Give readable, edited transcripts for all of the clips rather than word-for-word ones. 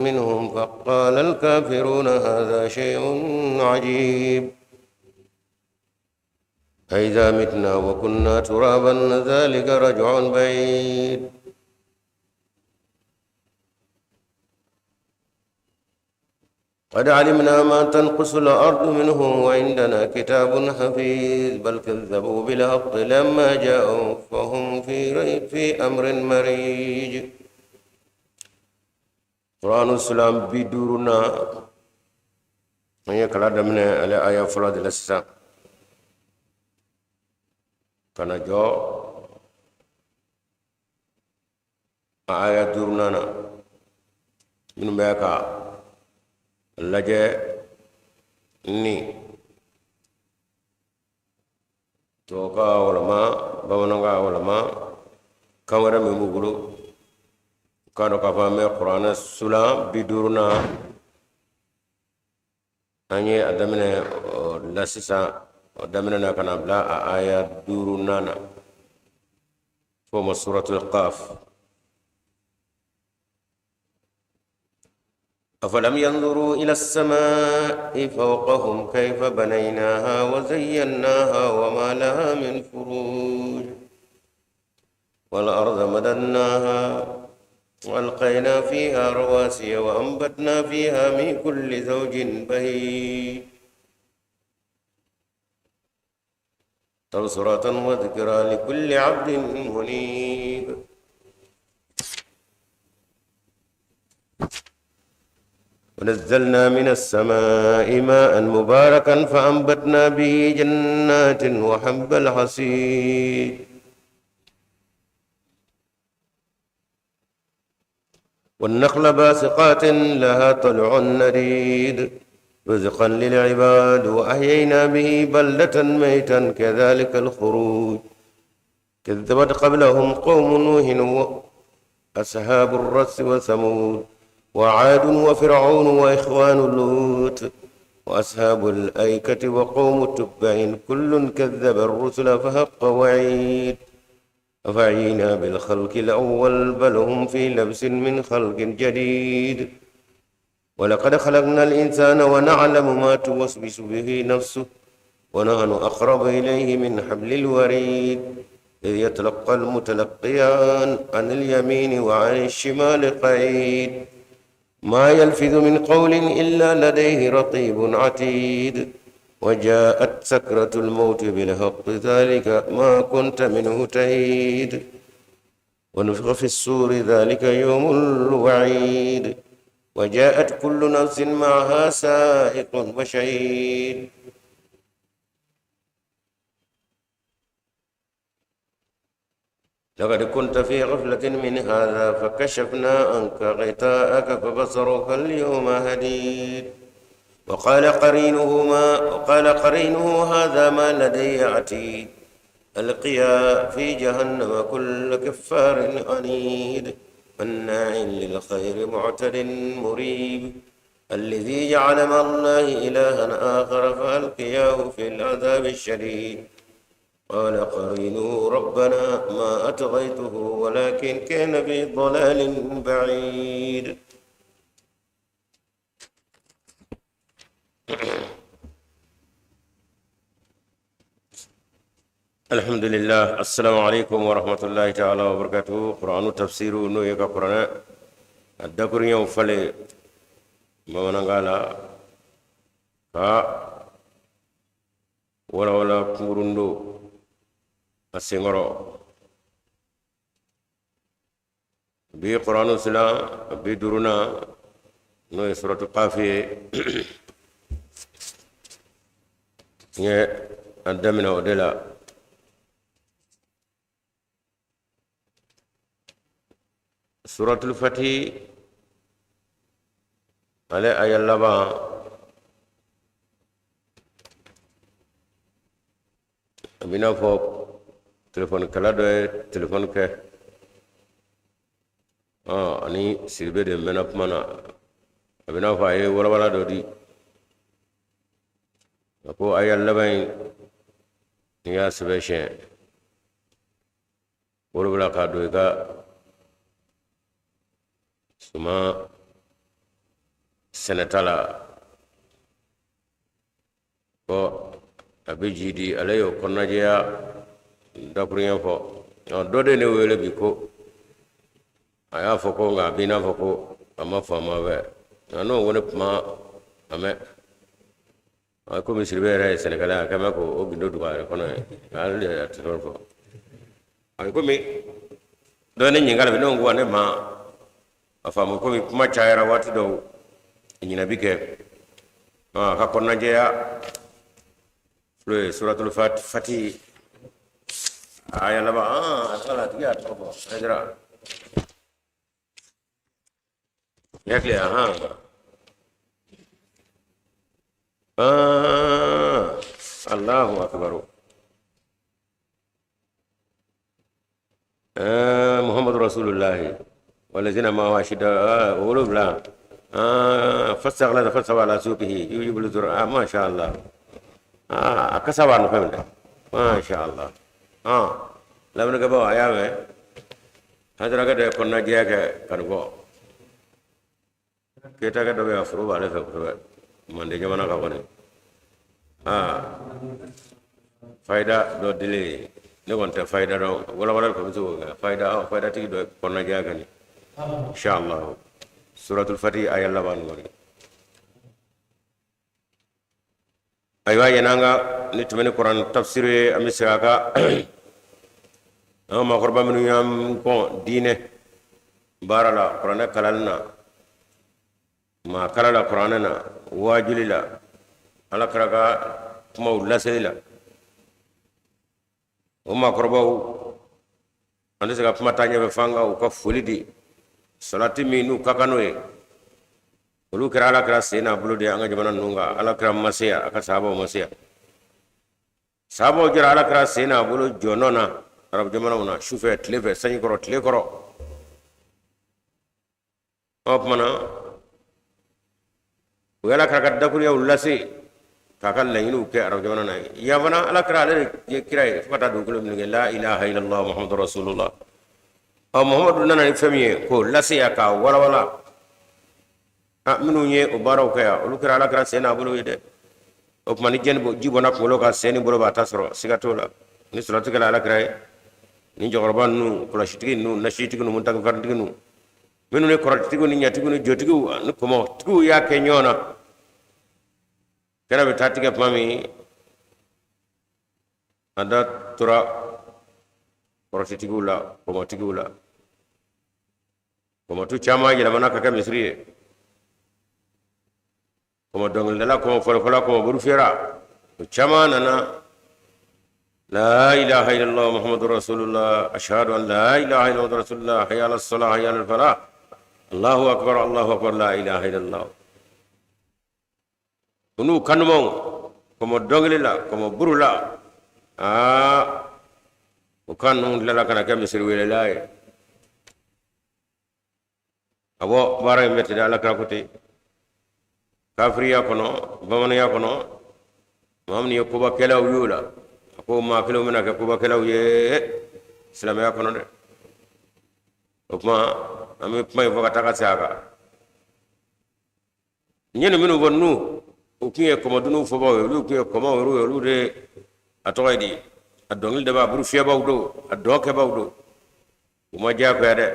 منهم فقال الكافرون هذا شيء عجيب. أئذا متنا وكنا ترابا ذلك رجع بعيد. قد علمنا ما تنقص الأرض منهم وعندنا كتاب حفيظ. بل كذبوا بالحق لما جاءوا فهم في أمر مريج. قرآن السلام بدورنا an ye kalan daminɛ ale aya fɔlɔ de la sisan ka na jɔ a aya duurunan na. Minnu bɛ ka lajɛ ni tubabukan walama bamanankan walama kan wɛrɛ min b'u bolo, k'a dɔn k'a fɔ an bɛ kuranɛ sulan 50nan, an ye a daminɛ la sisan, o daminɛ na ka na bila a aya duurunan na, f'o ma suratul qaf. أفلم ينظروا إلى السماء فوقهم كيف بنيناها وزيناها وما لها من فروج والأرض مددناها وألقينا فيها رواسي وأنبتنا فيها من كل زوج بهيج تبصرة وذكرى لكل عبد منيب. ونزلنا من السماء ماء مباركا فأنبتنا به جنات وحب الحصيد. والنخل باسقات لها طلع نضيد رزقا للعباد. وأحيينا به بلدة ميتا كذلك الخروج. كذبت قبلهم قوم نوح وأصحاب الرس وثمود وعاد وفرعون وإخوان لوط وأصحاب الأيكة وقوم تبع، كل كذب الرسل فحق وعيد. أفعينا بالخلق الأول بل هم في لبس من خلق جديد. ولقد خلقنا الإنسان ونعلم ما توسوس به نفسه ونحن أقرب إليه من حبل الوريد. إذ يتلقى المتلقيان عن اليمين وعن الشمال قعيد. ما يلفظ من قول إلا لديه رقيب عتيد. وجاءت سكرة الموت بالحق ذلك ما كنت منه تحيد. ونفخ في الصور ذلك يوم الوعيد. وجاءت كل نفس معها سائق وشهيد. لقد كنت في غفلة من هذا فكشفنا عنك غطاءك فبصرك اليوم حديد. وقال قرينه هذا ما لدي عتيد. ألقيا في جهنم كل كفار عنيد مناع للخير معتد مريب. الذي جعل مع الله إلها آخر فألقياه في العذاب الشديد. قال قرينه ربنا ما أطغيته ولكن كان في ضلال بعيد. الحمد لله. السلام عليكم ورحمة الله تعالى وبركاته. قرآن تفسير n'o ye ka kuranɛ a dakuruɲɛw falen bamanankan la ka walawala kunkurun don a senkɔrɔ. Bi kuranu silan 50nan, n'o ye suratu kafi ye, n ye a daminɛ o de la. Suratul fati ale aya laban, a b'i n'a fɔ telefɔnikɛla dɔ ye telefɔni kɛ ani Sidibe de mɛnna kuma na. A b'i n'a fɔ a ye walawala dɔ di, a ko aya laban in, n'i y'a sɛbɛn siɲɛ 7 k'a don i ka suman sɛnɛta la ko a bɛ jidi, ale y'o kɔnɔnajɛya dakuruɲɛ fɔ. Dɔ de ne wele bi ko a y'a fɔ ko nka a b'i n'a fɔ ko a ma faamu a fɛ, nka n'o ko ne kuma a mɛn komi Sidibe yɛrɛ ye sɛnɛkɛla ye, a kɛn bɛ k'o gindo dogo a yɛrɛ kɔnɔ ye, ale de y'a tɛ fɔ. A ye komi dɔ ye ne ɲininka bi, ne ko ne ma a faamu, komi kuma cayara waati dɔw ɲinɛ bi kɛ. A ka kɔnɔnajɛya filo ye suratul fati aya laban. A sala a tigi y'a tɔgɔ fɔ Hayidara yakile ahan Allahu akbar. Muhammadu Rasulullahi walazina ma'ahu ashidda 7 fastaghlaza fastawa ala suqihi yu'jibul zurra ma sha Allah. A kasa b'a nɔfɛ minɛ, ma sha Allah. Lamɛnnikɛbaw, a y'a mɛn Hayidarakɛ de ye kɔnɔnajɛya kɛ ka nin fɔ. Keyitakɛ dɔ bɛ yan, foro b'ale fɛ kosɛbɛ Mande jamana kan kɔni. Fayida dɔ dilen, ne kɔni tɛ fayida dɔn, walawalali kɔni bɛ se k'o kɛ. Fayida, fayidatigi dɔ kɔnɔnajɛya kɛ nin, inshallah, suratul fati aya laban nin kɔni. Ayiwa, yan'an ka ni tɛmɛ ni kuran tafsiri ye, an bɛ segin a kan. An ka maakɔrɔba minnu y'an kɔn diinɛ baara la, kuranɛ kalanni na, maa kala la kuranɛ na, waajuli la, Ala kira ka kumaw laseli la, o maakɔrɔbaw, an tɛ se ka kuma taa ɲɛfɛ f'an ka u ka foli di. Salati min n'u ka kan n'o ye, olu kɛra Ala kira sen n'a bolo de ye an ka jamana ninnu kan. Ala kira ma se yan, a ka sahabaw ma se yan. Sahabaw jɔra Ala kira sen n'a bolo jɔnɔ na arabu jamanaw na, su fɛ, tile fɛ, sanji kɔrɔ, tile kɔrɔ. O tuma na u ye Ala kira ka dakuruɲɛw lase k'a ka laɲiniw kɛ arabu jamana na yan fana. Ala kira, ale de ye kira ye fo ka taa dugukolo meleke. La ilaha illallah Muhammadu rasulullah. Ɔ, Muhammadu nana ni fɛn min ye k'o lase yan k'a walawala, a minnu ye o baaraw kɛ yan, olu kɛra Ala kira sen n'a bolo ye dɛ. O tuma ni jɛni ji bɔnna kunkolo kan, sen ni bolo b'a ta sɔrɔ, siga t'o la. Ni salatu kɛla Ala kira ye, ni cɛkɔrɔba ninnu, kɔlɔsitigi ninnu, nasitigi ninnu, mutakifaritigi ninnu, minnu ni kɔrɔtigiw ni ɲatigiw ni jotigiw ni kɔmɔtigiw y'a kɛ ɲɔgɔn na, kɛnɛ bɛ taa tigɛ tuma min, a da tora kɔrɔtitigiw la, kɔmɔtigiw la. Kɔmɔtu caman yɛlɛmana ka kɛ misiri ye. Kɔmɔ dɔnkilidala, kɔmɔ fɔlɔfɔlɔ, kɔmɔ burufiyɛra, o caman nana la ilaha illallah Muhammadu rasulullah, ashhadu an la ilaha illallah rasulullah, hayya ala salah, hayya ala falah, Allahu akbar, Allahu akbar, la ilaha illallah. U n'u kanumaw, kɔmɔ dɔnkili la, kɔmɔ buru la, aa o kan ninnu tilala ka na kɛ misiri welela ye. Awɔ, baara in bɛ ten, Ala kira ko ten. Kafiriya kɔnɔ, bamananya kɔnɔ, maa minnu ye kobakɛlaw y'o la, a ko maa kelenw bɛna kɛ kobakɛlaw ye silamɛya kɔnɔ dɛ. O tuma an bɛ kuma in fɔ ka taa ka segin a kan. N ye nin minnu fɔ ninnu, u tun ye kɔmɔdunun fɔbaw ye, olu tun ye kɔmɔw yɛrɛ ye, olu de a tɔgɔ ye di, a dɔnkili dabaa, buru fiyɛbaw don, a dɔn kɛbaw don. U ma diyagoya dɛ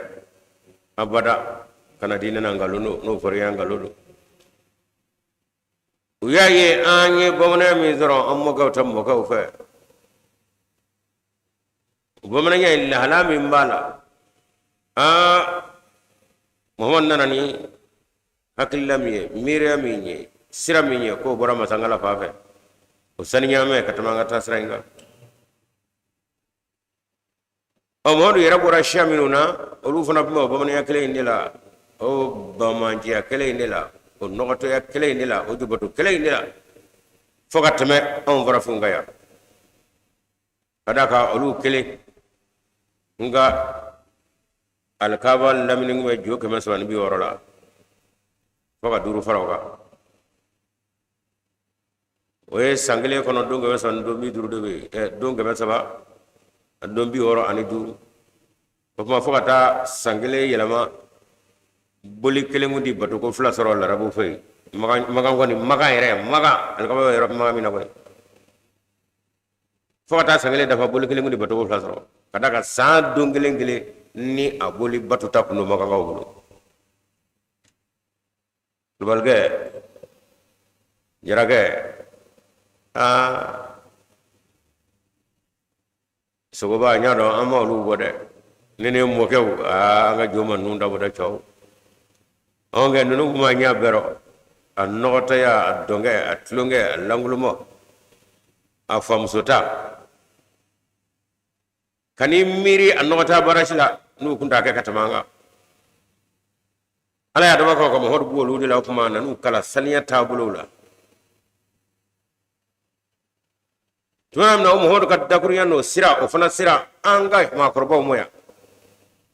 abada ka na diinɛ na nkalon don. N'o fɔra i ye, nkalon don. U y'a ye an ye bamananya min sɔrɔ an mɔkɛw ta mɔkɛw fɛ, bamananya ye lahala min b'a la, aa Muhamadu nana ni hakilila min ye, miiriya min ye, sira min ye, k'o bɔra masankala fan fɛ, o saniya mɛn ka tɛmɛ an ka taa sira in kan. Ɔ, Mamadu yɛrɛ bɔra siya minnu na, olu fana tun bɛ o bamananya kelen in de la, o banbaanciya kelen in de la, o nɔgɔtɔya kelen in de la, o jubato kelen in de la, fo ka tɛmɛ anw farafinw kan yan, ka d'a kan olu kelen. Nka alikaba lamini tun bɛ jo 360 la, fo ka duuru fara o kan. O ye san kelen kɔnɔ don 300 ni don 50 de bɛ yen, don 365. O tuma fo ka taa san kelen yɛlɛma, boli kelen kun ti batoko fila sɔrɔ larabu fɛ yen. Makan kɔni, Makan yɛrɛ, Makan alikaba bɛ yɔrɔ Makan min na kɔni, fo ka taa san kelen dafa, boli kelen kun tɛ batogo fila sɔrɔ, ka d'a kan san don kelen kelen ni a boli batuta kun don Makankaw bolo. Kulubalikɛ, Jarakɛ, aa Sogoba, n y'a dɔn an ma olu bɔ dɛ. Ne ne mɔkɛw, aa an ka jo ma ninnu dabɔ dɛ. Cɛw, anw kɛ ninnu kuma ɲɛ bɛɛ rɔ, a nɔgɔtɔya, a dɔnkɛ, a tulonkɛ, a lankolomɔ, a famusota, kan'i miiri a nɔgɔta baara si la n'u kun t'a kɛ ka tɛmɛ an kan. Ala y'a dabɔ kama ka Mamadu bɔ olu de la. O tuma a nan'u kalan saniya taabolow la. Tuma min na o Mamadu ka dakurunya n'o sira, o fana sera an ka maakɔrɔbaw ma yan,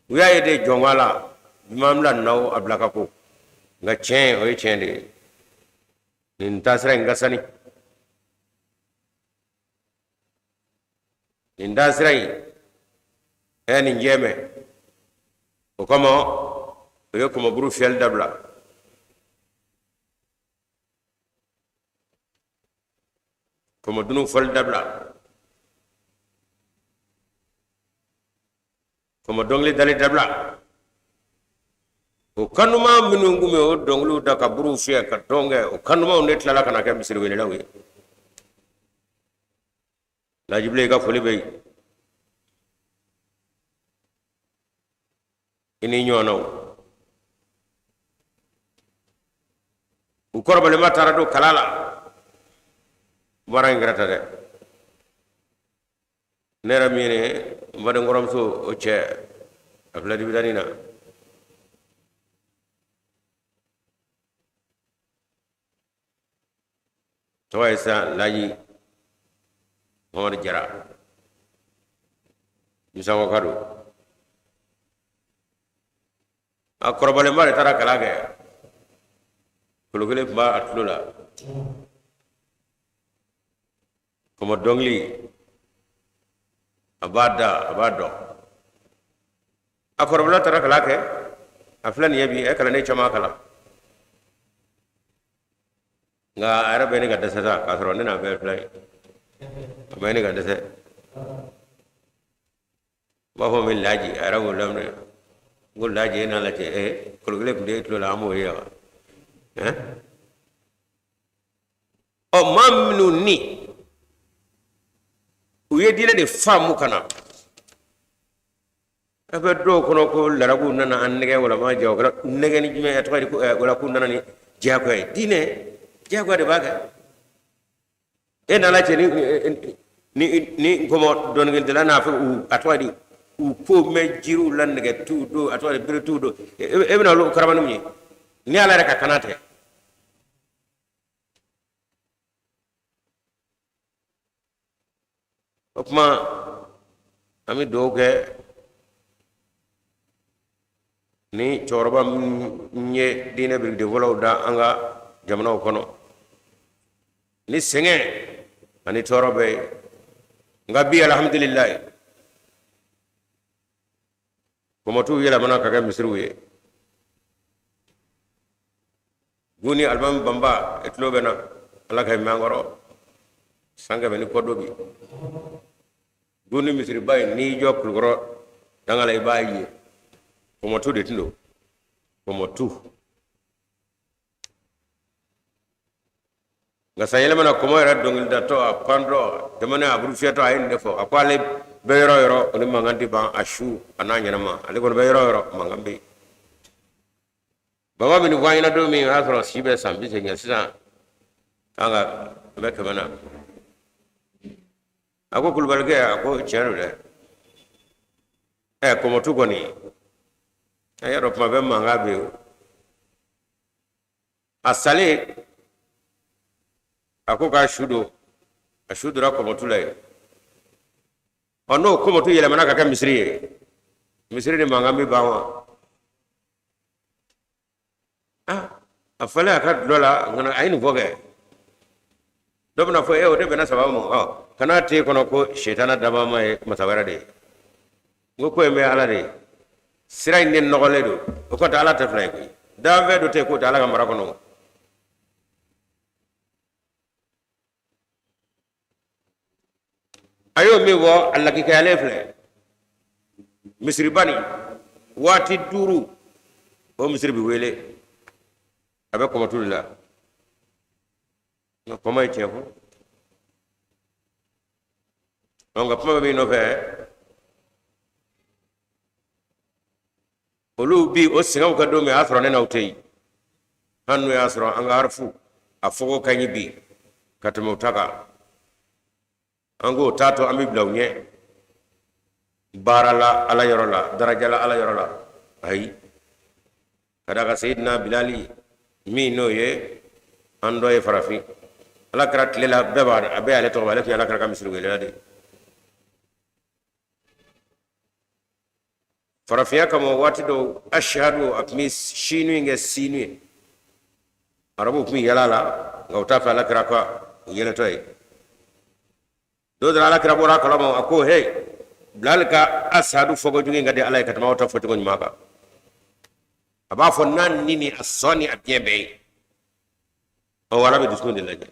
u y'a ye de jɔnwa la ɲuman bila na a bila ka ko, nka tiɲɛ, o ye tiɲɛ de ye. Nin taasira in ka sani, nin taasira in ɛ nin jɛmɛ. O kama u ye kɔmɔburu fiyɛli dabila, kɔmɔdunu fɔli dabila, kɔmɔ dɔnkili dali dabila. O kanuma minnu tun bɛ o dɔnkiliw da ka buruw fiyɛ ka dɔn kɛ, o kanumaw de tilala ka na kɛ misiriwelelaw ye. Lajibilen, i ka foli bɛ yen, i ni ɲɔgɔnnaw. U kɔrɔbalenba taara don kala la. Baara in kɛra ta dɛ. Ne yɛrɛ min ye n baden kɔrɔmuso, o cɛ a filɛ dibidani na, tɔgɔ ye sisan Laji Mamadu Jara, Misankɔka don. A kɔrɔbalenba de taara kalan kɛ, kolo kelen tun b'a tulo la, kɔmɔ dɔnkili a b'a da, a b'a dɔn. A kɔrɔbala taara kalan kɛ, a filɛ nin ye bi, a ye kalanden caman kalan, nka a yɛrɛ bɛ ne ka dɛsɛ sa, k'a sɔrɔ ne n'a bɛɛ filɛ ye, a bɛ ne ka dɛsɛ. N b'a fɔ min Laji, a yɛrɛ b'o laminɛ. N ko Laji, e n'a lajɛ, ɛ kolo kelen tun tɛ e tulo la, an b'o ye wa? Ɔ maa minnu ni u ye diinɛ de faamu ka na, a bɛ dɔw kɔnɔ ko larabuw nana an nɛgɛ wala ma jɛ, o kɛra nɛgɛ ni jumɛn ye? A tɔgɔ ye ko wala k'u nana ni diyagoya ye. Diinɛ diyagoya de b'a kɛ. E n'Ala cɛ, ni nkɔmɔ dɔnnikɛla n'a fɛ, u a tɔgɔ di, u ko mɛn jiriw la, nɛgɛ t'u don, a tɔgɔ di, bere t'u don, e bɛna olu karaba ni mun ye ni Ala yɛrɛ ka kana tɛ? O tuma an bɛ dugawu kɛ ni cɛkɔrɔba min ye diinɛ birikiden fɔlɔw da an ka jamanaw kɔnɔ ni sɛgɛn ani tɔɔrɔ bɛɛ ye, nka bi alhamdulilayi, kɔmɔtuw yɛlɛmana ka kɛ misiriw ye. Guni Alimami Banba, e tulo bɛ na, Ala ka mɛn an kɔrɔ san 100 ni kɔ don bi. Guni misiriba in, n'i jɔ Kulukɔrɔ danga la, i b'a ye kɔmɔtu de tun don, kɔmɔtu. Nka san yɛlɛmana, kɔmɔ yɛrɛ dɔnkilidatɔ, a pantɔ, jamana a buru fiyɛtɔ, a ye nin de fɔ. A ko ale bɛ yɔrɔ o yɔrɔ, o ni mankan tɛ ban, a su a n'a ɲɛnama, ale kɔni bɛ yɔrɔ o yɔrɔ, mankan bɛ yen. Baba bɛ nin fɔ an ɲɛna don min, o y'a sɔrɔ si bɛ san 80 sisan, an ka bɛ 100 na. A ko kulubalikɛ, a ko tiɲɛ don dɛ. Ɛ kɔmɔtu kɔni, a y'a dɔn kuma bɛɛ mankan bɛ yen. A salen, a ko k'a su don, a su donna kɔmɔtu la yen. Ɔ n'o kɔmɔtu yɛlɛmana ka kɛ misiri ye, misiri ni mankan bɛ ban wa? Ah, a falen a ka dulɔ la, nka a ye nin fɔ kɛ, dɔ bɛna fɔ e o de bɛnna sababu ma. Ɔ kana t'e kɔnɔ ko sitana dabama ye masa wɛrɛ de ye. N ko ko in bɛ Ala de ye, sira in de nɔgɔlen don, o kɔrɔ tɛ Ala tɛ fila ye koyi. Danfɛn dɔ tɛ yen k'o tɛ Ala ka mara kɔnɔ. A y'o min fɔ, a lakikayalen filɛ misiriba nin waati 5, o misiri bɛ wele, a bɛ kɔmɔtu de la. Nka kɔmɔ ye tiɲɛ fɔ, nka kuma bɛ min nɔfɛ, olu bi o sɛgɛnw kɛ don min, a y'a sɔrɔ ne n'aw tɛ yen. Hali n'o y'a sɔrɔ an ka harifu a fɔko ka ɲi bi ka tɛmɛ u ta kan, an k'o t'a to an bɛ bila u ɲɛ baara la Ala yɔrɔ la, daraja la Ala yɔrɔ la. Ayi, ka d'a kan Seyidina Bilali min n'o ye an dɔ ye farafin, Ala kira tile la, bɛɛ b'a a bɛɛ y'ale tɔgɔ, ale tun ye Ala kira ka misiri welela de ye farafinya kama. Waati dɔw ashadu, a tun bɛ sinu in kɛ sinu ye. Arabuw tun bɛ yɛlɛ a la, nka u t'a fɛ Ala kira ka u yɛlɛtɔ ye. Don dɔ la, Ala kira bɔra a kalama, a ko: "He Bilali ka asadu fɔko jugu in ka di Ala ye ka tɛmɛ aw ta fɔcogo ɲuman kan. A b'a fɔ n'a ni ni a sɔn ni a biɲɛ bɛɛ ye." Ɔ, Ala bɛ dusukun de lajɛ.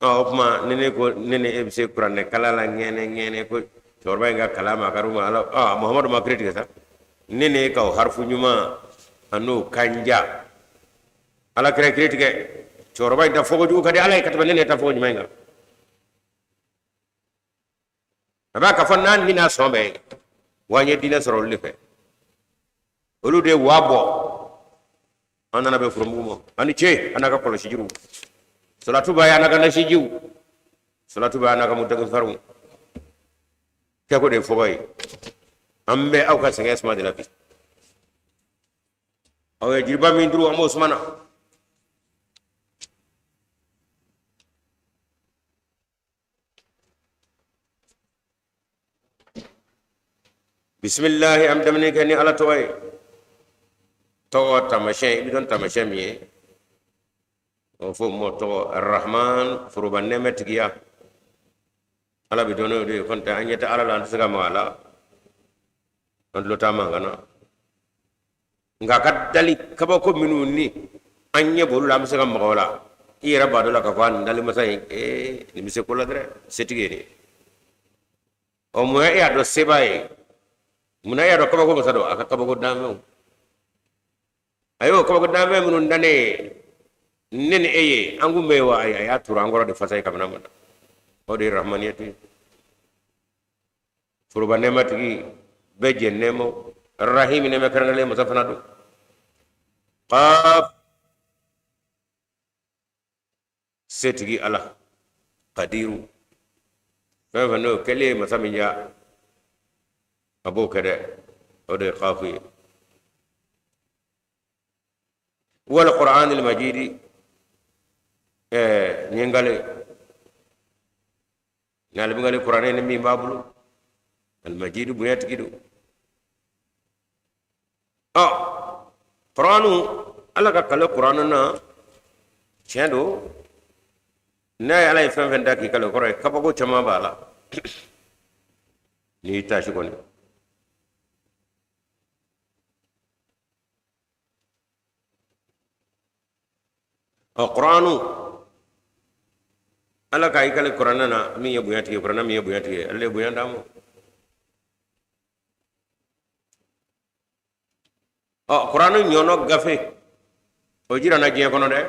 Ɔ, o tuma ni ne ko ne ni e bɛ se kuranɛ kalan la ŋɛnɛ ŋɛnɛ, ko cɛkɔrɔba in ka kalan ma ka ma Ala, ɔ, Muhamadu ma kiri tigɛ sa. Ne ni e ka o harifu ɲuman a n'o kanja, Ala kira kiri tigɛ, cɛkɔrɔba in ta fɔko jugu ka di Ala ye ka tɛmɛ ne ni e ta fɔko ɲuman in kan. A b'a ka fɔ n'a ni n'a sɔn bɛɛ ye. Wa an ye diinɛ sɔrɔ olu de fɛ, olu de ye wa bɔ. An nana bɛn foromugu ma. A ni ce, an n'a ka kɔlɔsi jiriw, salatu b'a ye, an n'a ka nasijiw, salatu b'a ye, an n'a ka mutagifariw kɛko de ye fɔgɔ ye. An bɛ aw ka sɛgɛn suma de la bi. Aw ye jiriba min turu, an b'o suma na. Bisimilahi, an bɛ daminɛ kɛ ni Ala tɔgɔ ye. Tɔgɔ taamasiyɛn, i bɛ dɔn taamasiyɛn min ye, o fɔ mɔ tɔgɔ Arahman, foroba nɛɛmɛ tigiya. Ala bɛ dɔn n'o de ye. Kɔntɛ an ɲɛ tɛ Ala la, an tɛ se ka maga a la, an tulo t'a mankan na, nka a ka dali kabako minnu ni an ɲɛ b'olu la, an bɛ se ka maga o la. I yɛrɛ b'a dɔn la k'a fɔ a nin dali masa in, ee, nin bɛ se ko la dɛrɛ, setigi ye nin ye. Ɔ, mun e y'a dɔn seba ye? Munna e y'a dɔn kabako masa don? A ka kabako danfɛnw, a y'o kabako danfɛn minnu dan ne ye, ne ni e ye, an kun bɛ yen wa? Ayi, a y'a turu an kɔrɔ de fasa ye kabini an ma da. O de ye rahmaniyatu ye, foroba nɛɛmatigi, bɛɛ jɛ nɛɛma, rahimi, nɛɛma kɛrɛnkɛrɛnlen masa fana don. Qaf, setigi Ala, kadiru, fɛn fɛn n'o kɛlen ye masa min diya, a b'o kɛ dɛ. O de ye kafu ye. Wal qur'an al majidi, ɛɛ, n ye n kale n'ale bɛ kale kuranɛ ni min b'a bolo, alimajidi, bonya tigi don. Ɔ, kuranu, Ala ka kale kuranu na, tiɲɛ don. N'a ye Ala ye fɛn fɛn da k'i kale, o kɔrɔ ye kabako caman b'a la n'i y'i taasi kɔni. Ɔ, kuranu, Ala ka i kale kuranɛ na min ye bonya tigi, kuranɛ min ye bonya tigi ye, Ala ye bonya d'a ma. Ɔ, kuranɛ ɲɔgɔnna gafe o jirana diɲɛ kɔnɔ dɛ,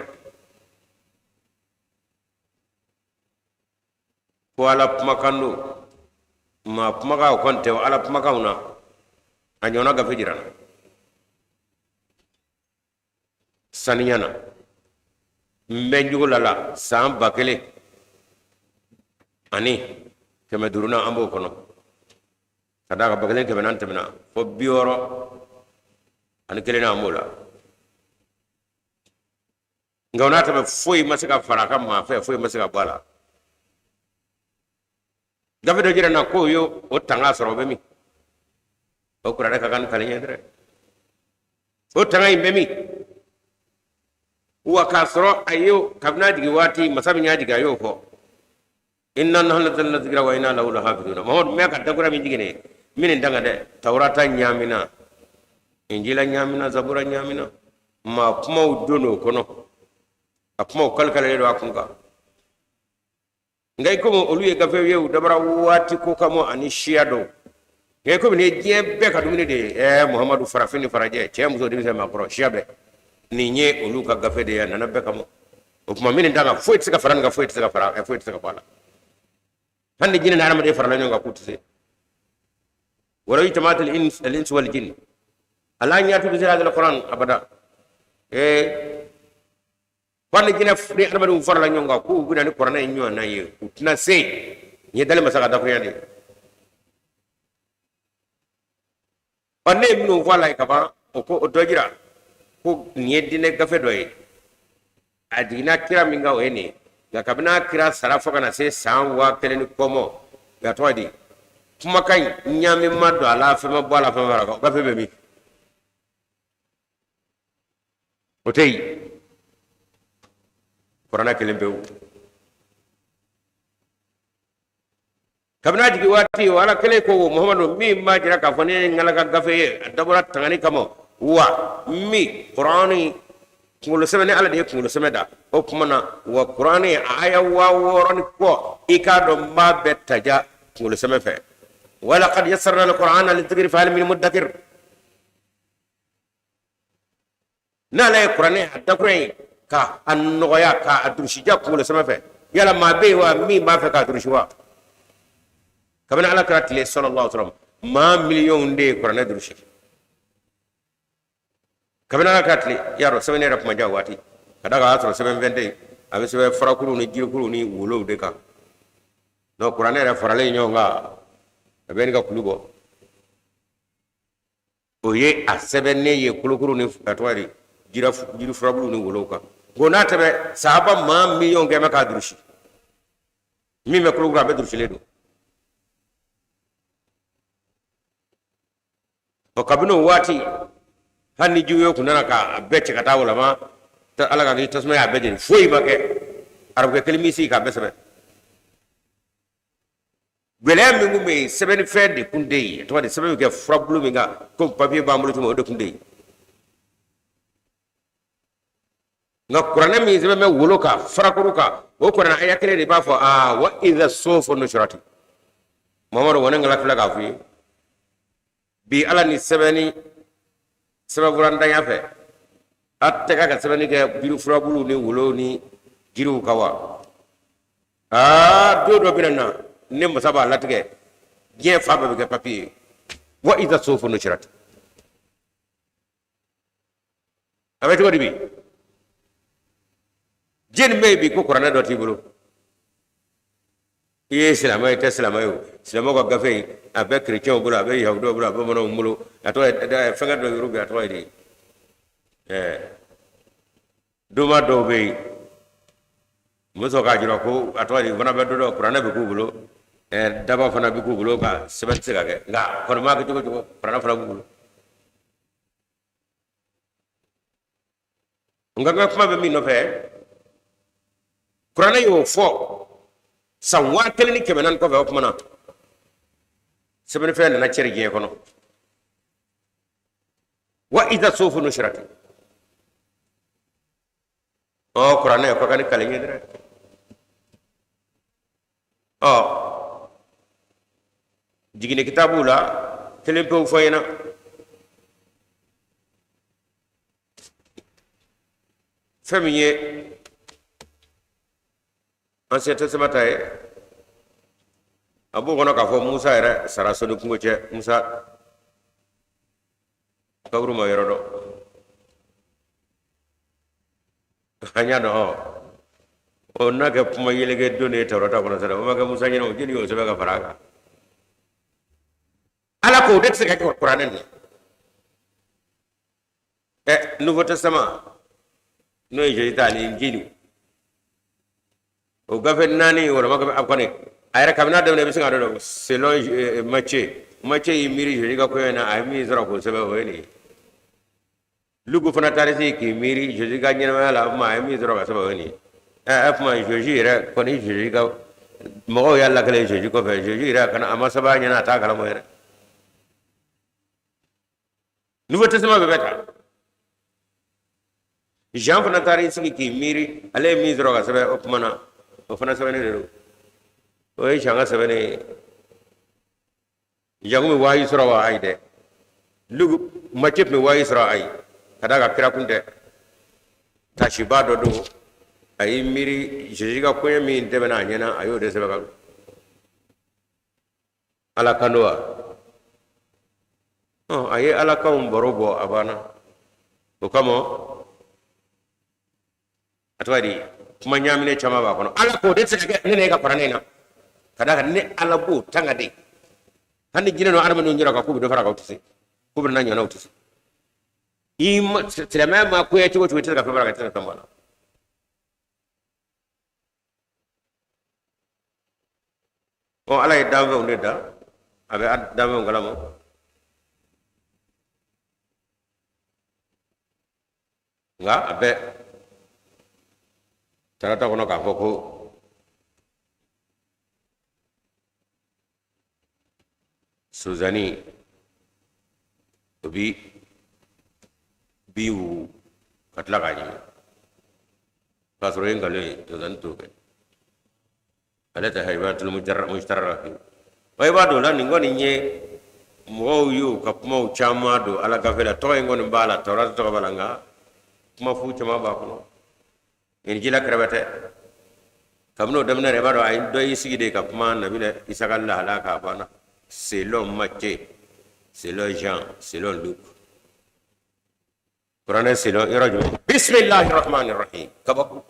ko Ala kumakan don, maa kumakan o kɔni tɛ. Ala kumakanw na, a ɲɔgɔnna gafe jirana saniya na. N bɛ n jogo la la san 1500 na, an b'o kɔnɔ, ka d'a kan 1400 tɛmɛna fo 61 na, an b'o la. Nka o n'a tɛmɛ, foyi ma se ka fara a kan maa fɛ, foyi ma se ka bɔ a la. Gafe dɔ jira na k'o ye o tanga sɔrɔ, o bɛ min? O kuranɛ ka kan ni kale ɲɛ dɛ. O tanga in bɛ min wa? K'a sɔrɔ a ye kabini a jigin waati, masa min y'a jigin, a y'o fɔ: inna nahnu nazzalna zikra wa inna lahu lahafizuna. Mamadu mɛ ka dakura min jigin ne min nin danga dɛ, Tawurata ɲaamina, Injila ɲaamina, Zabura ɲaamina, maa kumaw don o kɔnɔ, a kumaw kalikalelen don a kun kan. Nka i komi olu ye gafe ye, u dabɔra waati ko kama ani siya dɔw. Nka i komi nin ye diɲɛ bɛɛ ka dumuni de ye, Muhamadu, farafin ni farajɛ, cɛ, muso, denmisɛn, maakɔrɔ, siya bɛɛ, nin ye olu ka gafe de ye. A nana bɛɛ kama. O tuma min ta kan, foyi tɛ se ka fara nin kan, foyi tɛ se ka fara, foyi tɛ se ka bɔ a la. Hali ni jinɛ ni hadamaden farala ɲɔgɔn kan, k'u tɛ se. Walaw ijtama'at al-insu wal jinn ala an ya'tu bi mithli hadha al-Qur'an abada. Hali ni jinɛ ni hadamadenw farala ɲɔgɔn kan k'u bɛna ni kuranɛ in ɲɔgɔnna ye, u tɛna se. Nin ye dali masa ka dakurunya de ye. Ɔ, ne ye minnu fɔ a la ye kaban, o ko o dɔ jira ko nin ye diinɛ gafe dɔ ye. A jiginna kira min kan, o ye nin ye. Nka kabini a kira sara fo ka na se san 1000 ni kɔ mɔ, a tɔgɔ di, kumakan in ɲaami ma don a la, fɛn ma bɔ a la, fɛn ma fara a kan. Gafe bɛ min? O tɛ yen. Kuranɛ kelen pewu. Kabini a jigin waati, o Ala kelen ko Muhamadu, min b'a jira k'a fɔ ne ye Ala ka gafe ye, a dabɔra tangani kama wa min kuranɛ kunkolo sɛmɛ ni Ala de ye kunkolo sɛmɛ da o tuma na wa kuranɛ aya 6000 ni kɔ, i k'a dɔn n b'a bɛɛ taja kunkolo sɛmɛ fɛ. Walaqad yassarna alqur'ana lidhikri fahal min muddakir. N'ala ye kuranɛ a dakurunya ye ka a nɔgɔya, k'a durusija kunkolo sɛmɛ fɛ, yala maa bɛ yen wa min b'a fɛ k'a durusi wa? Kabini ala kira tile, sallallahu alaihi wasallam, maa miliyɔnw de ye kuranɛ durusi kabini ala kira tile. Y'a dɔn sɛbɛnni yɛrɛ kuma ja waati, ka d'a kan a y'a sɔrɔ sɛbɛnfɛn tɛ yen, a bɛ sɛbɛn farakuru ni jirikuru ni wolow de kan. Donc kuranɛ yɛrɛ faralen ɲɔgɔn kan, a bɛ nin ka kulu bɔ. O ye a sɛbɛnnen ye kolokuru ni a tɔgɔ di, jiri furabulu ni wolow kan. Ko n'a tɛmɛ sahaba maa 100 000 k'a durusi, min bɛ kolokuru, a bɛɛ durusilen don. Ɔ, kabini o waati, hali ni juguya kun nana k'a bɛɛ cɛ ka taa woloma, Ala ka k'i tasuma y'a bɛɛ jeni, foyi ma kɛ. Arabukɛ kelen m'i sigi k'a bɛɛ sɛbɛn. Gɛlɛya min tun bɛ yen, sɛbɛnnifɛn de tun tɛ yen. Tɔgɔ de sɛbɛn bɛ kɛ furabulu min kan, ko papiye b'an bolo cogo min, o de tun tɛ yen. Nka kuranɛ min sɛbɛn bɛ wolo kan, farakuru kan, o kuranɛ aya kelen de b'a fɔ aa wa iza suhufu nushirati. Mamadu, wa ne ŋala filɛ k'a f'i ye bi, Ala ni sɛbɛnni sɛbɛnfurantanya fɛ, a tɛ ka sɛbɛnni kɛ jiri furabulu ni wolo ni jiriw kan wa? Aa, don dɔ bɛna na, ne masa b'a latigɛ, diɲɛ fan bɛɛ bɛ kɛ papiye ye. Wa iza suhufu nushirat. A bɛ cogo di bi? Diɲɛ nin bɛ yen bi ko kuranɛ dɔ t'i bolo, i ye silamɛ ye, i tɛ silamɛ ye o, silamɛw ka gafe in, a bɛ kerecɛnw bolo, a bɛ yahudiw bolo, a bɛ bamananw bolo. A tɔgɔ ye fɛnkɛ dɔ yɔrɔ bɛ yen, a tɔgɔ ye di, donba dɔw bɛ yen, u bɛ sɔrɔ k'a jira ko a tɔgɔ di, fana bɛ dɔ dɔn, kuranɛ bɛ k'u bolo, daba fana bɛ k'u bolo, nka sɛbɛn tɛ se ka kɛ. Nka kɔni m'a kɛ cogo cogo, kuranɛ fana b'u bolo. Nka n ka kuma bɛ min nɔfɛ, kuranɛ y'o fɔ san 1400 kɔfɛ. O tuma na sɛbɛnnifɛn nana cɛri diɲɛ kɔnɔ. Wa iza suhufu nushirat. Ɔ, kuranɛ ko ka ni kale ɲɛ dɛ. Ɔ, jiginni kitabuw la, kelen pewu fɔ ɲɛna, fɛn min ye Ancien Testament ta ye, a b'o kɔnɔ k'a fɔ Musa yɛrɛ sara sɔni kungo cɛ. Musa kaburu ma yɔrɔ dɔn. An y'a dɔn, ɔ, o n'a kɛ kuma yeleke don de ye Tawurata kɔnɔ sa dɛ. O ma kɛ Musa ɲɛna, o jeli y'o sɛbɛn ka fara a kan. Ala ko o de tɛ se ka kɛ kuranɛ na. Nouveau Testament, n'o ye Jésus ta ani Injili, o gafe naani wɔlɔma gafe, a kɔni a yɛrɛ kabini a daminɛ, i bɛ se k'a dɔn selon Matthieu. Matthieu y'i miiri Jésus ka koɲɛ na, a ye min sɔrɔ k'o sɛbɛn, o ye nin ye. Luku fana taara se k'i miiri Jésus ka ɲɛnamaya la, o tuma a ye min sɔrɔ ka sɛbɛn, o ye nin ye. Ɛ, tuma Jésus yɛrɛ kɔni, Jésus ka mɔgɔw y'a lakale Jésus kɔfɛ, Jésus yɛrɛ kana a ma sɛbɛn a ɲɛna, a t'a kalama yɛrɛ. Nouveau Testament bɛɛ bɛ ta. Jean fana taara i sigi k'i miiri, ale ye min sɔrɔ ka sɛbɛn, o tuma na o fana sɛbɛnnen de don. O ye Jean ka sɛbɛnnen ye. Jean kun bɛ wahayi sɔrɔ wa? Ayi dɛ. Luc, Matthieu tun bɛ wahayi sɔrɔ? Ayi, ka d'a kan kira kun tɛ, tasiba dɔ don. A y'i miiri Jésus ka koɲɛ min tɛmɛna a ɲɛna, a y'o de sɛbɛn ka Ala kan don wa. A ye Ala kanw baro bɔ, a banna. O kama a tɔgɔ di, kuma ɲaaminen caman b'a kɔnɔ. Ala k'o de tɛ se ka kɛ ne ne ka kuranɛ in na, ka d'a kan ne Ala b'o tanga de. Hali ni jinɛ n'o adamadenw jɔra kan k'u bɛ dɔ fara a kan, u tɛ se. K'u bɛ na ɲɔgɔnna, u tɛ se. I ma silamɛya ma koya cogo o cogo, i tɛ se ka fɛn fara a kan, i tɛ se ka fɛn bɔ a la. Ɔ, Ala ye danfɛnw de da, a bɛ danfɛnw kalama. Nka a bɛ tarata kɔnɔ k'a fɔ ko sonsanni o bi bin wugu ka tila k'a ɲimi, k'a sɔrɔ o ye nkalon ye. Sonsanni t'o kɛ, ale tɛ hayiwanatul mujtarara. Wa i b'a dɔn o la, nin kɔni ye mɔgɔw y'u ka kumaw caman don Ala gafe la. Tɔgɔ in kɔni b'a la, Tawurati tɔgɔ b'a la, nka kuma fu caman b'a kɔnɔ. Injila kɛrɛfɛ tɛ. Kabini o daminɛ i b'a dɔn a ye dɔ y'i sigi de ka kuma Nabila Isa ka lahala k'a banna. Selon Matthieu, selon Jean, selon Luc, kuranɛ selon yɔrɔ jumɛn? Bisimilahi rahmani rahim. Kabako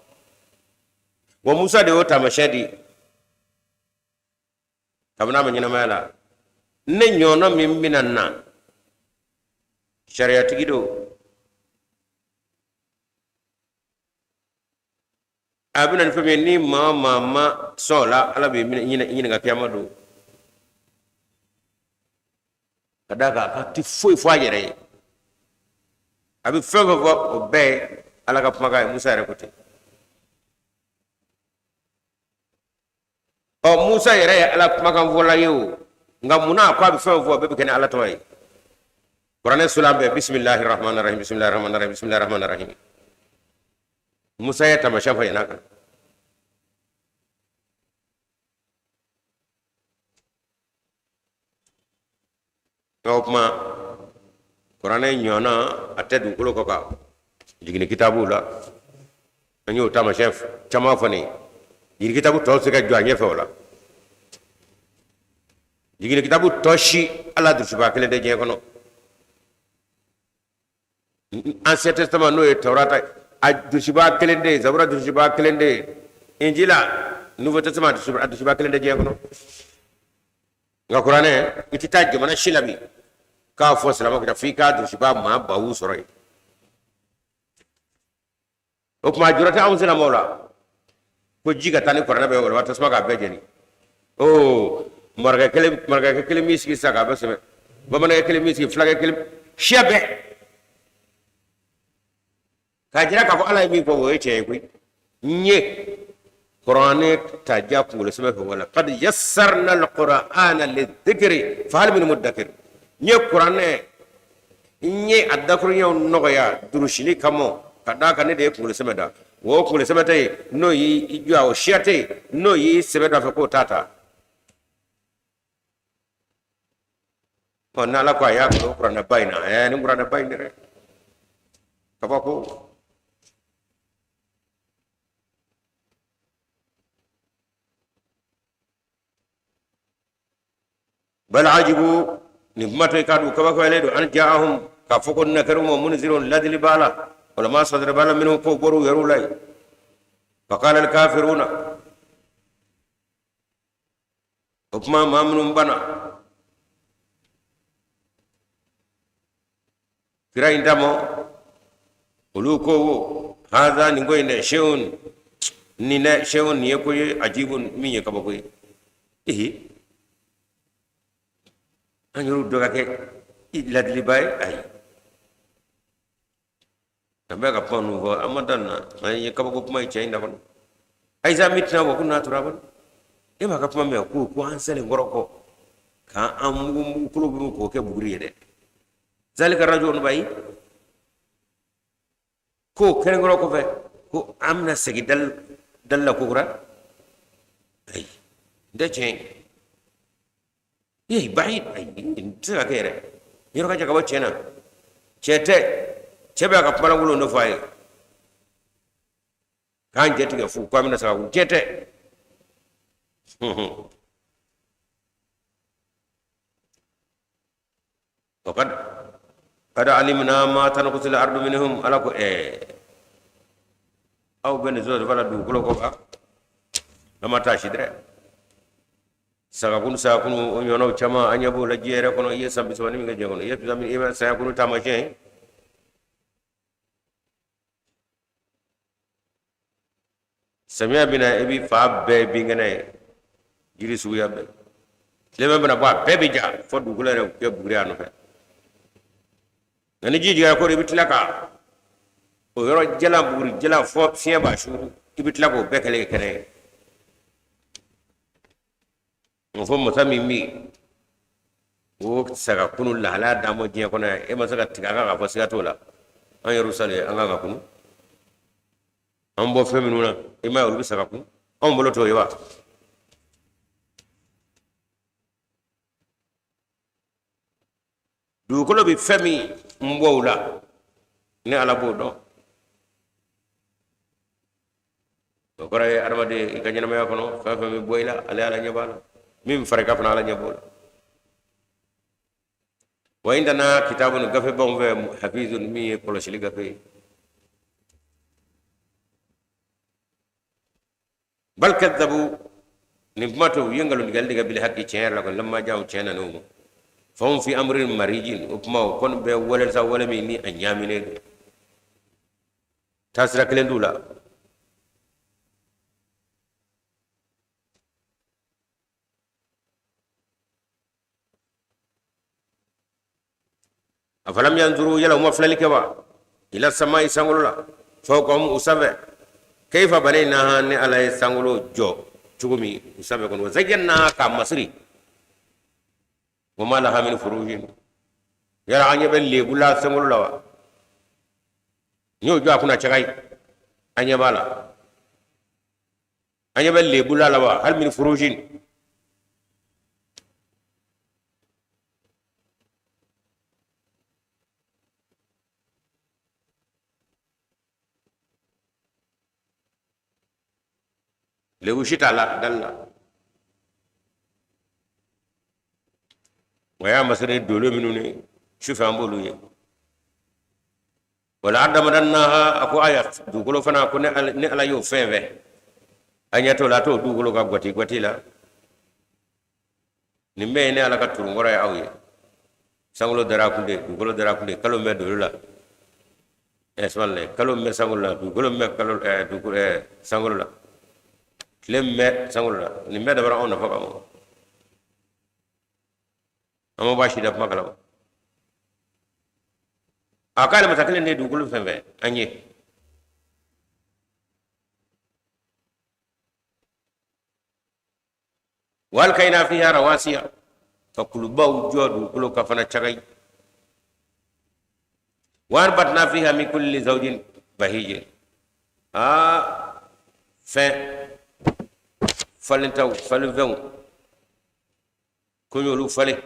wa Musa de y'o taamasiyɛn di kabini a ma ɲɛnamaya la. Ne ɲɔgɔnna min bɛna na, sariyatigi don, a bɛ na ni fɛn min ye, ni maa o maa ma sɔn o la, Ala b'i ɲininka kiyama don. Ka d'a kan a ka ti foyi fɔ a yɛrɛ ye, a bɛ fɛn fɛn fɔ, o bɛɛ ye Ala ka kumakan ye. Musa yɛrɛ ko ten. Ɔ, Musa yɛrɛ ye Ala kumakan fɔla ye o, nka munna a ko a bɛ fɛn fɔ, o bɛɛ bɛ kɛ ni Ala tɔgɔ ye? Kuranɛ sulan bɛɛ bisimilahi rahmani rahim, bisimilahi rahmani rahim, bisimilahi rahmani rahim. Musa ye taamasiyɛn fɔ yɛlɛ kan. O kuma kuranɛ ɲɔgɔnna a tɛ dugukolo kɔ kan jiginni kitabuw la. An y'o taamasiyɛn caman fɔ nin ye. Jiginni kitabu tɔw se ka jɔ a ɲɛfɛ o la. Jiginni kitabu tɔ si, Ala dusuba kelen tɛ diɲɛ kɔnɔ. Ancien Testament, n'o ye Tawurata, a dusuba kelen tɛ yen. Zabura dusuba kelen tɛ yen. Injila, Nouveau Testament, a dusuba kelen tɛ diɲɛ kɔnɔ. Nka kuranɛ, i tɛ taa jamana si la bi k'a fɔ silamɛw ka f'i k'a dusuba maa bawu sɔrɔ yen. O tuma jɔrɔ tɛ anw silamɛw la ko ji ka taa ni kuranɛ bɛɛ, walima tasuma k'a bɛɛ jeni. Oo, marakɛ kelen, marakɛ kelen b'i sigi sisan k'a bɛɛ sɛbɛn, bamanankɛ kelen b'i sigi, fulakɛ kelen, siya bɛɛ, k'a jira k'a fɔ Ala ye min fɔ, o ye tiɲɛ ye koyi. N ye kuranɛ ta ja kunkolo sɛbɛn fɛ, wala qad yassarna alqur'ana lidhikri fahal min muddakir. N ye kuranɛ, n ye a dakuruɲɛw nɔgɔya durusili kama, ka d'a kan ne de ye kunkolo sɛbɛn da. O kunkolo sɛbɛn tɛ yen n'o y'i jɔ, o siya tɛ yen n'o y'i sɛbɛn dɔ fɛ k'o t'a ta. Ɔ, n'Ala ko a y'a kɔnɔ kuranɛba in na, ɛɛ, ni kuranɛba in dɛ, kabako. Bal ajibu, nin kuma to i k'a dɔn kabakoyalen don, an ja'ahum, k'a fɔ ko na kɛra u ma munzirun, ladili b'a la, walama sadara b'a la, minnu ko bɔr'u yɛrɛw la yen. Faqala alkafiruna, o kuma maa minnu banna kira in ta ma, olu ko wo haza, nin ko in dɛ, shay'un, nin dɛ, shay'un, nin ye ko ye, ajibun, min ye kabako ye. Ehe, an yɛrɛw dɔ ka kɛ ladiliba ye. Ayi, an bɛ ka kuma ninnu fɔ, an ma da nin na, an ye kabako kuma ye cɛ in da kɔnɔ. Ayiza mitna wa kunna turaban, e b'a ka kuma mɛn ko an salen kɔrɔ kɔ k'an mugu mugu kolo bɛ k'o kɛ buguri ye dɛ. Zalika raj'un ba'id, k'o kɛlen kɔrɔ kɔfɛ ko an bɛna segin dali la kokura. Ayi. N tɛ tiɲɛ ye. Ee bayi, ayi, nin tɛ se ka kɛ yɛrɛ. Yɔrɔ ka jan ka bɔ tiɲɛ na. Tiɲɛ tɛ. Cɛ bɛ a ka kumalankolon dɔ fɔ a ye. K'an jɛ tigɛ fu k'an bɛna saga kun. Tiɲɛ tɛ. Wa qad alimna ma tanqusul ardu minhum. Ala ko aw bɛ nin sɔrɔ fana dugukolo kɔ kan, an ma taa si dɛ. Sagakunu sagakunu o ɲɔgɔnnaw caman, an ɲɛ b'o la diɲɛ yɛrɛ kɔnɔ. I ye san 30 min kɛ diɲɛ kɔnɔ, i ye i bɛ sayakunu taamasiyɛn ye. Samiya bɛ na, i bɛ fan bɛɛ binkɛnɛ ye, jiri suguya bɛɛ. Tilema bɛna bɔ, a bɛɛ bɛ ja fo dugukolo yɛrɛ kɛ buguri a nɔfɛ. Nka ni ji jiginna kɔrɔ, i bɛ tila ka o yɔrɔ jalan, buguri jalan, fo fiɲɛ b'a suuru, i bɛ tila k'o bɛɛ kɛlen kɛnɛ ye. O fɔ masa min bɛ yen, o saga kunu lahalaya d'an ma diɲɛ kɔnɔ yan, e ma se ka tigɛ a kan k'a fɔ siga t'o la. An yɛrɛ salen, an kan ka kunu. An bɔ fɛn minnu na, i m'a ye olu bɛ saga kunu, anw bolo t'o ye wa? Dugukolo bɛ fɛn min bɔ u la, ne Ala b'o dɔn. O kɔrɔ ye adamaden i ka ɲɛnamaya kɔnɔ, fɛn fɛn bɛ bɔ i la, ale Ala ɲɛ b'a la. Min bɛ fara i kan fana, Ala ɲɛ b'o la. Wa indana kitabun, gafe b'anw fɛ, hafizun, min ye kɔlɔsili gafe ye. Bal kadzabu, nin kuma to, u ye nkalontigɛli de kɛ, bil haqi, tiɲɛ yɛrɛ la kɔni, lamma ja'ahum, tiɲɛ nan'u ma. Fahum fi amrin marijin, o kuma o kɔni bɛ wale sa, wale min ni a ɲaaminen don, taasira kelen t'u la. Afalam yanzuru, yala u ma filɛli kɛ wa? Ila samai, sankolo la, fawqahum, u sanfɛ, kayfa banaynaha, ne Ala ye sankolo jɔ cogo min u sanfɛ kɔnɔ, wa zayyannaha, k'a masiri, wa ma laha min furujin. Yala an ɲɛ bɛ lebu la sankolo la wa? N y'o jɔ a kunna cɛka ye, an ɲɛ b'a la, an ɲɛ bɛ lebu la wa? Hal min furujin. Lebu si t'a la dali la. Wa y'a masiri dolo minnu ni sufɛ an b'olu ye. Wal arda madannaha, a ko aya dugukolo fana ko ne Ala y'o fɛn fɛn, a ɲɛ t'o la, a t'o dugukolo ka gwati gwati la. Nin bɛɛ ye ne Ala ka turunkɔrɔ ye aw ye. Sankolo dara kun de, dugukolo dara kun de, kalo bɛ dolo la, ɛ kalo bɛ sankolo la, dugukolo bɛ kalo dugu sankolo la, tile bɛ sankolo la. Nin bɛɛ dabɔra anw nafa kama. An ma bɔ a si da kuma kalama. A k'ale masa kelen de ye dugukolo fɛn fɛn an ye. Wa alkayna fiha rawasiya, ka kulubaw jɔ dugukolo kan fana cagayi. Wa anbatna fiha min kulli zawjin bahijin, aa fɛn falentaw, falenfɛnw ko n y'olu falen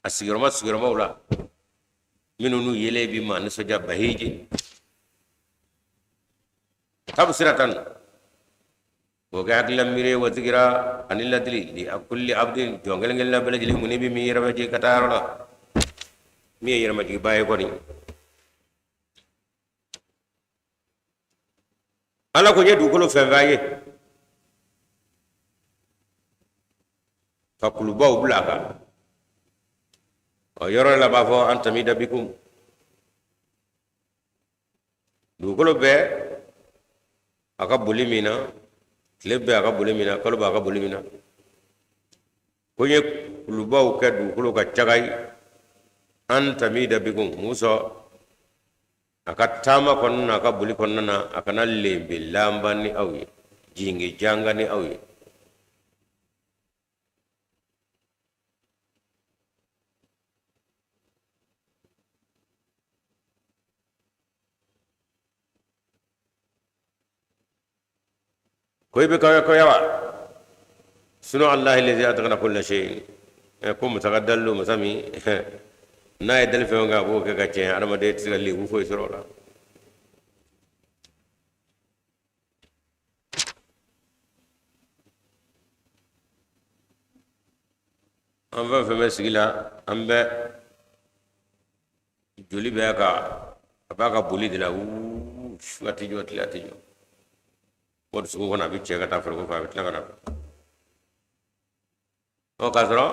a sigiyɔrɔma sigiyɔrɔmaw la, minnu n'u yelen bi maa nisɔndiya. Bahiji tabsiratan, o kɛ hakilila miiri, wa zikira, ani ladili, li kulli abdin, jɔn kelen kelenna bɛɛ lajɛlen munibi, min yɛrɛ bɛ jigin ka taa yɔrɔ la, min ye yɛrɛmajiginbaa ye kɔni. Ala ko n ye dugukolo fɛn fɛn ye ka kulubaw bila a kan, ɔ yɔrɔ la b'a fɔ an tamida bikum, dugukolo bɛ a ka boli min na, tile bɛ a ka boli min na, kalo bɛ a ka boli min na, ko n ye kulubaw kɛ dugukolo kan cagayi, an tamida bikum, musa a ka taama kɔnɔna na, a ka boli kɔnɔna na, a kana lenbe lanba ni aw ye, jinge janga ni aw ye. Ko i bɛ kabakoya wa? Sunu allahi lazi atqana kulla shay'in. Ko masa ka dalilu, masa min n'a ye dali fɛn kɛ, a b'o kɛ ka tiɲɛ, adamaden tɛ se ka lebu foyi sɔrɔ o la. An fɛn fɛn bɛ sigi la, an bɛ joli bɛ ka a b'a ka boli de la wuu, su a tɛ jɔ, tile a tɛ jɔ. Bɔ dusukun kɔnɔ, a bɛ cɛ ka taa farikolo fɛ, a bɛ tila ka na. Ɔ, k'a sɔrɔ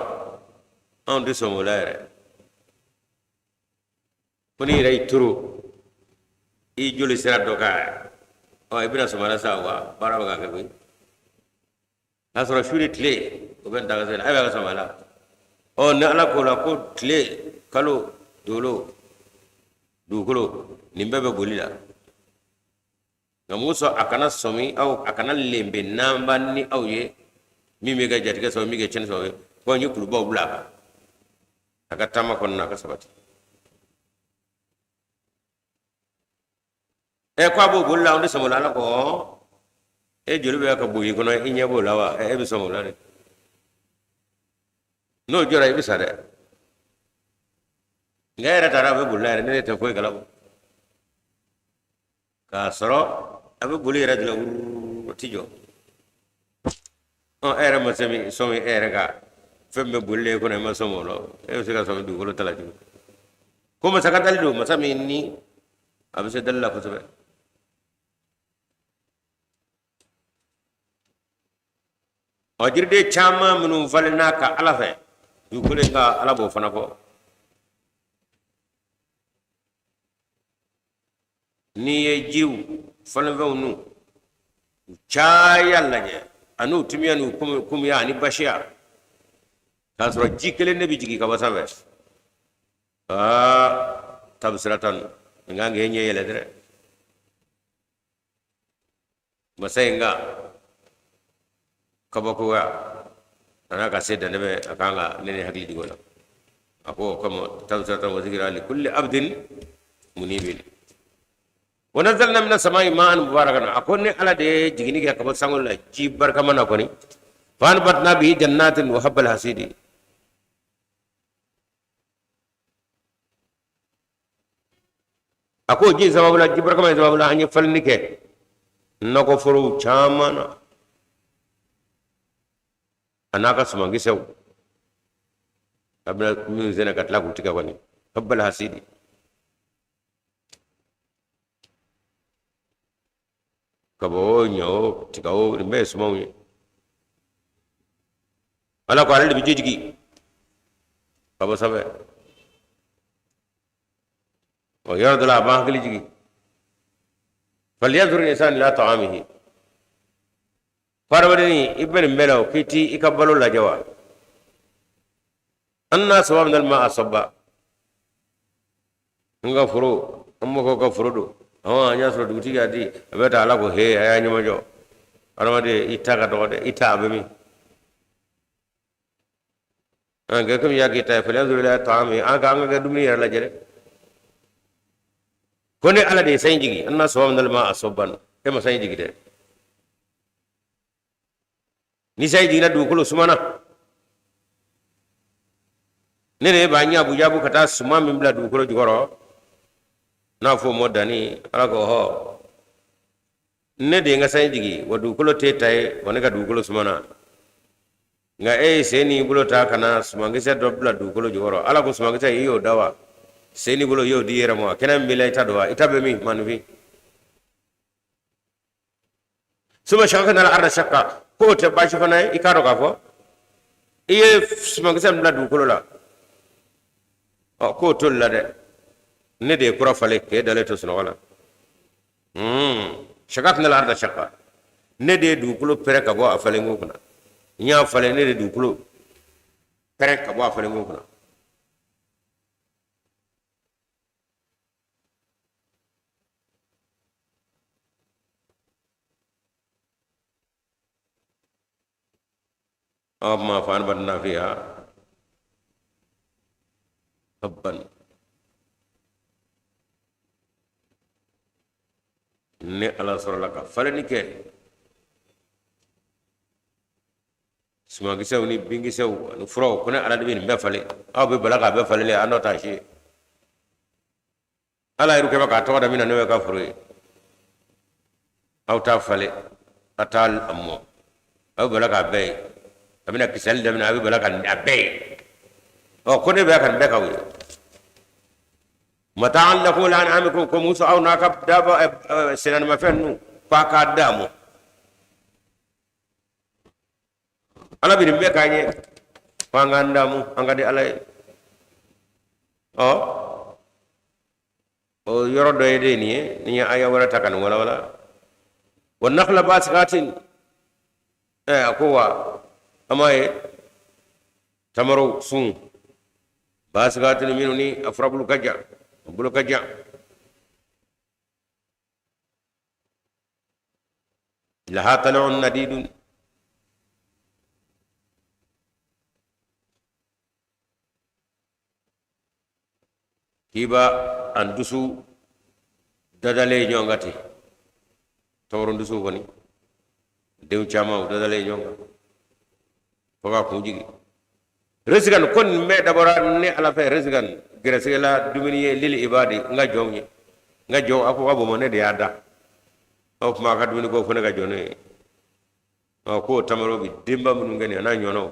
anw tɛ sɔn o la yɛrɛ. Ko n'i yɛrɛ y'i turu i joli sira dɔ kan, ɔ, i bɛna sɔmi a la sa, wa baara bɛ ka kɛ koyi. K'a sɔrɔ su ni tile o bɛ daga sen, a bɛ ka sɔmi a la. Ɔ, ni Ala ko la ko tile, kalo, dolo, dugukolo, nin bɛɛ bɛ boli la, nka musa a kana sɔmi aw, a kana lenbe nanba ni aw ye min bɛ kɛ jatigɛ sababu, min kɛ tiɲɛni sababu ye, ko n ye kulubaw bila a kan, a ka taama kɔnɔna a ka sabati. Ɛ, ko a b'o boli la, anw tɛ sɔmi o la. Ala ko e joli bɛ ka boli i kɔnɔ, i ɲɛ b'o la wa? E bɛ sɔmi o la de? N'o jɔra, i bɛ sa dɛ. Nka e yɛrɛ taara a bɛ boli la yɛrɛ, ne tɛ foyi kalama, k'a sɔrɔ a bɛ boli yɛrɛ de la wuru, o ti jɔ. Ɔ, e yɛrɛ ma sɔmi sɔmi e yɛrɛ ka fɛn bɛ boli e kɔnɔ, e ma sɔmi o la, e bɛ se ka sɔmi dugukolo ta la cogo? Ko masa ka dali don, masa min ni a bɛ se dali la kosɛbɛ. Ɔ, jiriden caman minnu falenna ka Ala fɛ dugukolo in kan, Ala b'o fana fɔ. N'i ye jiw falenfɛnw n'u caya lajɛ, ani u timiya n'u kumuya ani basiya, k'a sɔrɔ ji kelen de bɛ jigin ka bɔ sanfɛ, aa, tabsiratan, nin kan k'e ɲɛ yɛlɛ dɛrɛ. Masa in ka kabakoya a n'a ka se dantɛmɛ, a kan ka ne ni hakili jigin o la. A ko kama tabsiratan wa zikra li kulli abdin munibin. Wa nazzalna mina samai ma'an mubarakan. A ko ne Ala de ye jiginni kɛ ka bɔ sankolo la ji barikama na kɔni. Fa anbatna bihi jannatin wa habbal hasidi. A ko ji sababu la, ji barikama in sababu la, an ye falenni kɛ nakɔforow caman na, a n'a ka sumankisɛw, a bɛna minnu sɛnɛ ka tila k'u tigɛ kɔni. Habbal hasidi, kaba o, ɲɔ o, tiga o, nin bɛɛ ye sumanw ye. Ala ko ale de bɛ ji jigin ka bɔ sanfɛ. Ɔ, yɔrɔ dɔ la, a b'an hakili jigin: falyanzur insan ila ta'amihi. Ko hadamaden, i bɛ nin bɛɛ la o, k'i t'i i ka balo lajɛ wa? Anna sababna alma'a sabba. N ka foro, an mɔgɔw ka foro don, awɔ, an y'a sɔrɔ dugutigi y'a di, a bɛ taa. Ala ko he, a y'a ɲɛmajɔ, hadamaden, i ta ka dɔgɔ dɛ, i ta a bɛ min? An kɛ komi y'a k'i ta ye. Falyanzur ila ta'ami, an ka kɛ dumuni yɛrɛ lajɛ dɛ. Ko ne Ala de ye sanji jigin. Anna sababna alma'a sabban. E ma sanji jigin dɛ. Ni sanji jiginna, dugukolo sumana, ne de b'a ɲaabu ka taa suman min bila dugukolo jukɔrɔ, n'a fɔ o ma danni. Ala ko hɔ, ne de ye n ka sanji jigin, wa dugukolo t'e ta ye, wa ne ka dugukolo sumana, nka e ye sen n'i bolo ta ka na sumankisɛ dɔ bila dugukolo jukɔrɔ. Ala ko sumankisɛ, i y'o da wa? Sen n'i bolo, i y'o di i yɛrɛ ma wa? Kɛnɛ min b'i la, i ta don wa? I ta bɛ min, maaninfin? Suma shaqaqna al-arda shaqqa. K'o tɛ baasi fana ye. I k'a dɔn k'a fɔ i ye sumankisɛ min bila dugukolo la, ɔ, k'o tolila dɛ, ne de ye kura falen k'e dalen to sunɔgɔ la. Shaqaqna al-arda shaqqa, ne de ye dugukolo pɛrɛ ka bɔ a falenko kunna. N y'a falen, ne de ye dugukolo pɛrɛ ka bɔ a falenko kunna. Ɔ ma fa anbatna fiha habban. Ne Ala sɔrɔla ka falenni kɛ. Sumankisɛw ni binkisɛw ani furaw, ko ne Ala de bɛ nin bɛɛ falen. Aw bɛ bala k'a bɛɛ falen, an dɔ t'a si ye. Ala yɛrɛ kɛ bɛ k'a tɔgɔ da min na, n'o ye ka foro ye, aw t'a falen, a t'a mɔ, aw bɛ bala k'a bɛɛ ye. A bɛna kisɛli daminɛ, a bɛ bala ka a bɛɛ ye. Ɔ, ko ne bɛ ka nin bɛɛ k'aw ye. Mata'an lakum wa li an'amikum, ko muso aw n'a ka daba sennaanimafɛn ninnu, k'a k'a daamu. Ala bɛ nin bɛɛ k'an ye ko an k'an daamu, an ka di Ala ye. Ɔ, o yɔrɔ dɔ ye de nin ye. Ni ye aya wɛrɛ ta ka nin walawala, wa nakhla basikatin, ɛ, a ko wa an m'a ye tamaro sun basikatin, minnu ni a furabulu ka jan, a bolo ka jan, laha tal'un nadidun, k'i ba an dusu dadalen ɲɔgɔn kan ten. Tamaro dusu kɔni, denw caman u dadalen ɲɔgɔn kan fo ka kun jigin. Risikan, ko nin bɛɛ dabɔra ne Ala fɛ, risikan, gɛrɛsɛgɛ la dumuni ye, lil ibadi, n ka jɔnw ye. N ka jɔnw, a ko ka bon, ne de y'a da. Aw kuma a ka dumuni ko fo ne ka jɔn n'o ye. Ɔ, k'o tamaro bi denba minnu kɛ nin, a n'a ɲɔgɔnnaw,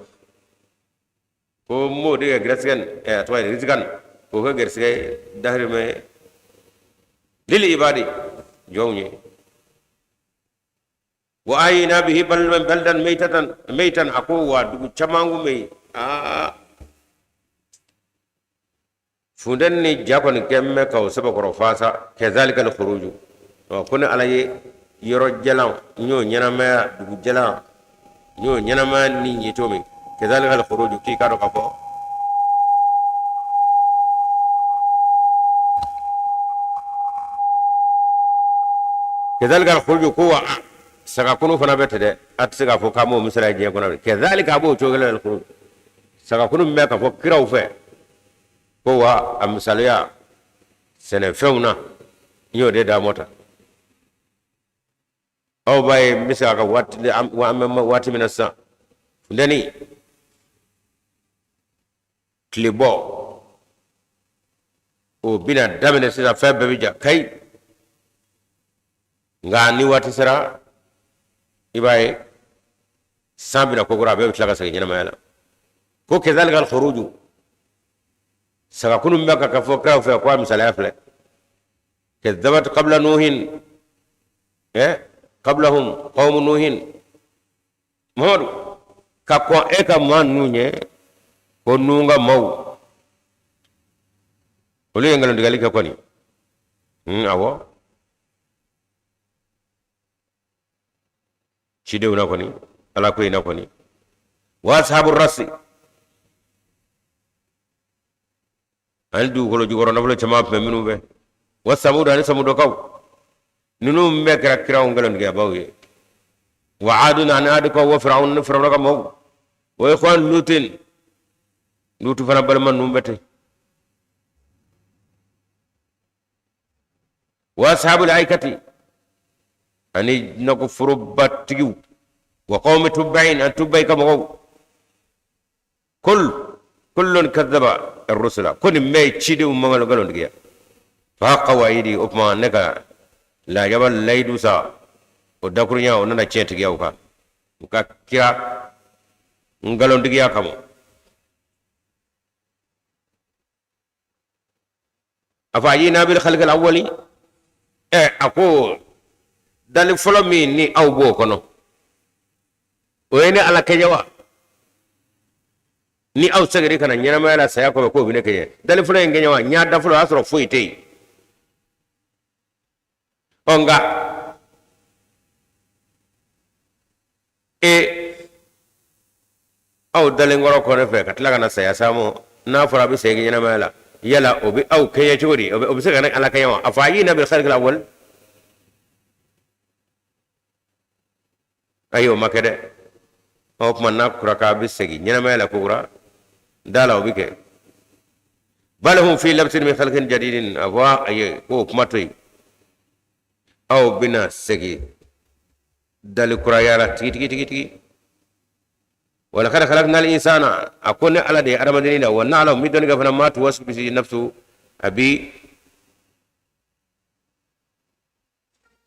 ko n b'o de kɛ gɛrɛsɛgɛ nin, ɛ, a tɔgɔ ye risikan, k'o kɛ gɛrɛsɛgɛ ye, dahirimɛ ye, lil ibadi, jɔnw ye. Wa ahyayna bihi baldan maytatan maytan, a ko wa dugu caman kun bɛ yen, aa, funteni ni ja kɔni kɛn bɛ ka o sɛbɛkɔrɔ faasa. Kazalika al-khuruju, ko ne Ala ye yɔrɔ jalan n y'o ɲɛnamaya, dugu jalan n y'o ɲɛnamaya ni ye cogo min, kazalika al-khuruju, k'i k'a dɔn k'a fɔ kazalika al-khuruju, ko wa saga kunu fana bɛ ten dɛ. A tɛ se k'a fɔ k'an b'o misaliya diɲɛ kɔnɔ. Kazalika, a b'o cogo kelen na, al-khuruju, saga kunu min bɛ ka fɔ kiraw fɛ, ko wa a misaliya sɛnɛfɛnw na, n y'o de d'a ma tan. Aw b'a ye, n bɛ se ka waati, an bɛ waati min na sisan, funteni, tilebɔ, o bɛna daminɛ sisan, fɛn bɛɛ bɛ ja kayi. Nka ni waati sera, i b'a ye san bɛna kokura, a bɛɛ bɛ tila ka segin ɲɛnamaya la. Ko kazalika al-khuruju, saga kunu min bɛ ka fɔ kiraw fɛ, ko a misaliya filɛ. Kazzabat qabla nuhin, qablahum qawmu nuhin, Muhammadu, ka kɔn e ka maa ninnu ɲɛ, ko Nuhu ka maaw, olu ye nkalontigɛli kɛ kɔni. Awɔ, cidenw na kɔni, Ala ko in na kɔni. Wa ashabu rasi, ani dugukolo jukɔrɔ nafolo caman tun bɛ minnu fɛ, wa samudu, ani samudukaw, ninnu bɛɛ kɛra kiraw nkalontigɛbaw ye. Wa adun, ani adikaw, wa firawun, ni firawuna ka maaw, wa ikhwan lutin, Lutu fana balima ninnu bɛ ten, wa ashabul aikati, ani nakɔ forobatigiw, wa qawmi tubbain, ani tubbayi ka mɔgɔw. Kul kullun kadhaba ar-rusula, ko nin bɛɛ ye cidenw ma nkalontigiya. Fa haqqa wa'idi, o tuma ne ka lajaba layidu sa, o dakurunya o nana tiɲɛ tigiya u kan, u ka kira nkalontigiya kama. Afa ayina bil khalqil awwali, ɛ, a ko dali fɔlɔ min ni aw b'o kɔnɔ, o ye ne Ala kɛɲɛ wa? Ni aw seginna ka na ɲɛnamaya la saya kɔfɛ, k'o bɛ ne kɛɲɛ, dali fɔlɔ in kɛɲɛ wa? N y'a da fɔlɔ, o y'a sɔrɔ foyi tɛ yen. Ɔ, nka e aw dalenkɔrɔ kɔ ne fɛ ka tila ka na saya sa mɔ, n'a fɔra a bɛ segin ɲɛnamaya la, yala o bɛ aw kɛɲɛ cogo di? O bɛ se ka ne Ala kɛɲɛ wa? Afa ayina bil khalqil awwal, ayi, o ma kɛ dɛ. O tuma n'a kura k'a bɛ segin ɲɛnamaya la kokura da la, o bɛ kɛ. Bal hum fi labsin min khalqin jadidin, a fɔ ayi, k'o kuma to yen, aw bɛna segin dali kuraya la tigi tigi tigi tigi. Wa laqad khalaqna al-insana, a ko ne Ala de ye adamaden da, wa na'lamu, n bɛ dɔnni kɛ fana, ma tuwaswisu bihi nafsu, a bi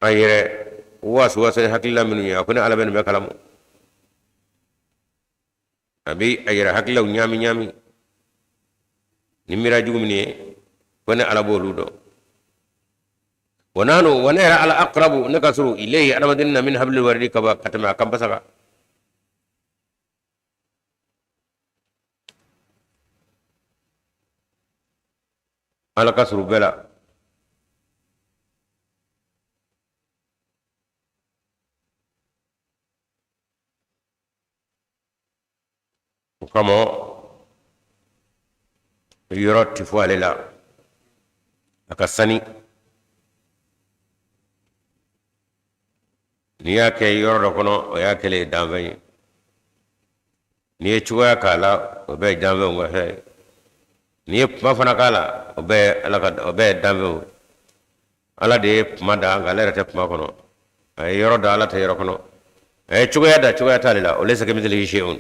a yɛrɛ wasuwasa ni hakilila minnu ye, a ko ne Ala bɛ nin bɛɛ kalama. A bɛ a yɛrɛ hakililaw ɲaami ɲaami ni miira jugu minnu ye, ko ne Ala b'olu dɔn. Wa nahnu, wa ne yɛrɛ Ala, aqrabu, ne ka surun, ilayhi, adamaden na, min hablil waridi, kaba ka tɛmɛ a kanpasa kan. Ala ka surun bɛɛ la. O kama yɔrɔ tɛ fɔ ale la, a ka sani. N'i y'a kɛ yɔrɔ dɔ kɔnɔ, o y'a kɛlen ye danfɛn ye. N'i ye cogoya k'a la, o bɛɛ ye danfɛnw ka fɛn ye. N'i ye kuma fana k'a la, o bɛɛ ye Ala ka, o bɛɛ ye danfɛnw. Ala de ye kuma da, nka ale yɛrɛ tɛ kuma kɔnɔ. A ye yɔrɔ da, Ala tɛ yɔrɔ kɔnɔ. A ye cogoya da, cogoya t'ale la. O laysa kamithlihi shay'un.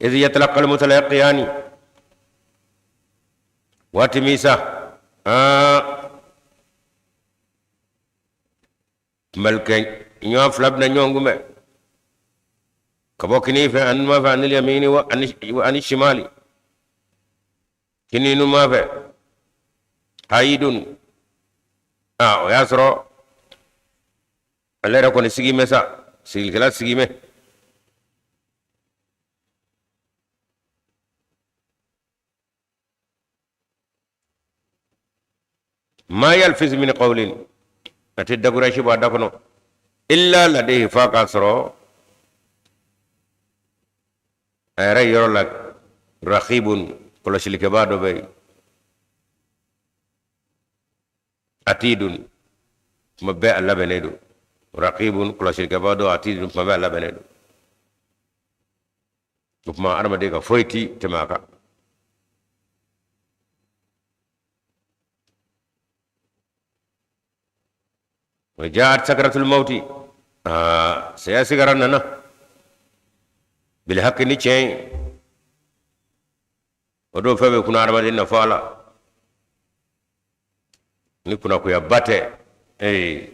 Idh yatalaqqa almutalaqiyani, waati min sa aa kunbɛlikɛ ɲɔgɔn fila bɛna ɲɔgɔn kunbɛn ka bɔ kini fɛ ani numan fɛ, anil yamini wa ani shimali, kini numan fɛ, qayidun, aa o y'a sɔrɔ ale yɛrɛ kɔni sigi mɛ sa, sigilikɛla sigi mɛ. Ma yalfizu min qawlin, a tɛ dakurasi bɔ a da kɔnɔ, illa ladayhi, f'a k'a sɔrɔ a yɛrɛ yɔrɔ la, raqibun, kɔlɔsilikɛbaa dɔ bɛ yen, atidun, tuma bɛɛ a labɛnnen don, raqibun, kɔlɔsilikɛbaa dɔ, atidun, tuma bɛɛ a labɛnnen don. O tuma adamaden ka foyi ti tɛmɛ a kan. Wa jaat sakaratul mawti, aa saya sigara nana, bil haqqi, ni tiɲɛ ye. O don fɛn bɛ kunna adamaden na fɔ a la ni kunnakoyaba tɛ ee.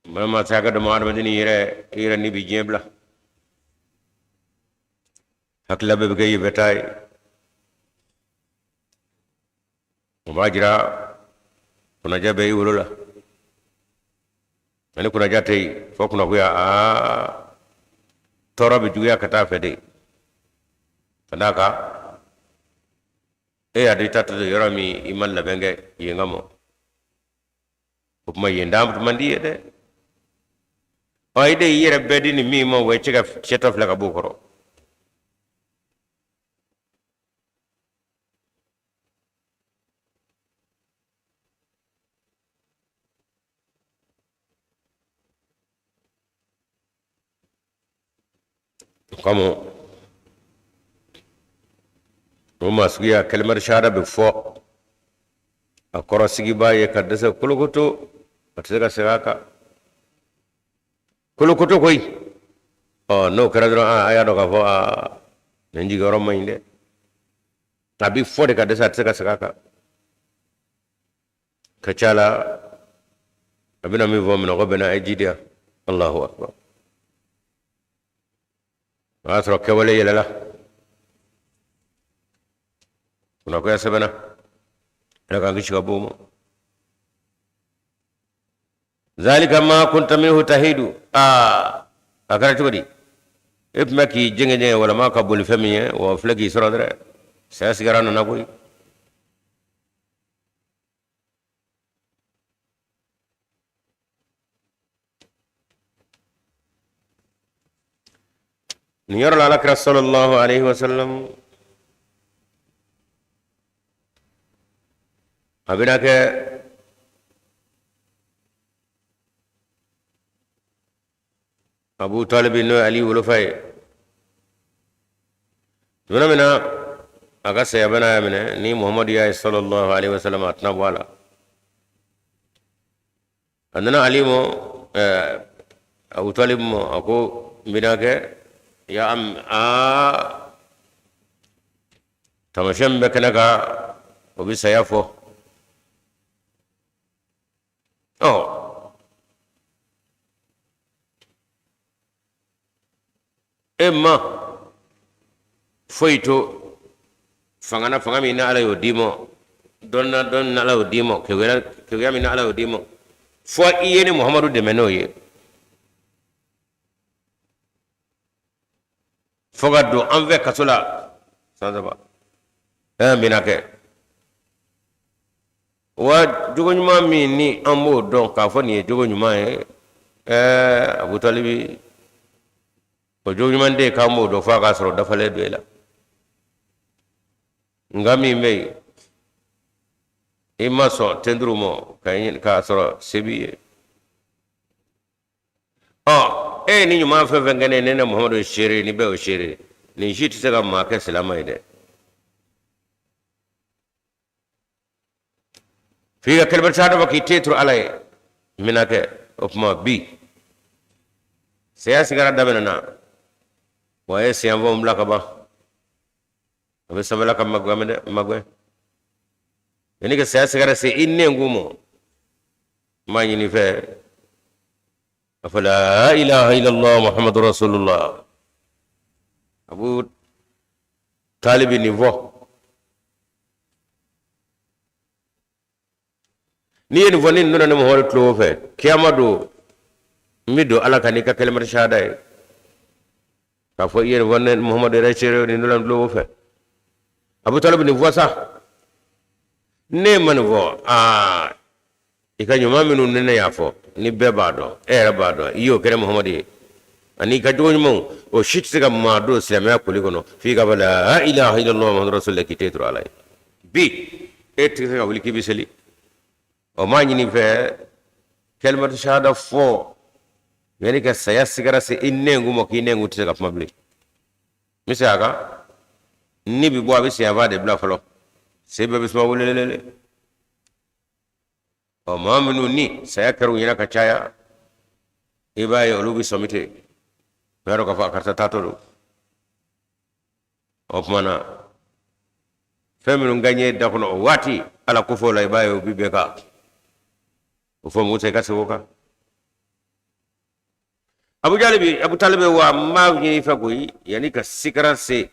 Balima, saya ka dama adamaden yɛrɛ i yɛrɛ ni bi diɲɛ bila, hakilila bɛɛ bɛ kɛ yen bɛ taa ye. O b'a jira kunnaja bɛ i wolo la, ani kunnaja tɛ yen fɔ kunnagoya. Aa tɔɔrɔ bɛ juguya ka taa fɛ de, ka d'a kan e y'a dɔn i taatɔ don yɔrɔ min, i ma labɛn kɛ yen ka mɔ. O tuma yen dan man di ye dɛ. Ɔ i de y'i yɛrɛ bɛɛ di nin min ma, o ye cɛ ka fiyɛtɔ filɛ ka b'o kɔrɔ. O kama o maa suguya, kalimatu shahada bɛ fɔ a kɔrɔ sigibaa ye ka dɛsɛ kolokoto, a tɛ se ka segin a kan kolokoto koyi. Ɔ n'o kɛra dɔrɔn, a y'a dɔn k'a fɔ aa nin jigiyɔrɔ man ɲi dɛ. A bɛ fɔ de ka dɛsɛ, a tɛ se ka segin a kan. Ka ca la a bɛna min fɔ, minnɔgɔ bɛ n na, a ye ji di yan. Allahu akbar. O y'a sɔrɔ kɛwale yɛlɛla, kunnagoya sɛbɛnna. Ala k'an kisi ka bɔ o ma. Zalika ma kunta minhu tahidu, aa a kɛra cogo di? E tun bɛ k'i jɛngɛ jɛngɛ walama ka boli fɛn min ye, wa filɛ k'i sɔrɔ dɛrɛ. Saya sigara nana koyi. Nin yɔrɔ la, alakira sallallahu alaihi wasallam a bɛna kɛ Abu Talibi n'o ye Ali wolofa ye, tuma min na a ka sayabana y'a minɛ, ni Muhamadu y'a ye sallallahu alaihi wasallam, a tɛna bɔ a la. A nana Ali ma, Abu Talib ma, a ko n binaakɛ, ya am, aa taamasiyɛn min bɛ kɛnɛ kan, o bɛ saya fɔ. Ɔ e ma foyi to fanga na, fanga min n'Ala y'o d'i ma, dɔnni na, dɔnni n'Ala y'o d'i ma, keguya min n'Ala y'o d'i ma, fo i ye ne Muhamadu dɛmɛ n'o ye, fo ka don an fɛ kaso la san 3. Ɛ n binaakɛ, wa jogo ɲuman min ni an b'o dɔn k'a fɔ nin ye jogo ɲuman ye, ɛɛ Abu Talibi, o jogo ɲuman de k'an b'o dɔn f'a k'a sɔrɔ dafalen don e la. Nka min bɛ yen, i ma sɔn tenduru ma k'a sɔrɔ se b'i ye. Ɔ e ye ni ɲuman fɛn fɛn kɛ ne, ne Muhamadu ye seere, ni bɛɛ y'o seere, nin si tɛ se ka maa kɛ silama ye dɛ. F'i ka kalimatu shahada fɔ k'i ten turu Ala ye. N binaakɛ, o tuma bi saya sigara daminɛna wa, a ye senyanfanw bila ka ban, a bɛ sanfɛla ka magwɛ dɛ, magwɛ. Yanni ka saya sigara se i nɛnkun ma, n b'a ɲini i fɛ a fɔ la ilaha illallah muhammadu rasulullah. Abu Talibi nin fɔ, n'i ye nin fɔ, ni nin donna ne Muhamadu tulo fɛ, kiyama don n bɛ don Ala kan n'i ka kalimatu shahada ye, k'a fɔ i ye nin fɔ ne Muhamadu yɛrɛ seere, nin donna n tulo fɛ. Abu Talibi nin fɔ sa, ne ma nin fɔ, aa i ka ɲuman minnu ni ne y'a fɔ, ni bɛɛ b'a dɔn, e yɛrɛ b'a dɔn, i y'o kɛ ne Muhamadu ye, ani i ka jogo ɲumanw, o si tɛ se ka maa don silamɛya koli kɔnɔ f'i ka fɔ la ilaha illallah muhammadu rasulullah, k'i ten turu Ala ye. Bi e tɛ se ka wuli k'i bɛ seli, o m'a ɲini fɛ kalimatu shahada fɔ yanni ka saya sigara se i nɛnkun ma, k'i nɛnkun tɛ se ka kuma bilen. N bɛ segin a kan, ni bɛ bɔ, a bɛ senyanfan de bila fɔlɔ, sen bɛɛ bɛ suma welelele. Ɔ maa minnu ni saya kɛra u ɲɛna ka caya, i b'a ye olu bɛ sɔmi ten, u y'a dɔn k'a fɔ a karisa taatɔ don. O tuma na fɛn minnu ka ɲɛ da kɔnɔ o waati Ala ko fɔ la, i b'a ye o bi bɛɛ kan o fɔ Musa i ka segin o kan. Abu Jalibi, Abu Talibi, wa n b'a ɲini i fɛ koyi, yanni ka sikara se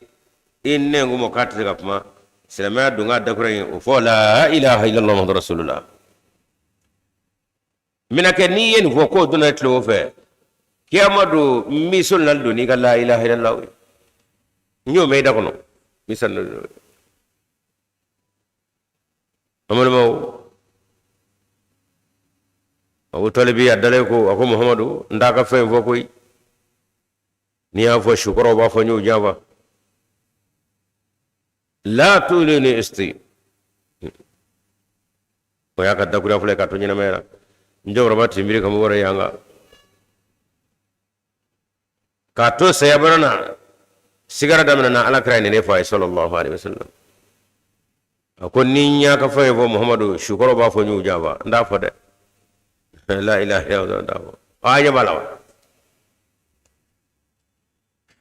i nɛnkun ma k'a tɛ se ka kuma, silamɛya don k'a dakura ye o fɔ la ilaha illallah muhammadu rasulullah. N bɛna kɛ n'i ye nin fɔ k'o donna tulo fɛ, kiyama don n b'i solonali don n'i ka la ilaha illallah ye, n y'o mɛn i da kɔnɔ, n b'i solonali don. An balimaw, Abu Talibi a dalen ko, a ko Muhamadu, n t'a ka fɛn fɔ koyi, n'i y'a fɔ sukɔrɔw b'a fɔ n y'o janfa. La tulini isti, o y'a ka dakuruya fɔlɔ ye k'a to ɲɛnamaya la. N cɛkɔrɔba tinbiri ka mɔgɔ wɛrɛ yan kan k'a to sayabana na, sigara daminɛna, Ala kira ye nin ne fɔ a ye sallallahu alaihi wasallam. A ko ni n y'a ka fɛn ye fɔ Muhamadu, sukɔrɔ b'a fɔ n y'u janfa, n t'a fɔ dɛ, la ilaha illallah, n t'a fɔ. A ɲɛ b'a la wa?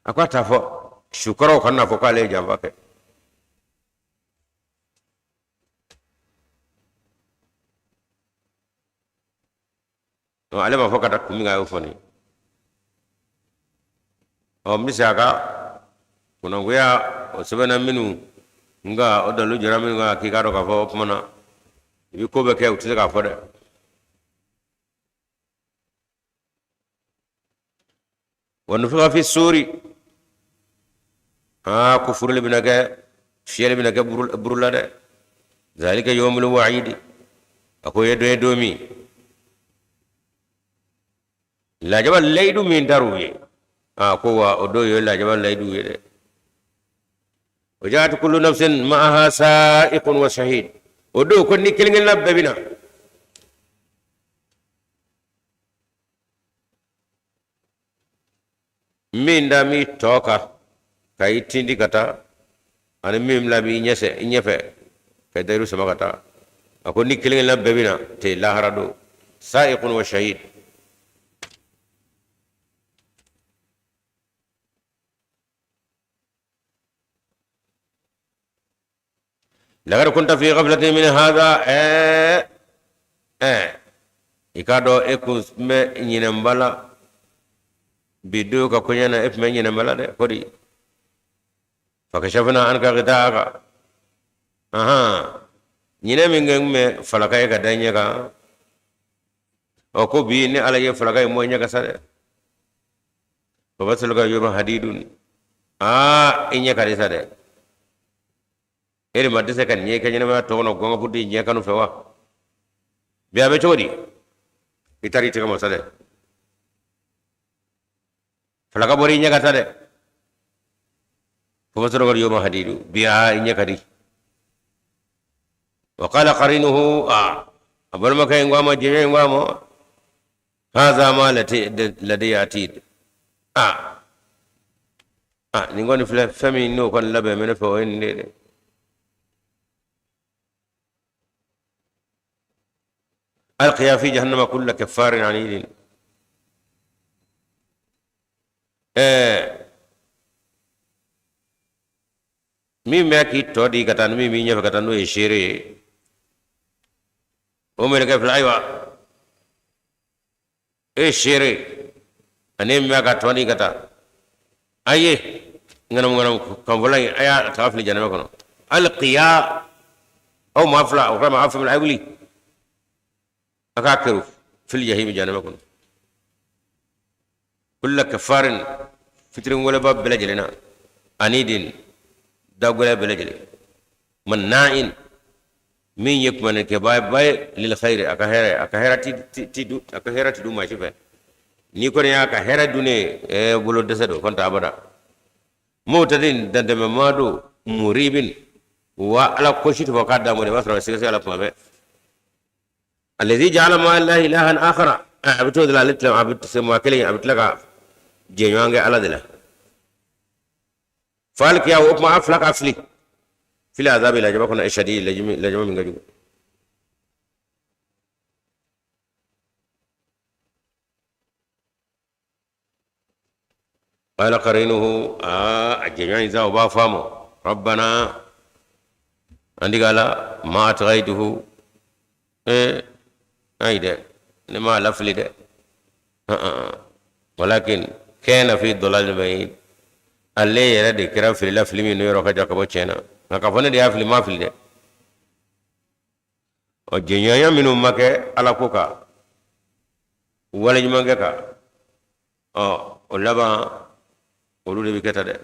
A ko a t'a fɔ, sukɔrɔw kana fɔ k'ale ye janfa kɛ. Ale b'a fɔ ka da kun min kan, a y'o fɔ nin. Ɔ n bɛ segin a kan, kunnagoya o sɛbɛnna minnu nka o dalu jɔra minnu kan, k'i k'a dɔn k'a fɔ o tuma na i bɛ ko bɛɛ kɛ, u tɛ se k'a fɔ dɛ. Wa nufixa fi suri, aa ko furuli bɛna kɛ, fiyɛli bɛna kɛ buru la dɛ. Zalika yawmul wa'idi, a ko ye don ye don min lajaba layidu min tar'u ye, aa ko wa o don ye lajaba layidu ye dɛ. Wa ja'at kullu nafsin ma'aha sa'iqun wa shahid, o don ko ni kelen kelenna bɛɛ bɛ na. da mi tɔ kan ka i tindi ka taa ani min bila b'i ɲɛsɛ i ɲɛfɛ ka i dayiru sama ka taa. A ko ni kelen kelenna bɛɛ bɛ na ten lahara don, sa'iqun wa shahid. Laqad kunta fi ghaflatin min hadha. I k'a dɔn e kun bɛ ɲinɛnba la bi don ka koɲɛ na, e tun bɛ ɲinɛnba la dɛ. Ko di? Fakashafna anka ghita'aka. Ahan, ɲinɛ min kɛ kun bɛ falaka ye ka da ɲɛ kan, ɔ ko bi ni Ala ye falaka in bɔ ɲɛ kan sa dɛ. Fabasaruka yawma hadidun. Aa, i ɲɛ ka di sa dɛ. E de ma dɛsɛ ka nin ye i ka ɲɛnamaya tɔ kɔnɔ gɔngɔ di ɲɛ kanu fɛ wa? Bi a bɛ cogo di? I taara i tɛgɛ ma sa dɛ, falaka bɔra i ɲɛ kan sa dɛ. Fabasaruka yawma hadidu. Bi a i ɲɛ ka di. Wa qala qarinuhu, a balimakɛ in ko a ma, jɛɲɔgɔn in ko a ma, haza ma ladayya atid. A nin kɔni filɛ fɛn min n'o kɔni labɛn bɛ ne fɛ, o ye nin de ye dɛ. Alqiya fi jahannama kulla kaffarin anidin. Min bɛ k'i tɔ di ka taa ni min b'i ɲɛfɛ ka taa n'o ye seere ye, o mɛlɛkɛ filɛ. Ayiwa, e seere ani min bɛ ka tɔ di ka taa, a ye ŋanamu ŋanamu kanfɔla in, a y'a ta fili janɛmɛ kɔnɔ. Alqiya, aw maa fila, o kɔrɔ aw fɛn, a ye wuli a k'a kɛrɛ fili jahimi janɛmɛ kɔnɔ. Kulla kafarin, fitiriwaleba bɛɛ lajɛlen na, anidin, dagɛlɛn bɛɛ lajɛlen, manna'in, min ye kumanikɛba ye, lil khairi, a ka hɛrɛ, a ka hɛrɛ ti du, a ka hɛrɛ ti dun maa si fɛ. N'i kɔni y'a ka hɛrɛ dun ne bolo dɛsɛ don kɔnta abada. Mu'tadin, dantɛmɛmaa don, muribin, wa Ala ko si tɛ fɔ k'a da mɔni, i b'a sɔrɔ a bɛ sigasɛgɛ la tuma bɛɛ. Allazi ja'ala ma'a Allahi ilahan akhara. A bɛ t'o de la, ale tila a bɛ se maa kelen, a bɛ tila ka jɛɲɔgɔn kɛ Ala de la. Fa alqiya, o kuma a fila ka fili fil azabi, lajaba kɔnɔ, shadid, lajaba min ka jugu. Qala qarinuhu, a jɛɲɔgɔn in sa, o b'a fɔ a ma, rabbana, an tigi Ala, ma atghaytuhu. Ayi dɛ, ne m'a lafili dɛ, walakin kana fi dalalin ba'id. Ale yɛrɛ de kɛra fili la, fili min n'o yɔrɔ ka jan ka bɔ tiɲɛ na, nka k'a fɔ ne de y'a fili, m'a fili dɛ. Ɔ, jɛɲɔgɔnya minnu ma kɛ Ala ko kan, waleɲumankɛ kan, ɔ o laban olu de bɛ kɛ tan dɛ.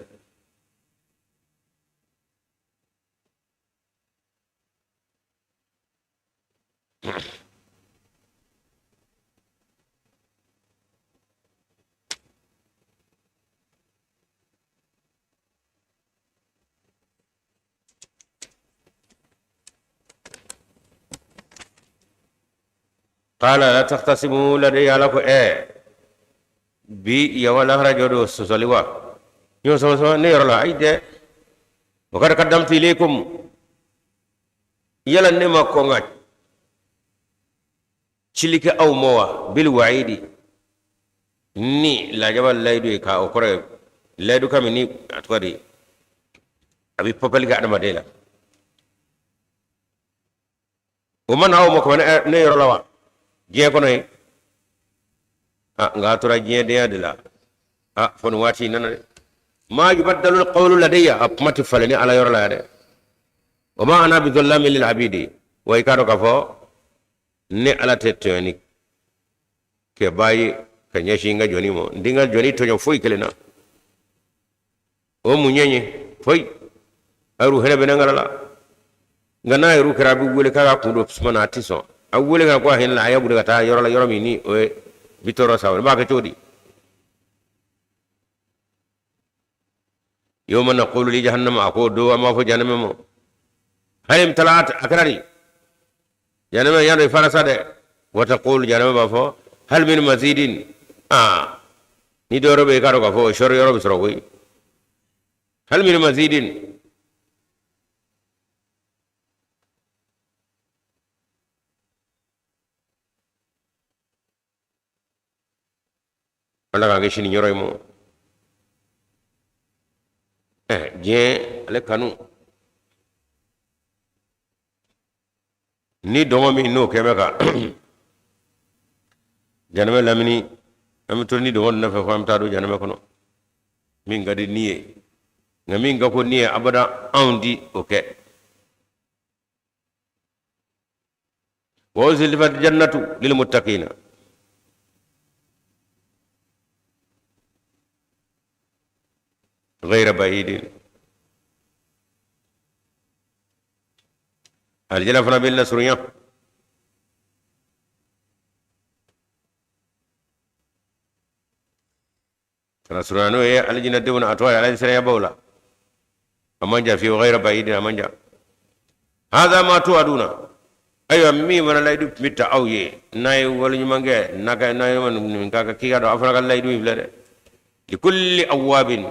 Qala la takhtasimu ladayya. Ala ko bi yawa lahara jɔ don sɔsɔli wa ɲɔgɔn sama sama ne yɔrɔ la? Ayi dɛ. Wa qad qaddamtu ilaykum. Yala ne ma kɔn ka cili kɛ aw ma wa? Bil wa'idi, ni lajaba layidu ye, ka o kɔrɔ ye layidu ka min ni a tɔgɔ di, a bɛ papali kɛ adamaden la. O ma na aw ma kɔmi ne yɔrɔ la wa diɲɛ kɔnɔ ye? Nka a tora diɲɛdenya de la fo nin waati in nana dɛ. Ma yubaddalu alqawlu ladayya, a kuma tɛ falen ni Ala yɔrɔ la yan dɛ. Wa ma ana bi dhallamin lil abidi. Wa i k'a dɔn k'a fɔ ne Ala tɛ tɔɲɔni kɛbaa ye ka ɲɛsin n ka jɔni ma. N tɛ n ka jɔni tɔɲɔ foyi kelen na. O mun ɲɛ ye foyi a yɛrɛ hɛrɛ bɛ ne la. Nka n'a yɛrɛ kɛra, a bɛ wele k'a ka kun don suma na, a tɛ sɔn. A wele ka ko a hinɛ la, a y'a wuli ka taa yɔrɔ la, yɔrɔ min ni o ye bi tɔɔrɔ sa, o b'a kɛ cogo di? Yawma naqulu li jahannama, a ko don an b'a fɔ jahanama ma, hal imtala'at, a kɛra di jahanama yan i fara sa dɛ. Wa taqulu, jahanama b'a fɔ, hal min mazidin. Aa. Ni dɔ wɛrɛ bɛ yen, i k'a dɔn k'a fɔ o sɔrɔ yɔrɔ bɛ sɔrɔ koyi. Hal min mazidin, Ala k'an kisi nin yɔrɔ in ma. Diɲɛ ale kanu ni dɔngɔ min n'o kɛ bɛ ka janɛmɛ lamini, an bɛ to ni dɔngɔ nɔfɛ fo an bɛ taa don janɛmɛ kɔnɔ. Min ka di ni ye, nka min ka go ni ye abada, anw ti o kɛ. Wa uzlifat jannatu lil muttaqina, ghayra ba'idin. Alijana fana bɛ lasurunya. Kana surunya n'o ye alijinadenw na, a tɔgɔ ye ala ɲɛsiranyabaw la. A man jan fiyewu, ghayra ba'idin, a man jan. Hadha ma tu'aduna, ayiwa, min fana layidu tun bɛ ta aw ye n'a ye wale ɲuman kɛ, n'a ka n'a ye nin k'a ka k'i ka dɔn aw fana ka layidu in filɛ dɛ. Likulli awwabin,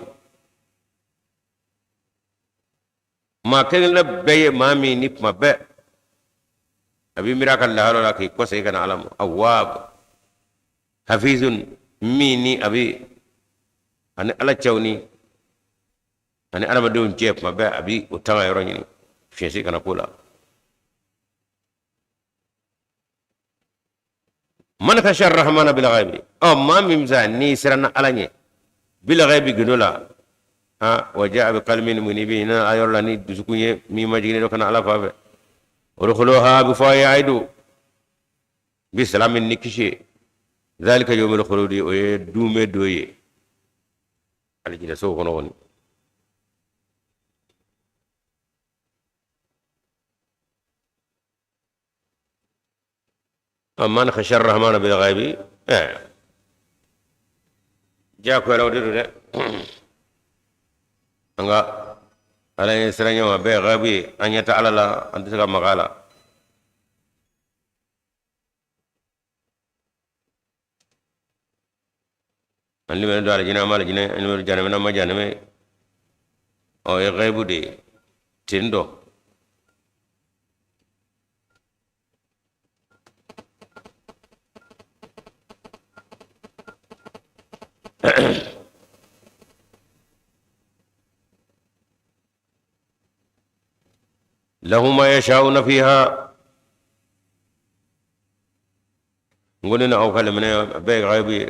maa kelenna bɛɛ ye maa min ni kuma bɛɛ a b'i miiri a ka lahara la k'i kɔsegin ka na Ala ma. Awwab hafizun, min ni a bɛ ani Ala cɛw ni ani adamadenw cɛ kuma bɛɛ a bɛ o tanga yɔrɔ ɲini fiɲɛ si kana k'o la. Man khashiya rahmana bil ghaibi, ɔ maa min bɛ se n'i siranna Ala ɲɛ, bil ghaibi, gundo la, ha wa jaa bi qalbin munibin, na a yɔrɔ la ni dusukun ye min majiginnen don ka na Ala fan fɛ. Udkhuluha, bɛ fɔ a ye a ye don, bi salamin, ni kisi ye. Zalika yawmul khuludi, o ye duumɛ don ye alijinɛ so kɔnɔ kɔni. Man khashiya rahmana bil ghaibi, diyagoya la o de don dɛ. An ka Ala ɲɛ siranɲɛ a bɛɛ ye ghaibu ye, an ɲɛ tɛ Ala la, an tɛ se ka maga a la. An limɛnɛ don alijinɛ, an ma alijinɛ, an limɛnɛ don janɛmɛ, an ma janɛmɛ. Ɔ ye ghaibu de ye ten dɔ. Lahum ma yasha'una fiha, n ko ne na aw ka limaniya, a bɛɛ ye ghaibu ye.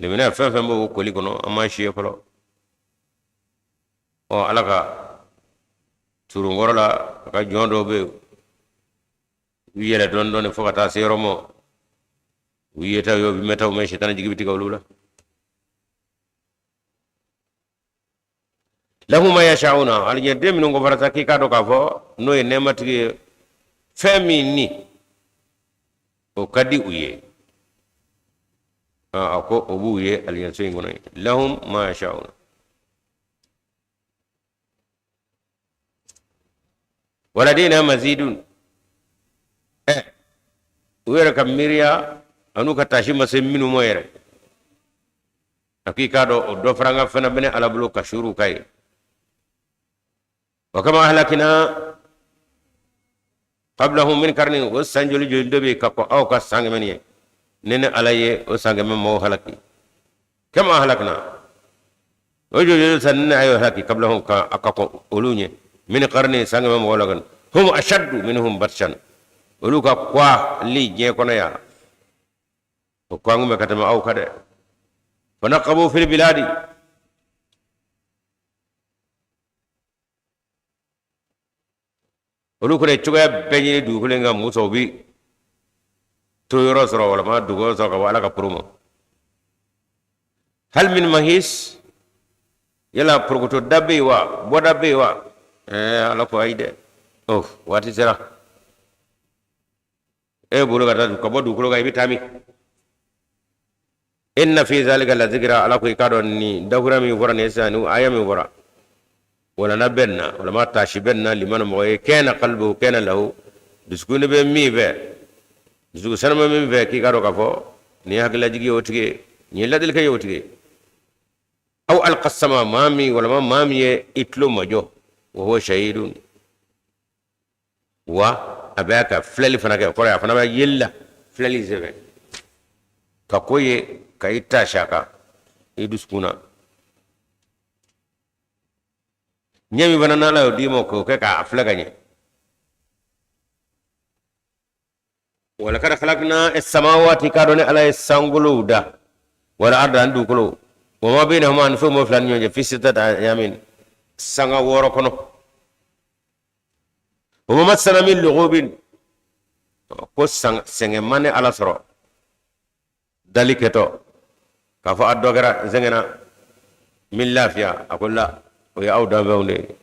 Limaniya fɛn fɛn b'o koli kɔnɔ, an m'a si ye fɔlɔ. Ɔ Ala ka turunkɔrɔ la, a ka jɔn dɔw bɛ yen, u yɛlɛ dɔɔni dɔɔni fo ka taa se yɔrɔ ma, u yetaw ye, u bɛ mɛtaw mɛn, sitana jigi bɛ tigɛ olu la. Lahum ma yasha'una, alijinɛden minnu ko fara sa, k'i k'a dɔn k'a fɔ n'o ye nɛɛmatigi ye, fɛn min ni o ka di u ye, a ko o b'u ye alijinɛso in kɔnɔ yen. Lahum ma yasha'una waladayna mazidun. U yɛrɛ ka miiriya an'u ka taasi ma se minnu ma yɛrɛ, a k'i k'a dɔn o dɔ fara fana bɛ ne Ala bolo ka suuru ka ye. Wa kama ahlakina qablahum min karnin, o san joli joli dɔ bɛ yen ka kɔn aw ka san 100 nin ye, ne ne Ala ye o san 100 mɔgɔw halaki. Kama ahlakina, o joli joli san ne a y'o halaki, qablahum, ka a ka kɔn olu ɲɛ, min karnin, san 100 mɔgɔw la kɔni, hum ashaddu minhum batshan, olu ka kwa li diɲɛ kɔnɔ yan, o ko an bɛ ka tɛmɛ aw kan dɛ. Fa naqabu fil biladi, olu kɔni cogoya bɛɛ ɲini dugukolo in kan, musa u bi to yɔrɔ sɔrɔ walima dugu yɔrɔ sɔrɔ ka bɔ Ala ka poro ma. Hal min mahis, yala porokoto da bɛ yen wa, bɔda bɛ yen wa? Ala ko ayi dɛ, o waati sera e bolo ka taa ka bɔ dugukolo kan, i bɛ taa min? Inna fi zalika la zikra, Ala ko i k'a dɔn nin dakura min fɔra nin ye sisan, ni aya min fɔra, walanda bɛ nin na, walama taasi bɛ nin na, liman, mɔgɔ ye, kana qalbuhu, kana lahu, dusukun bɛ min fɛ, dusukun sanuma min fɛ, k'i k'a dɔn k'a fɔ Nin ye hakililajigi ye o tigi ye, nin ye ladilikan ye o tigi ye. Aw alqa sama, maa min walama maa min ye i tulo majɔ, wa huwa shahidun, wa a bɛ ka filɛli fana kɛ, o kɔrɔ ye a fana bɛ yeli la filɛli senfɛ ka ko ye ka i taasi a kan i dusukun na. Ɲɛ min fana n'Ala y'o d'i ma k'o kɛ k'a filɛ ka ɲɛ. Walakad khalaqna as-samawati, k'a dɔn ne Ala ye sankolow da, wal arda, ani dugukolo, wa ma bainahuma, ani fɛn b'o fila ni ɲɔgɔn cɛ, fi sittati ayamin, sanga 6 kɔnɔ. Wa ma massana min lugubin, ko sɛgɛn ma ne Ala sɔrɔ dali kɛtɔ k'a fɔ a dɔ kɛra n sɛgɛnna n bɛ lafiya, a ko la, o ye aw danfɛnw de ye.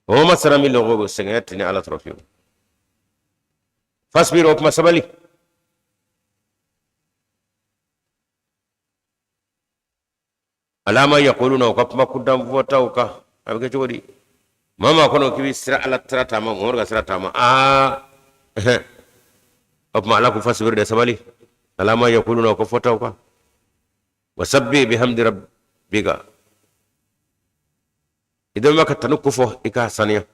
Wa ma massana min lugubin, sɛgɛn tɛ ne Ala sɔrɔ fiyewu. Fasbir, o kuma sabali. Ala ma yaquluna, u ka kuma kuntan fɔtaw kan, a bɛ kɛ cogo di? Maa maa kɔnɔ k'i bɛ sira Ala sira taama, Muhamadu ka sira taama, aa o tuma Ala ko fasbir de, sabali, ala ma yaquluna, u ka fɔtaw kan, wasabbih bihamdi rabbika, i dɛmɛ ka tanu kofɔ i k'a saniya,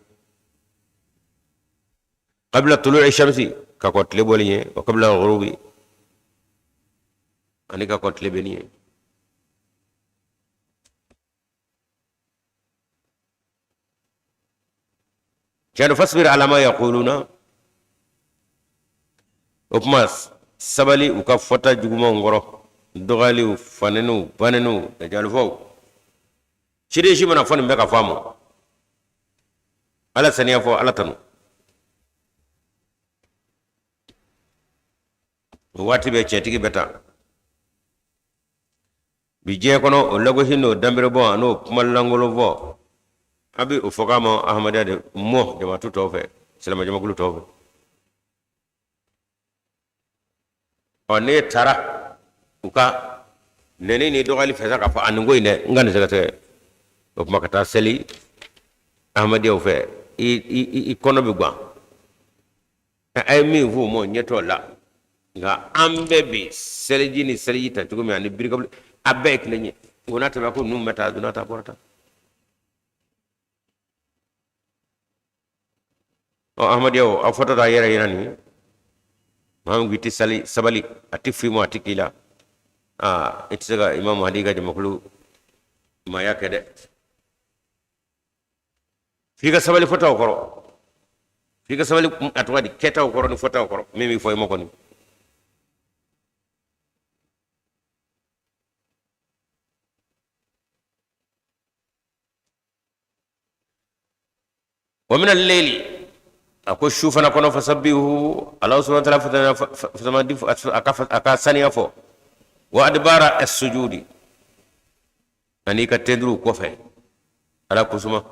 qabla tulu'i shamsi, ka kɔn tile bɔli ɲɛ, wa qabla ghurubi, ani ka kɔn tile binni ɲɛ. Tiɲɛ, fasbir ala ma yaquluna, o tuma sabali u ka fɔta jugumanw kɔrɔ, dɔgɔyaliw, faneniw, baneniw, dajalifɔw. Ciden si mana fɔ nin bɛɛ ka fɔ a ma, Ala saniya fɔ, Ala tanu. O waati bɛɛ cɛtigi bɛ taa bi diɲɛ kɔnɔ, o lagosi n'o danberebɔ an'o kuma lankolon fɔ, a bɛ o fɔ k'a ma Ahamadiya de mɔ jamatu tɔw fɛ, silamɛ jamakulu tɔw fɛ. Ɔ n'e taara u ka nɛni ni dɔgɔyali fɛ sa k'a fɔ a nin ko in dɛ, n ka nin sɛgɛsɛgɛ, o tuma ka taa seli Ahmadiyaw fɛ, i kɔnɔ bɛ gan. A ye min f'u ma ɲɛ t'o la, nka an bɛɛ bi seliji ni seliji ta cogo min ani birikabulu, a bɛɛ ye kelen ye. O n'a tɛmɛ ko ninnu bɛ taa donna ta bɔra ta. Ɔ Ahmadiyaw, aw fɔtɔ t'a yɛrɛ ɲɛna nin ye. Maa min ko i tɛ sali sabali, a tɛ foyi ma, a tɛ k'i la, aa i tɛ se ka Imam Mahdi ka jamakulu maaya kɛ dɛ. F'i ka sabali fɔtaw kɔrɔ, f'i ka sabali a tɔgɔ di kɛtaw kɔrɔ ni fɔtaw kɔrɔ, min bɛ fɔ i ma kɔni. Wa min al-layli, a ko su fana kɔnɔ, fasabbihu, Ala subhanahu wa ta'ala fasamadi a ka saniya fɔ, wa adbara as-sujudi, ani ka tenduru kɔfɛ Ala kosuma.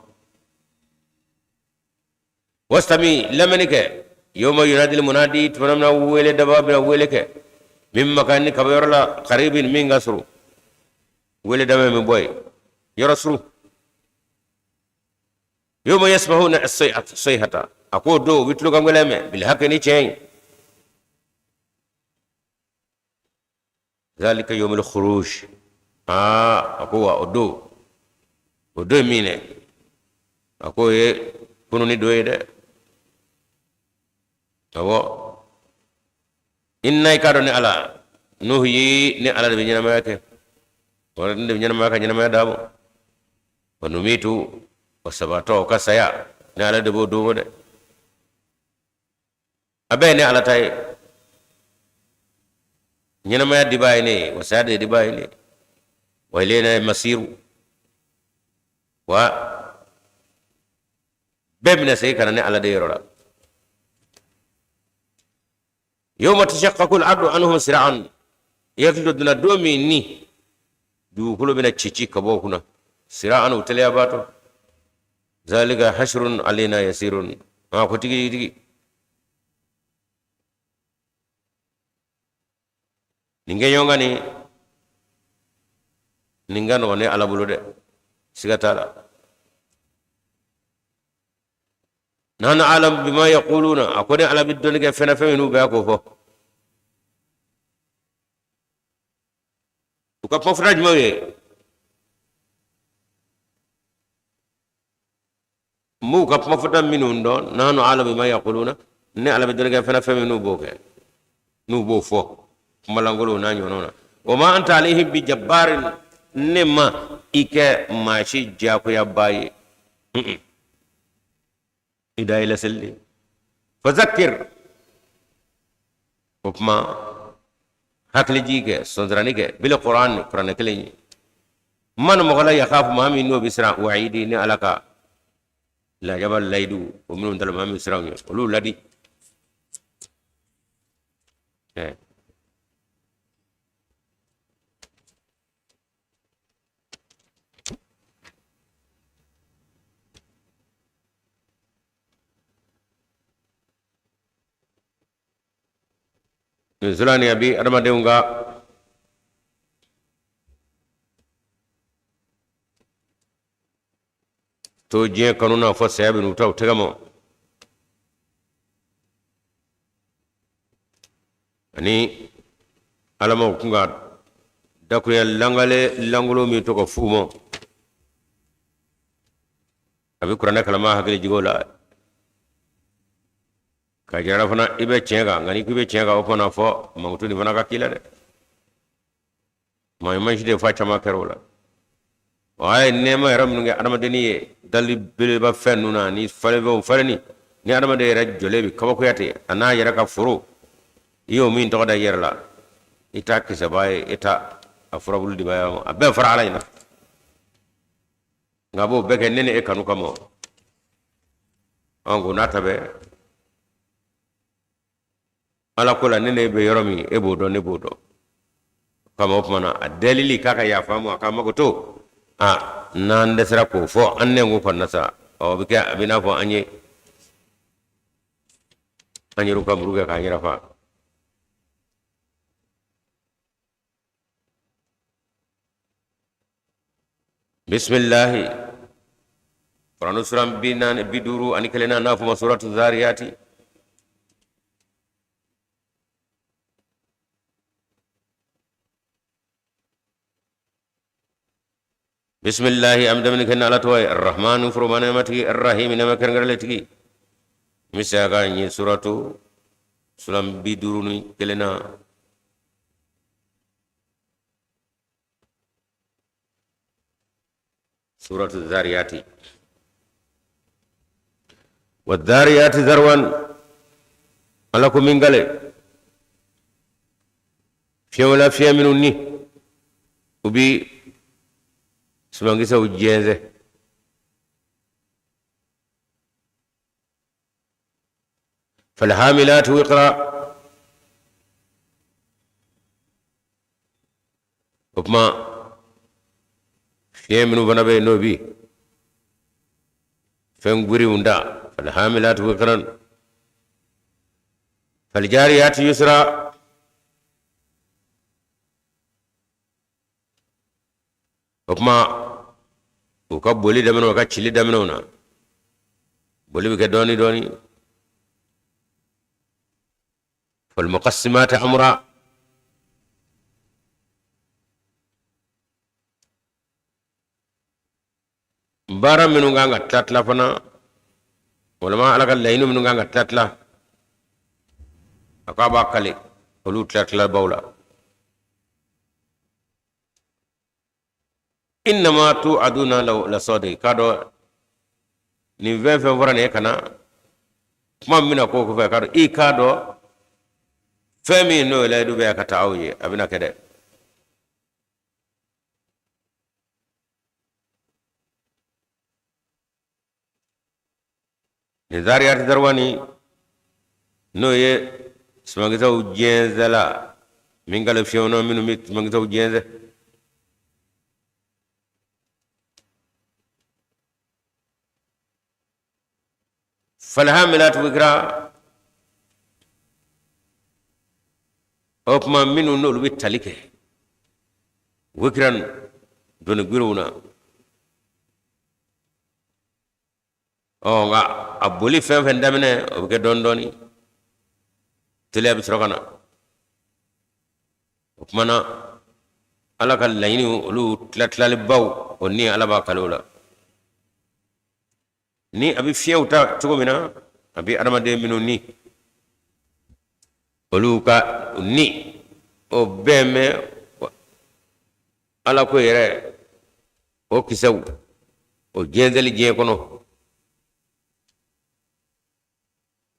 Wastami, lamɛnni kɛ, yawma yunadil munadi, tuma min na wele daba bɛna wele kɛ, min makani, ka bɔ yɔrɔ la, qaribin, min ka surun, wele daba min bɔ yen yɔrɔ surun. Yawma yasma'una as-sayhata, a k'o don u bɛ tulokan gɛlɛn mɛn, bil haqqi, ni tiɲɛ ye. Zalika yawmul khuruj, aa a ko wa o don, o don ye min dɛ, a k'o ye kununni don ye dɛ. Awɔ, inna, i k'a dɔn ni Ala nuhyi, ni Ala de bɛ ɲɛnamaya kɛ, wala ne de bɛ ɲɛnamaya ka ɲɛnamaya d'a ma, wa numitu, wa sabatɔ ka saya, ni Ala de b'o don dɛ. A bɛɛ ye ne Ala ta ye. Ɲɛnamaya dibaa ye ne ye, wa saya de dibaa ye ne ye. Wa ilayna masiru, wa bɛɛ bɛna segin ka na ne Ala de yɔrɔ la. Yawma tashaqqaqu al-ardu anhum sir'an, i hakili to donna don min ni dugukolo bɛna ci ci ka bɔ o kunna, sir'an, o teliyabaatɔ. Zalika hashrun alayna yasirun, a ko tigi tigi nin kɛ ɲɔgɔn kan nin ka nɔgɔn ne Ala bolo dɛ, siga t'a la. Nahnu a'lamu bima yaquluna, a ko ne Ala bɛ dɔnni kɛ fɛn na, fɛn minnu bɛ k'o fɔ. U ka kuma fɔta jumɛn ye? N b'u ka kuma fɔta minnu dɔn, nahnu a'lamu bima yaquluna, ne Ala bɛ dɔnni kɛ fana fɛn min n'u b'o kɛ, n'u b'o fɔ kumalankolonw n'a ɲɔgɔnnaw na. Wa ma anta alayhim bi jabbarin, ne ma i kɛ maa si diyagoyabaa ye, i da ye laseli de. Fazakir, o tuma hakilijigi kɛ, sɔnsirani kɛ, bil Qur'an, kuranɛ kelen ye, man mɔgɔ la, yakhafu, maa min n'o bɛ siran, wa'idi, ni Ala ka lajaba layidu o minnu tala, maa min siran ɲɛ, olu ladi. Nin sura nin a bi adamadenw ka to diɲɛ kanu na fo saya bɛ n'u ta u tɛgɛ ma, ani Ala ma u kun ka dakurunya langale lankolon min to ka f'u ma. A bɛ kuranɛ kalanbaa hakili jigin o la k'a jira fana i bɛ tiɲɛ kan. Nka n'i ko i bɛ tiɲɛ kan, o fana fɔ mankutu nin fana ka k'i la dɛ. Maa ɲuman si de fa caman kɛra o la. O a ye nɛɛma yɛrɛ minnu kɛ adamadenni ye, dali belebeleba fɛn ninnu na ni falenfɛnw falenni, ni adamaden yɛrɛ jɔlen bɛ kabakoya ten, a n'a yɛrɛ ka foro, i y'o min tɔgɔ da i yɛrɛ la, i t'a kisɛba ye, i t'a a furabulu diba ye, a bɛɛ fara Ala in na. Nka a b'o bɛɛ kɛ ne ni e kanu kama. An ko n'a ta bɛɛ Ala ko la, ne ne bɛ yɔrɔ min, e b'o dɔn, ne b'o dɔn. Kama o tuma na a delili k'a ka yafa ma, a k'a mago to a n'an dɛsɛra k'o fɔ an nɛn ko kɔnɔna sa, ɔ bɛ kɛ a bɛ n'a fɔ an ye an yɛrɛw ka muru kɛ k'an yɛrɛ fa. Bisimilahi, kuranu suran 40, 51 na, n'a fɔ ma suratu Zariyati. Bisimilahi, an bɛ daminɛ kɛ ni Ala tɔgɔ ye, arahmani, foroba nɛɛmatigi, arahimi, nɛɛma kɛrɛnkɛrɛnlen tigi. N bɛ segin a kan, ye suratu suran 51 na. Suratu Zariyati. Wa dhariyati zarwan, Ala ko min gale fiɲɛw la, fiɲɛ minnu ni u bi sumankisɛw jɛnsɛn. Falhamilati wiqra, o tuma fiɲɛ minnu fana bɛ yen n'o bi fɛn girinw ta, falhamilati wiqran, faljariyati yusra, o tuma u ka boli daminɛ, u ka cili daminɛw na, boli bɛ kɛ dɔɔni dɔɔni. Falmuqassimati amra, baara minnu kan ka tila tila fana, walima Ala ka laɲini minnu kan ka tila tila, a ko a b'a kale olu tila tilabaw la. Innama tu'aduna lasadiq, k'a dɔn nin fɛn fɛn fɔra nin ye ka na kuma min bɛna k'o kɔfɛ, k'a dɔn i k'a dɔn fɛn min n'o ye layidu bɛ ka taa aw ye, a bɛna kɛ dɛ. Nin zariyati zarwani, n'o ye sumankisɛw jɛnsɛla min kale fiɲɛw na minnu bɛ sumankisɛw jɛnsɛn. Falhamilati wikira, o tuma minnu n'olu bɛ tali kɛ wikiran, doni girinw na. Ɔ nka a boli fɛn fɛn daminɛ, o bɛ kɛ dɔɔni dɔɔni, teliya bɛ sɔrɔ ka na. O tuma na Ala ka laɲini olu tilatilalibaw, o ni Ala b'a kali o la. Ni a bɛ fiɲɛw ta cogo min na, a bɛ adamaden minnu ni olu ka ni o bɛɛ mɛn Ala ko yɛrɛ o kisɛw o jɛnsɛnli diɲɛ kɔnɔ,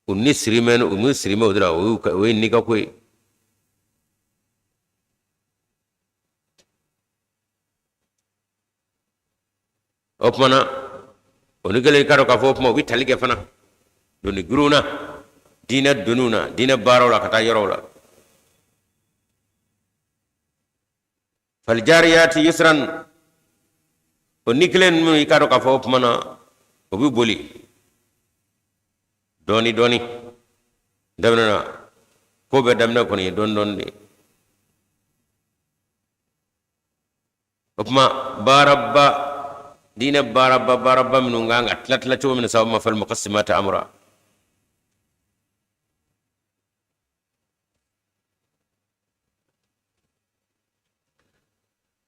u ni sirimɛ, u ni sirimɛ o de la, o ye nika ko ye. O tuma na, o ni kɛlen, i k'a dɔn k'a fɔ o tuma u bɛ tali kɛ fana doni girinw na, diinɛ doniw na, diinɛ baaraw la, ka taa yɔrɔw la. Faljariyati yusran, o ni kelen ninnu, i k'a dɔn k'a fɔ o tuma na o bɛ boli dɔɔni dɔɔni. Daminɛ na, ko bɛɛ daminɛ kɔni ye dɔɔni dɔɔni de ye. O tuma baaraba, diinɛ baaraba, baaraba minnu kan ka tila tila cogo min na sa, o ma falmuqassimati amra.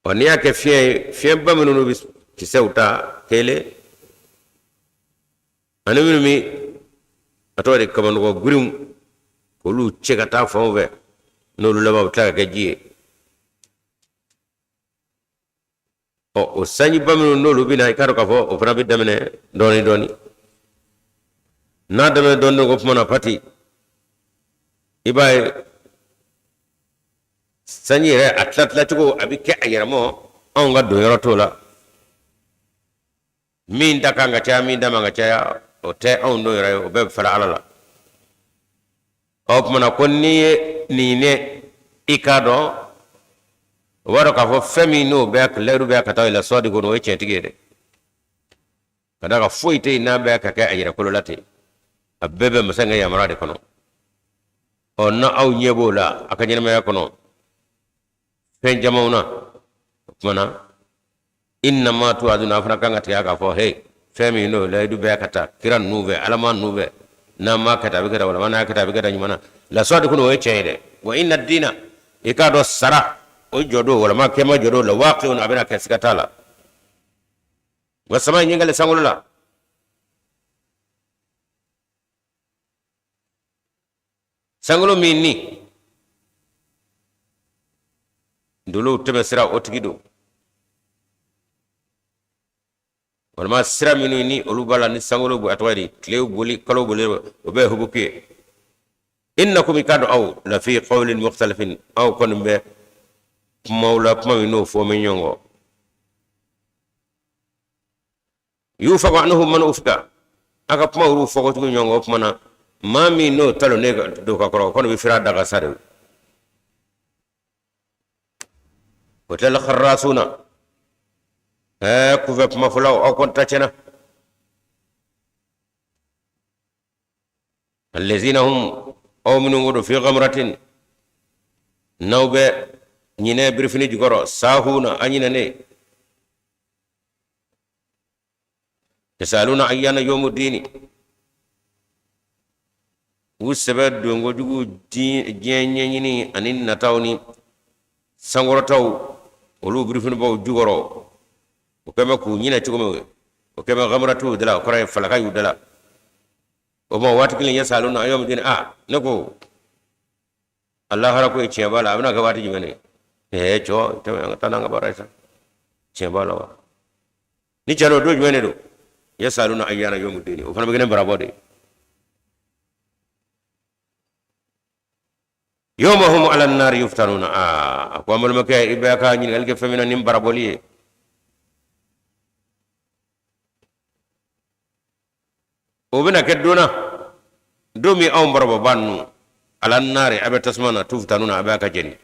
Ɔ, n'i y'a kɛ fiɲɛ ye, fiɲɛba minnu bɛ kisɛw ta kelen, ani minnu bɛ a tɔgɔ de kabanɔgɔ girinw k'olu cɛ ka taa fanw fɛ, n'olu laban bɛ tila ka kɛ ji ye. Ɔ, o sanjiba minnu n'olu bɛ na, i k'a dɔn k'a fɔ o fana bɛ daminɛ dɔɔni dɔɔni. N'a daminɛ dɔɔni dɔɔni, o tuma na pati, i b'a ye sanji yɛrɛ a tila tilacogo a bɛ kɛ a yɛrɛ mɔ. Anw ka don yɔrɔ t'o la. Min ta kan ka caya, min ta man ka caya, o tɛ anw don yɛrɛ ye, o bɛɛ bɛ fara Ala la. O tuma na ko n'i ye nin ye, i k'a dɔn, o b'a dɔn k'a fɔ fɛn min n'o bɛ layidu bɛ ka taa la sɔɔdikun, o ye tiɲɛtigi ye dɛ, ka d'a kan foyi tɛ yen n'a bɛ ka kɛ a yɛrɛ kolo la ten, a bɛɛ bɛ masa ka yamaruya de kɔnɔ. Ɔ, na aw ɲɛ b'o la a ka ɲɛnamaya kɔnɔ fɛn camanw na. O tuma na innama tuaduna, a fana kan ka tigɛ k'a fɔ he, fɛn min n'o layidu bɛ ka taa kira ninnu fɛ, alama ninnu fɛ, n'an m'a kɛ tan a bɛ kɛ tan, walima n'a kɛ tan a bɛ kɛ tan ɲuman na, lasɔdikun, o ye tiɲɛ ye dɛ. Wa inna dina, i k'a dɔn sara o jɔ don, walima kɛma jɔ don, la waqiun, a bɛna kɛ, siga t'a la. Wa sama ɲininkali sankolo la, sankolo min ni dolow tɛmɛ sira o tigi don, walima sira minnu ni olu b'a la, ni sankolo a tɔgɔ di, tile boli, kalo boli, o bɛɛ ye hubuku ye. Innakum, i k'a dɔn aw lafi qawlin mukhtalifin, aw kɔni bɛ kumaw la, kuma min n'o fɔ bɛ ɲɔgɔn kɔ. Yufaku anhu man ufika, a ka kuma olu fɔ cogo ɲɔgɔn kɔ. O tuma na maa min n'o talonnen don ka kɔrɔ, o kɔni bɛ fira daga sa de. Qutilal kharrasuna, ɛɛ, kunfɛ kumafɔlaw, aw kɔni ta tiɲɛna. Allazina hum, aw minnu ko don, fi ghamratin, n'aw bɛ ɲinɛ birifini jukɔrɔ, sahuna, a ɲinɛnen, yasaluna ayyana yawmu dini, u sɛbɛ don kojugu diɲɛ ɲɛɲini ani nataw ni sankɔrɔtaw, olu birifinibaw jukɔrɔ, o kɛn bɛ k'u ɲinɛ cogo min, o kɛn bɛ ghamratu de la, o kɔrɔ ye falaka y'u da la. O ma waati kelen, yasaluna yawmu dini, a ne ko alahara ko ye tiɲɛ b'a la, a bɛna kɛ waati jumɛn de? Ɛɛ, cɔ tɛmɛ, an ka taa n'an ka baara ye sa. Tiɲɛ b'a la wa? Ni tiɲɛ don, don jumɛn de don? Yasaluna ayyana yawmu dini, o fana bɛ kɛ ne barabɔ de ye. Yawma hum ala nari yuftanuna. Aa, a ko an balimakɛ, i bɛ ka ɲininkali kɛ fɛn min na ni barabɔli ye, o bɛna kɛ don na, don min anw barabɔba ninnu, ala nari, a bɛ tasuma na, tuftanuna, a bɛ ka jeni.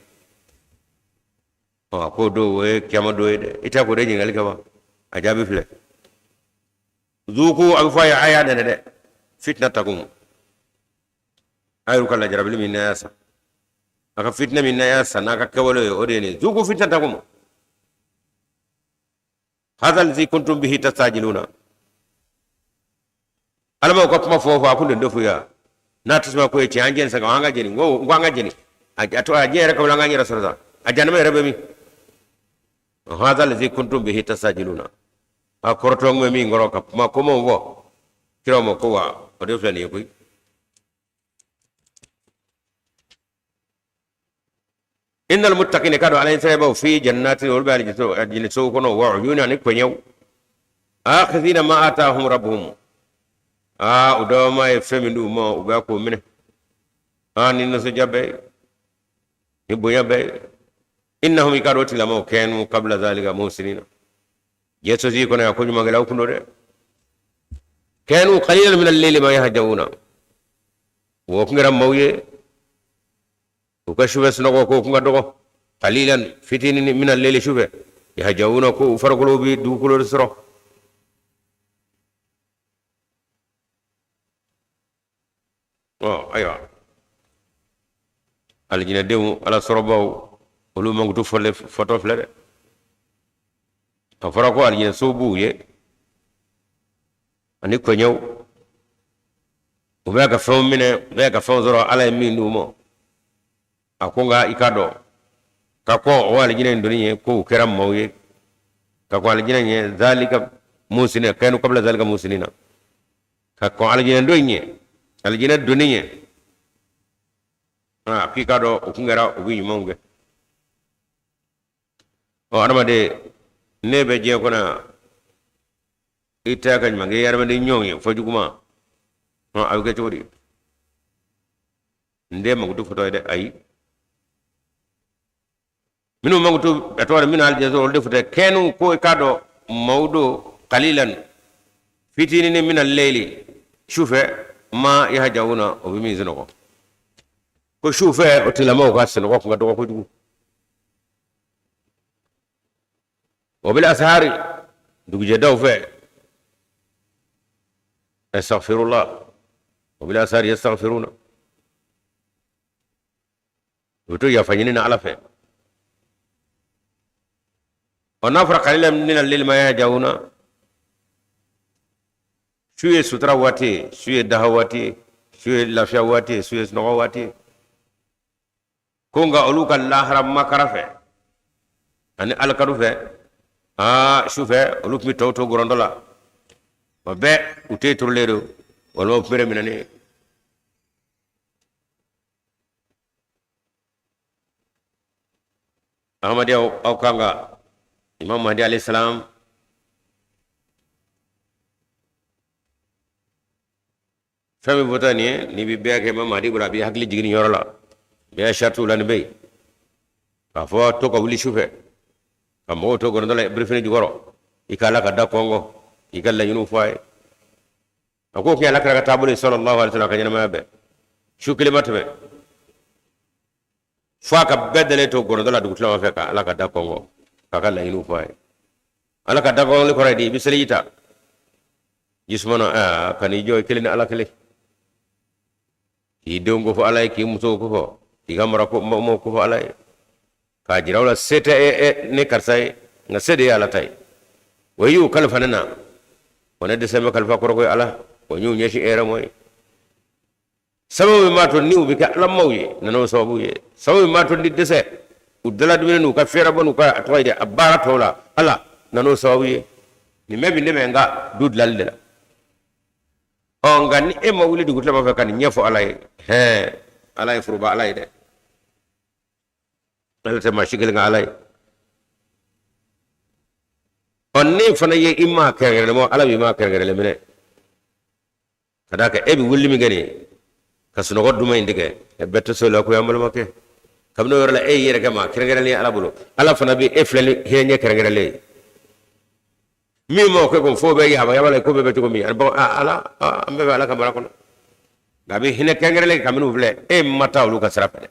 Ɔ, a ko don o ye kiyama don ye dɛ. I tɛ k'o de ɲininkali kɛ wa? A jaabi filɛ: zuku, a bɛ fɔ a ye, a y'a nɛnɛ dɛ, fitnatakum, a y'u ka lajarabili min n'a y'a san, a ka fitinɛ min n'a y'a san n'a ka kɛwale ye, o de ye nin ye. Zuku fitnatakum hadha allazi kuntum bihi tastajiluna. Ala m'aw ka kuma fɔ fɔ, a ko nin de fo ya n'a tasuma ko ye tiɲɛ, an jɛni sa, an ka jeni, n ko an ka jeni, a to a diɲɛ yɛrɛ kabila, an k'an yɛrɛ sɔrɔ sa, a janama yɛrɛ bɛ min? Hadha alladhi kuntum bihi tasajiluna. A kɔrɔtɔ ŋmɛ min kɔrɔ ka kuma komanw fɔ kiraw ma ko wa o de filɛ nin ye koyi. Innal muttaqina kado ala ɲɛsiranbaw fi jannati olu bɛ alijinɛ kɔnɔ wa uyuni ani kɔɲɛw akhidhina ma atahum rabbuhum aa u dawama ye fɛn min d'u ma u bɛ k'o minɛ aa ni nisɔndiya bɛɛ ye ni bonya bɛɛ ye innahum i k'a dɔn o tigilamɔgɔw kanu qabla zalika muhsinina diɲɛ sosigi kɔnɔ yan ko ɲumankɛlaw kun don dɛ kanu qalilan min al-layli ma yahjauna o kun kɛra maaw ye u ka sufɛ sunɔgɔ ko kun ka dɔgɔ qalilan fitinin min al-layli sufɛ yahjauna ko u farikolo bɛ dugukolo de sɔrɔ ɔ ayiwa alijinɛdenw ala sɔrɔbaw olu mankutu fɔle fɔtɔ filɛ dɛ a fɔra ko alijinɛso b'u ye ani kɔɲɛw u bɛ ka fɛnw minɛ u bɛ ka fɛnw sɔrɔ ala ye min d'u ma a ko nka i k'a dɔn ka kɔn o alijinɛ in donni ɲɛ ko u kɛra maaw ye ka kɔn alijinɛ ɲɛ zalika muhsinina kanu qabla zalika muhsinina ka kɔn alijinɛ don ɲɛ alijinɛ donni ɲɛ aa k'i k'a dɔn o kun kɛra u bɛ ɲumanw kɛ ɔ adamaden ne bɛ diɲɛ kɔnɔ yan i tɛ ka ɲuman kɛ i adamaden ɲɔgɔn ye fɔ juguman a bɛ kɛ cogo di n den mankutu fɔtɔ ye dɛ ayi minnu mankutu a tɔgɔ minnu alijinɛ sɔrɔ olu de fɔtɔ kanu ko i k'a dɔn maaw don qalilan fitinin min al-layli sufɛ ma yahjauna o bɛ min sunɔgɔ ko sufɛ o tigilamɔgɔw ka sunɔgɔ kun ka dɔgɔ kojugu wa bil ashari dugujɛdaw fɛ astaghfirullah wa bil ashari yastaghfiruna u bɛ to yafa ɲini na ala fɛ ɔ n'a fɔra qalilan min al-layli ma yahjauna su ye sutura waati ye su ye daha waati ye su ye lafiya waati ye su ye sunɔgɔ waati ye ko nka olu ka lahara makara fɛ ani alikadu fɛ aa su fɛ olu tun bɛ tɔw to gɔrɔndɔ la o bɛɛ u tɛ turulen don walima u tun bɛ minɛnen Ahmadiyyaw aw kan ka Imam Mahdi alayhi salam fɛn min fɔta nin ye n'i bɛ bɛɛ kɛ Imam Mahdi bolo a b'i hakili jigin nin yɔrɔ la bɛɛ saritiw la nin bɛ yen k'a fɔ to ka wuli su fɛ ka mɔgɔw to gɔrɔndɔ la birifini jukɔrɔ i ka Ala ka da kɔnkɔn i ka laɲiniw fɔ a ye a k'o kɛ ala kira ka taabolo ye sallallahu alaihi wasallam ka ɲɛnamaya bɛɛ su kelen ma tɛmɛ fo a ka bɛɛ dalen to gɔrɔndɔ la dugutilama fɛ ka ala ka da kɔnkɔn k'a ka laɲiniw fɔ a ye ala ka da kɔnkɔnli kɔrɔ ye di i bɛ seliji ta jisumana aa ka n'i jɔ i kelen ni ala kelen k'i denw ko fɔ ala ye k'i musow ko fɔ k'i ka marako mɔgɔw ko fɔ ala ye k'a jira u la se tɛ e ne karisa ye nka se de ye ala ta ye o y'u kalifa ne na o ne dɛsɛ bɛ kalifa kɔrɔ ko ala o y'u ɲɛsin e yɛrɛ mɔ ye sababu min b'a to ni u bɛ kɛ alamaw ye nana o sababu ye sababu min b'a to ni dɛsɛ u dala dumuni n'u ka fɛɛrɛbɔ n'u ka a tɔgɔ ye di a baara tɔw la ala nana o sababu ye nin bɛɛ bɛ ne bɛ n ka du dilanli de la ɔ nka ni e ma wuli dugutilama fɛ ka nin ɲɛfɔ ala ye hɛn ala ye foroba ala ye dɛ ala tɛ maa si kelen ka ala ye ɔ ne fana ye i maa kɛrɛnkɛrɛnnen mɔ ala b'i maa kɛrɛnkɛrɛnlen minɛ ka d'a kan e bɛ wuli min kɛ nin ye ka sunɔgɔ duman in tigɛ ɛ bɛɛ tɛ se o la koyi an balimakɛ kabini o yɔrɔ la e y'i yɛrɛ kɛ maa kɛrɛnkɛrɛnnen ye ala bolo ala fana bɛ e filɛ ni hinɛ ɲɛ kɛrɛnkɛrɛnlen ye min m'o kɛ ko fo bɛ yaba yaba la ko bɛɛ bɛ cogo min ala an bɛɛ bɛ ala ka mara kɔnɔ nka a bɛ hinɛ kɛrɛnkɛrɛnlen ka minnu filɛ e ma taa olu ka sira fɛ dɛ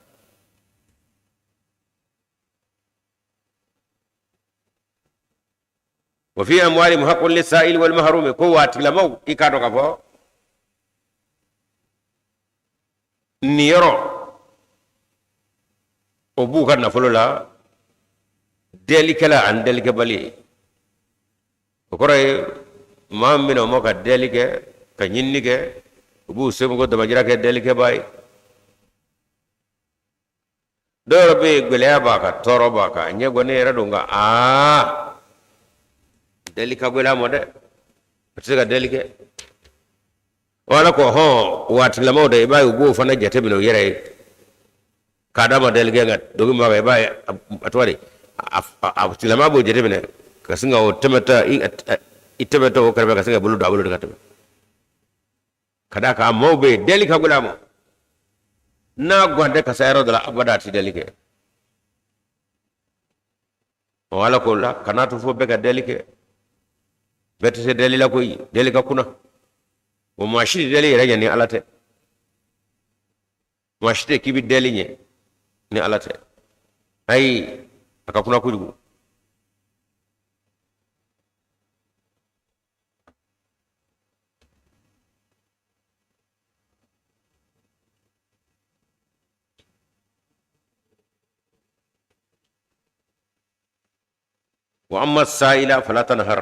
wa fi amwalihim haqqun lis-sa'ili wal mahrumi ko wa tigilamaw i k'a dɔn k'a fɔ niyɔrɔ o b'u ka nafolo la dɛlikɛla ani dɛlikɛbali o kɔrɔ ye maa min o ma ka dɛli kɛ ka ɲinini kɛ u b'u seko damajira kɛ dɛlikɛbaa ye. Dɔw yɛrɛ bɛ yen, gɛlɛya b'a kan, tɔɔrɔ b'a kan, a ɲɛ gɔnnen yɛrɛ don, nka aa, deli ka gɛlɛn a ma dɛ, a tɛ se ka deli kɛ. O ala ko hɔn, waatilamaw de, i b'a ye u b'o fana jateminɛ u yɛrɛ ye k'a d'a ma deli kɛ, nka dogi min b'a kan, i b'a ye a tɔgɔ de, a tilama b'o jateminɛ ka sin ka o tɛmɛtɔ i tɛmɛtɔ o kɛrɛfɛ, ka sin ka bolo don a bolo de ka tɛmɛ. Ka d'a kan maaw bɛ yen, deli ka gɛlɛn a ma, n'a gan tɛ ka se yɔrɔ dɔ la, abada a tɛ deli kɛ. Ɔ, ala ko la, kana to fo bɛɛ ka deli kɛ. Bɛɛ tɛ se deli la koyi, deli ka kunna. O maa si tɛ deli yɛrɛ ɲɛ ni Ala tɛ. Maa si tɛ k'i bɛ deli ɲɛ ni Ala tɛ. Ayi, a ka kunna kojugu. Wa amma sa'ila fala tanhar.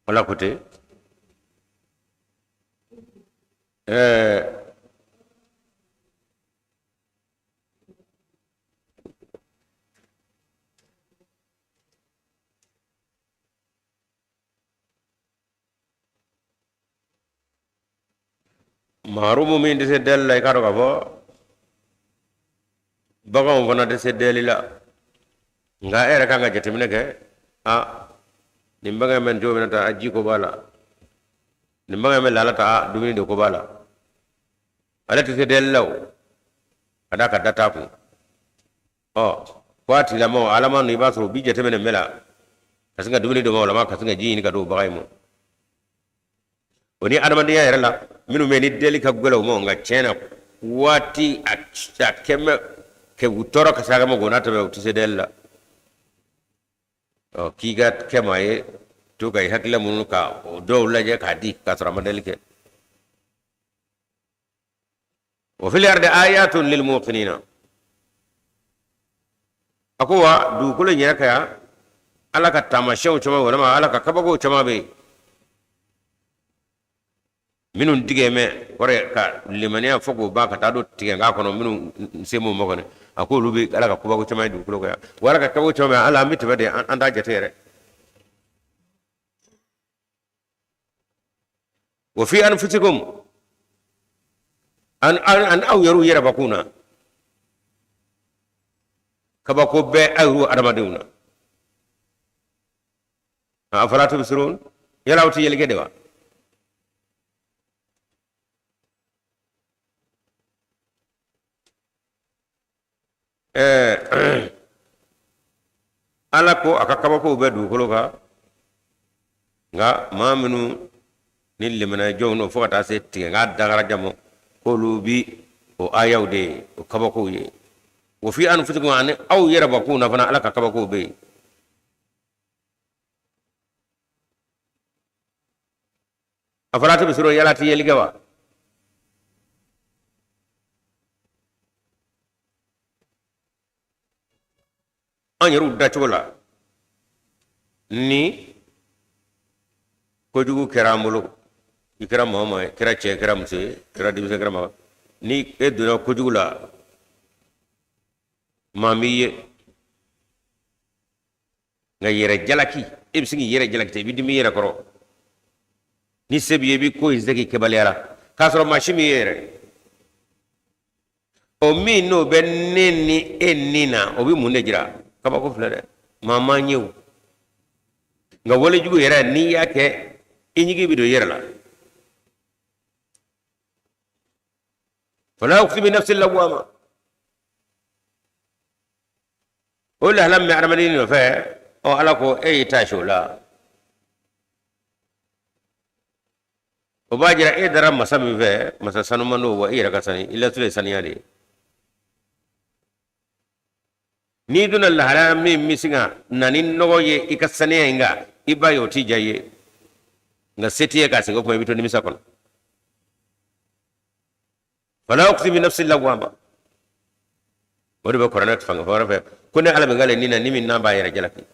Ala ko ten, maharumu min tɛ se deli la, i k'a dɔn k'a fɔ baganw fana tɛ se deli la. Nka e yɛrɛ kan ka jateminɛ kɛ, a nin bagan bɛ nin cogo min na tan, a ji ko b'a la, nin bagan bɛ lala tan, a dumuni de ko b'a la. Ale tɛ se deli la o, ka d'a kan da t'a kun. Ɔ, ko a tigilamɔgɔ alama ninnu, i b'a sɔrɔ u bi jateminɛ mɛn la ka sin ka dumuni d'o ma, walama ka sin ka ji ɲini ka d'o bagan in ma. O ni adamadenya yɛrɛ la, minnu bɛ ni deli ka gɛlɛn u ma, nka tiɲɛ na, waati a kɛmɛ kɛ u tɔɔrɔ ka se hakɛ ma k'o n'a tɛmɛ, u tɛ se deli la. Ɔ, k'i ka kɛ maa ye to ka i hakilila minnu ka o dɔw lajɛ k'a di k'a sɔrɔ a ma deli kɛ. Wa fil ardi ayatun lil muqinina. A ko wa dugukolo in yɛrɛ kan yan, Ala ka taamasiyɛnw caman, walima Ala ka kabakow caman bɛ yen minnu tigɛ mɛ kɔrɔ ka limaniya fo k'o ban ka taa don tigɛ k'a kɔnɔ, minnu se m'o ma kɔni. A ko olu bɛ Ala ka kabako caman ye dugukolo kan yan. Wa Ala ka kabako caman bɛ yen, ala an bɛ tɛmɛ de, an t'a jate yɛrɛ. Wa fi anfusikum, an an aw yɛrɛw yɛrɛbakun na, kabako bɛ aw yɛrɛw adamadenw na. Afala tubsirun, yala aw tɛ yeli kɛ de wa? Ala ko a ka kabakow bɛ dugukolo kan, nka maa minnu ni limaniya jɔnw don, fo ka taa se tigɛ nka dagaraja ma, k'olu bi o ayaw de ye, o kabakow ye. Wa fi anfusikum, ani aw yɛrɛbakun na fana, Ala ka kabakow bɛ yen. Afala tubsirun, yala tɛ yeli kɛ wa? An yɛrɛw dacogo la, ni kojugu kɛra an bolo, i kɛra maa o maa ye, kɛra cɛ, kɛra muso ye, kɛra denmisɛn, kɛra maa, ni e donna kojugu la, maa m'i ye, nka yɛrɛ jalaki, e bɛ se k'i yɛrɛ jalaki ten, i bɛ dimi i yɛrɛ kɔrɔ. Ni se b'i ye, i bɛ ko in segin kɛbaliya la k'a sɔrɔ maa si m'i ye yɛrɛ. O min n'o bɛ ne ni e ni na, o bɛ mun de jira? Kabako filɛ dɛ, maa m'an ye o. Nka walejugu yɛrɛ, n'i y'a kɛ, i ɲigi bɛ don i yɛrɛ la. Fala uqsimu bi nafsi lawwama. O lahala min bɛ adamaden nɔfɛ, ɔ, Ala ko e y'i ta o la, o b'a jira e dara masa min fɛ, masa sanuman don. Wa i yɛrɛ ka sani, i lasulu ye saniya de ye. N'i donna lahala min bɛ se ka na ni nɔgɔ ye i ka saniya in kan, i b'a ye o t'i diya i ye, nka se t'i ye k'a segin o kuma, i bɛ to nimisa kɔnɔ. Fala uqsimu bi nafsi lawwama. O de bɛ kuranɛ fanga wɛrɛ fɛ ko ne Ala bɛ n kale ni na ni min n'a b'a yɛrɛ jalaki.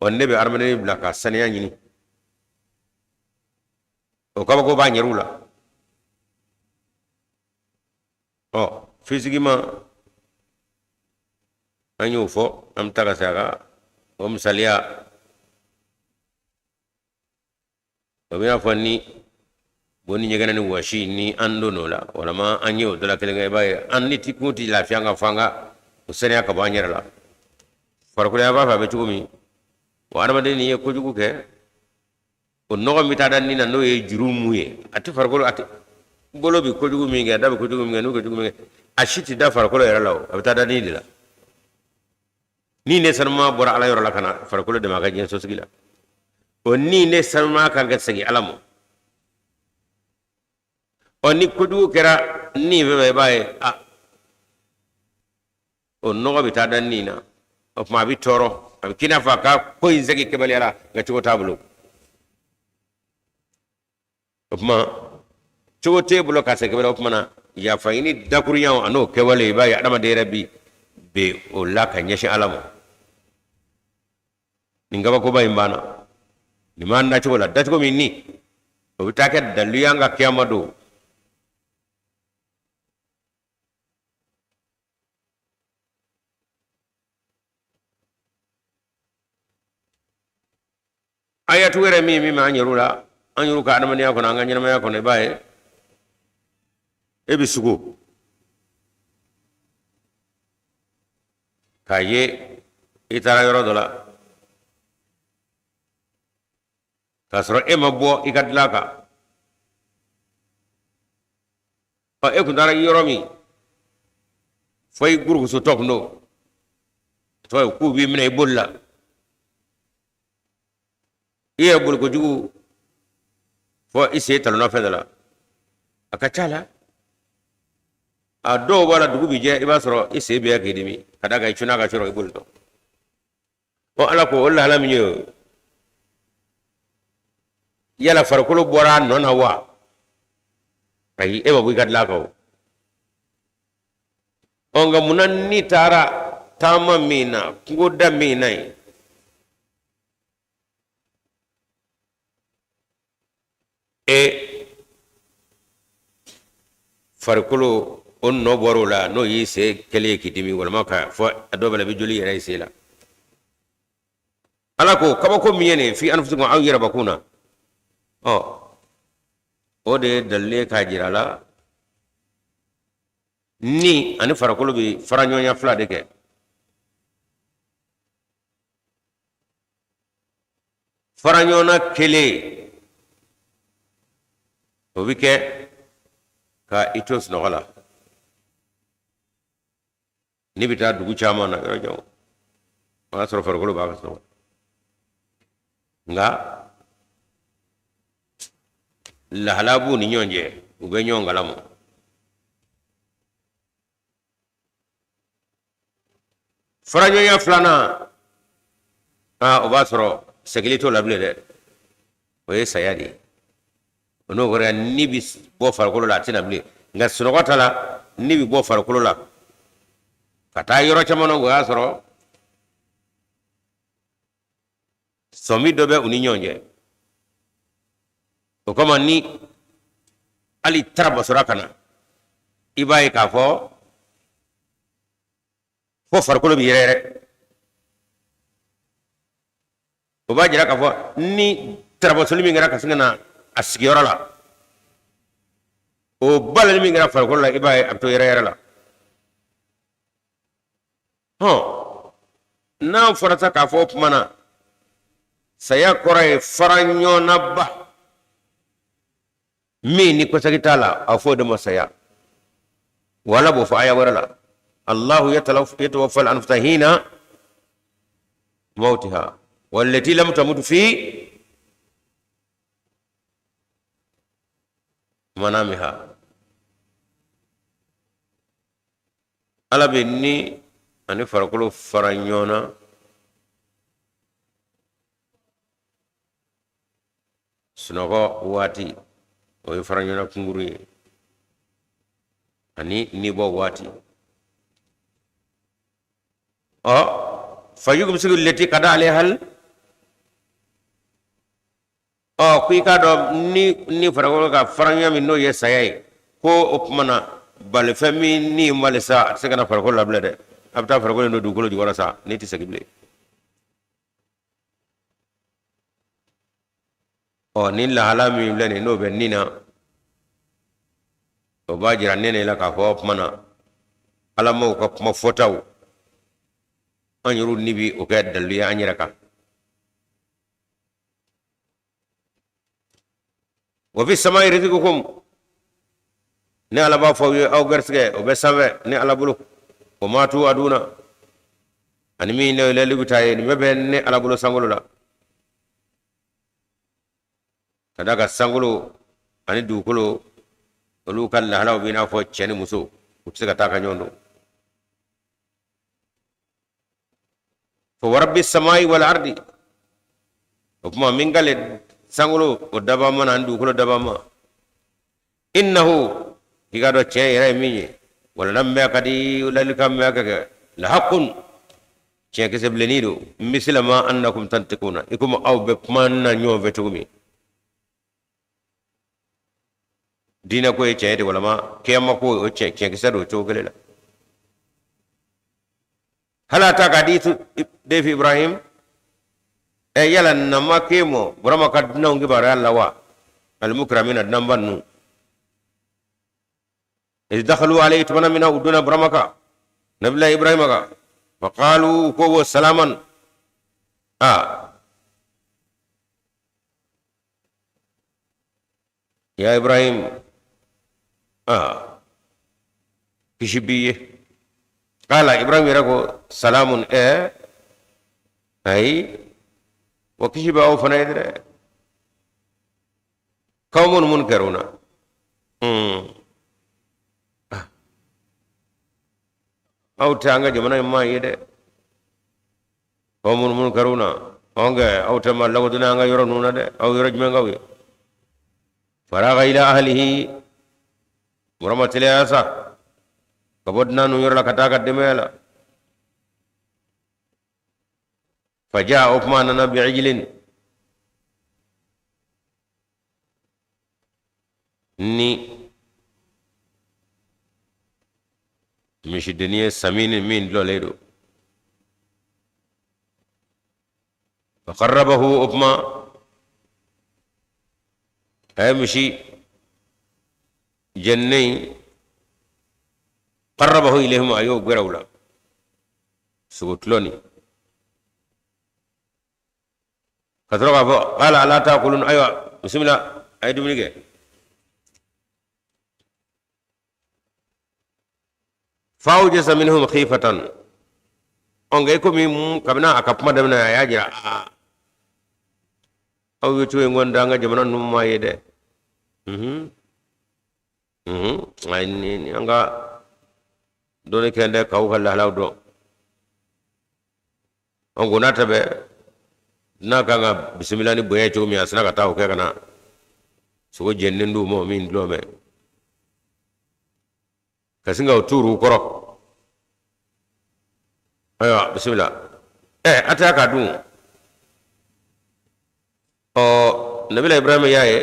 Ɔ, ne bɛ adamaden bila ka saniya ɲini, o kabako b'a yɛrɛw la. Ɔ, physiquement, an y'o fɔ, an bɛ taa ka se a kan. O misaliya, o bɛ n'a fɔ ni bo ni ɲɛgɛnɛ ni wɔsi ni an donn'o la, walama an ye o dɔ la kelen kɛ, i b'a ye an ni ti kun ti lafiya an ka fɔ an ka o saniya ka bɔ an yɛrɛ la. Farikolo yan fan fɛ, a bɛ cogo min, o adamaden n'i ye kojugu kɛ, o nɔgɔ min bɛ taa da ni na, n'o ye jurumu ye, a tɛ farikolo, a tɛ bolo bɛ kojugu min kɛ, a da bɛ kojugu min kɛ, n'u kojugu min kɛ, a si tɛ da farikolo yɛrɛ la, o a bɛ taa da ni de la. Ni ne sanuma bɔra Ala yɔrɔ la ka na farikolo dɛmɛ a ka diɲɛ sosigi la, o ni ne sanuma kan ka segin Ala ma. Ɔ, ni kojugu kɛra ni fɛn fɛn, i b'a ye a o nɔgɔ bɛ taa da ni na. O tuma a bɛ tɔɔrɔ, a bɛ k'i n'a fɔ a ka ko in segin kɛbaliya la, nka cogo t'a bolo. O tuma cogo t'e bolo ka segin kɛbaliya. O tuma na yafa ɲini dakuruɲaw a n'o kɛwale, i b'a ye adamaden yɛrɛ bi ben o la ka ɲɛsin Ala ma. Nin kabakoba in banna nin b'an dacogo la, dacogo min ni o bɛ taa kɛ dalilu y'an ka kiyama don. Ayatu wɛrɛ min b'an yɛrɛ la, an yɛrɛ ka adamadenya kɔnɔ, an ka ɲɛnamaya kɔnɔ, i b'a ye e bɛ sugo k'a ye i taara yɔrɔ dɔ la k'a sɔrɔ e ma bɔ i ka dilan kan. Ɔ, e kun taara yɔrɔ min fo i gurugusutɔ kun don, tɔgɔ ye k'u b'i minɛ i boli la, i yɛrɛ boli kojugu fo i sen talonna fɛn dɔ la. A ka ca la, a dɔw b'a la, dugu bi jɛ, i b'a sɔrɔ i sen bɛɛ k'i dimi ka d'a kan i cunna ka sɔrɔ i bolitɔ. Ɔ, Ala ko o lahala min ye, yala farikolo bɔra a nɔ na wa? Ayi, e ma bɔ i ka dilan kan o. Ɔ, nka munna ni taara taama min na, kungoda min na yen, e farikolo o nɔ bɔra o la, n'o y'i sen kɛlen ye k'i dimi, walima ka fɔ a dɔw bɛ la, i bɛ joli yɛrɛ i sen la. Ala ko kabako min ye nin ye, fi anfusikum, aw yɛrɛbakun na. Ɔ, o de ye dalilu ye k'a jira la ni ani farikolo bɛ fara ɲɔgɔnya fila de kɛ. Fara ɲɔgɔn na kelen, o bɛ kɛ ka i to sunɔgɔ la. N'i bɛ taa dugu caman na, yɔrɔ jan, o y'a sɔrɔ farikolo b'a ka sunɔgɔ, nka lahala b'u ni ɲɔgɔn cɛ, u bɛ ɲɔgɔn kalama. Faraɲɔgɔnya filanan, aa, o b'a sɔrɔ segili t'o la bilen dɛ, o ye saya de ye. O n'o kɛra, ni bɛ bɔ farikolo la, a tɛ na bilen. Nka sunɔgɔ ta la, ni bɛ bɔ farikolo la ka taa yɔrɔ caman na, o y'a sɔrɔ sɔmi dɔ bɛ u ni ɲɔgɔn cɛ. O kama ni hali tarabasora ka na, i b'a ye k'a fɔ fo farikolo bɛ yɛrɛyɛrɛ. O b'a jira k'a fɔ ni tarabasoli min kɛra ka sin ka na a sigiyɔrɔ la, o balali min kɛra farikolo la, i b'a ye a bɛ to yɛrɛyɛrɛ la. Hɔn, n'a fɔra sa k'a fɔ o tuma na saya kɔrɔ ye fara ɲɔgɔnnaba min ni kɔsegi t'a la, a fɔ o de ma saya. Wa Ala b'o fɔ aya wɛrɛ la: Allahu yatawaffa al-anfusa hina mawtiha wallati lam tamut fi manamiha. Ala bɛ ni ani farikolo fara ɲɔgɔn na sunɔgɔ waati, o ye fara ɲɔgɔn na kunkuru ye, ani nibɔ waati. Ɔ, fayumsiku lati kada alayhal. Ɔ, ko i k'a dɔn ni farikolo ka faraɲɔgɔn min, n'o ye saya ye, ko o tuma na Bali fɛn min ni mali sa, a tɛ se ka na farikolo la bilen dɛ. A bɛ taa farikolo in don dugukolo jukɔrɔ sa, n'i tɛ segin bilen. Ɔ, nin lahala min filɛ nin, n'o bɛ nin na, o b'a jira ne la k'a fɔ o tuma na ala maaw ka kuma fɔtaw, an yɛrɛw ni bi o kɛ dalilu ye an yɛrɛ kan. Wa fi samai rizqukum, ne ala b'a fɔ aw ye, aw garisɛgɛ o bɛ sanfɛ ne ala bolo. Wa ma tuaduna, ani min ne layidu bɛ taa ye, nin bɛɛ bɛ ne ala bolo sankolo la. Ka d'a kan sankolo ani dugukolo, olu ka lahalaw b'i n'a fɔ cɛ ni muso, u tɛ se ka taa ka ɲɔgɔn don. Fa warabbi samai wal ardi, o tuma min kale sankolo o daba ma ani dugukolo daba ma, innahu, i k'a dɔn tiɲɛ yɛrɛ ye min ye, wala lamɛn ka di ladilikan mɛn ka kɛ, la haqqun, tiɲɛ kisɛ bilennin don, misila ma annakum tantiquna, i komi aw bɛ kuma na ɲɔgɔn fɛ cogo min. Diinɛ ko ye tiɲɛ ye de, walama kiyama ko o tiɲɛ tiɲɛkisɛ don o cogo kelen la. Hal ataka hadithu dayfi Ibrahim, ɛ yala nama k'e mɔ Burama ka dunanw kibaruya la wa? Almukramina, dunanba ninnu. Iz dakhalu alayhi, tumana min na u donna Burama kan, nabila Ibrahima kan, faqalu, ko wo salaman. A ya Ibrahim, a kisi b'i ye. Qala, Ibrahim yɛrɛ ko salamun, ɛ ayi, wa kisi bɛ aw fana ye dɛ. Qawmun munkaruna, aw tɛ an ka jamana in maa ye dɛ. Qawmun munkaruna, ɔnkɛ aw tɛ maa lakodɔnnen an ka yɔrɔ ninnu na dɛ. Aw yɔrɔ jumɛn kaw ye? Faraga ila ahlihi, Burama teliya sa ka bɔ dunan ninnu yɔrɔ la ka taa ka denbaya la. Faja, o tuma nana, bi'ijlin, ni misidennin ye, saminin, min dulɔlen don. Faqarrabahu, o tuma a ye misi jeninen in, qarrabahu ilayhim, a y'o gɛrɛ u la, sogo tulɔ nin, ka sɔrɔ k'a fɔ qala ala ta'kulun, ayiwa bisimila, a ye dumuni kɛ. Fawjasa minhum khifatan, ɔ nka i komi kabini a ka kuma daminɛ a y'a jira aa aw ye cogo in kɔni an ka jamana ninnu maa ye dɛ. Ayi, ni an ka dɔnni kɛ dɛ k'aw ka lahalaw dɔn. Ɔ ko n'a tɛ bɛ n'a kan ka bisimila ni bonya ye cogo min, a sina ka taa o kɛ ka na sogo jeninen d'u ma min dulɔ mɛn ka sin ka o tuuru u kɔrɔ. Ayiwa bisimila, ɛ a tɛ k'a dun. Ɔ nabila Ibrahima y'a ye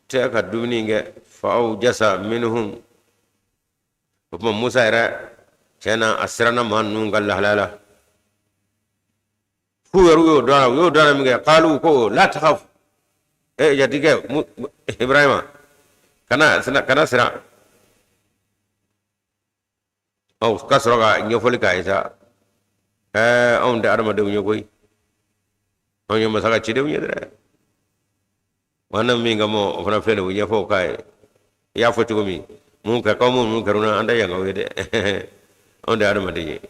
tɛ ka dumuni kɛ, fa awjasa minhum, o tuma Musa yɛrɛ tiɲɛ na a siranna maa ninnu ka lahalaya la. F'u yɛrɛ y'o dɔn, u y'o dɔn min kɛ, qalu, ko la takhaf, e jatigɛ Ibrahima, kana kana siran. Ɔ ka sɔrɔ ka ɲɛfɔli k'a ye sa, ɛɛ anw tɛ adamadenw ye koyi, anw ye masa ka cidenw ye dɛ. Wa na min kama o fana filɛ nin ye, o ɲɛfɔ o k'a ye. I y'a fɔ cogo min, mun kɛ k'aw minnu kɛra an tɛ yankaw ye dɛ, anw tɛ adamaden ye,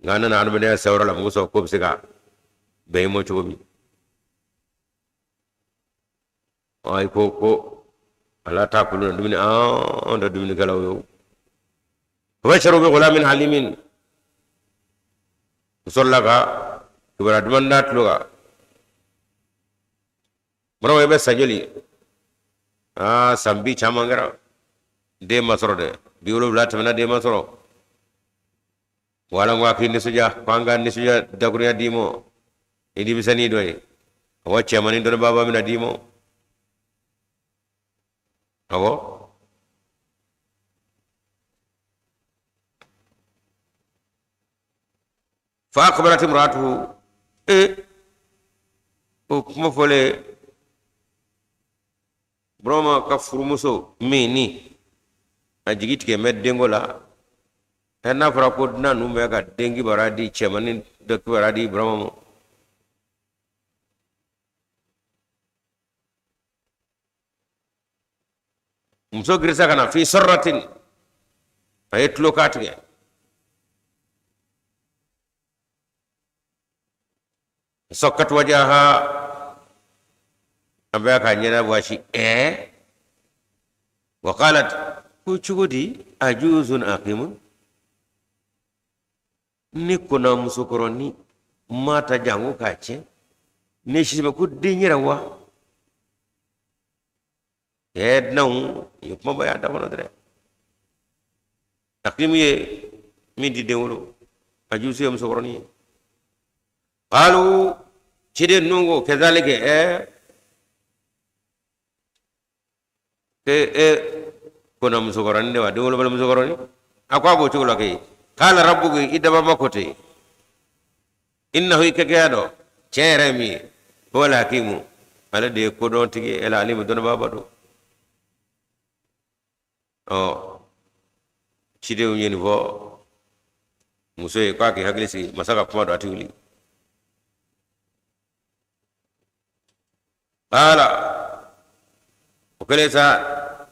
nka an nana adamadenya sawura la, mɔgɔ sɔrɔ ko bɛ se ka bɛn i ma cogo min. Ayi, ko ala ta'kuluna, dumuni, anw tɛ dumunikɛlaw ye. O fabasharu bi ghulamin halimin, u sɔrɔla ka kibaruya duman d'a tulo kan. Burama, i bɛ san joli? Aa, san bi caman kɛra, den ma sɔrɔ dɛ, 70 tɛmɛna, den ma sɔrɔ. Wala ko a k'i nisɔndiya, ko an ka nisɔndiya dakurunya d'i ma ni denmisɛnnin dɔ ye, awa cɛmannin dɔnnibaaba bɛna d'i ma. Awɔ, fa aqbalat imra'atuhu, e o kuma fɔlen, Burama ka furumuso min ni a jigi tigɛ bɛ denko la, ɛ n'a fɔra ko dunan ninnu bɛ ka den kibaruya di, cɛmannin dɔ kibaruya di Burama ma. Muso girisa ka na fi sarratin, a ye tulo kan tigɛ. Sakkat wajaha, a bɛ k'a ɲɛda wasi. Ɛɛ, wa qalat, ko cogo di? Ajuzun aqimun, ne kona musokɔrɔni ma ta jango k'a tiɲɛ ne si bɛ ko den yɛrɛ wa. Ɛɛ, dunanw ye kumaba y'a da kɔnɔ dɛrɛ. Aqimu ye min ti den wolo, ajuzu ye musokɔrɔni ye. Qalu, ciden ninnu ko kazalika, ɛɛ e e kona musokɔrɔnin de wa, den wolobali musokɔrɔnin? A ko a b'o cogo la koyi. Kala rabbuki, i dabama ko ten, innahu, i kɛkɛya dɔ tiɲɛ yɛrɛ ye min ye, huwal hakimu, ale de ye kodɔntigi ye, el alimu, dɔnnibaaba don. Ɔ, cidenw ye nin fɔ muso ye k'a k'i hakili sigi, masa ka kuma don, a tɛ wuli. Qala, o kɛlen sa,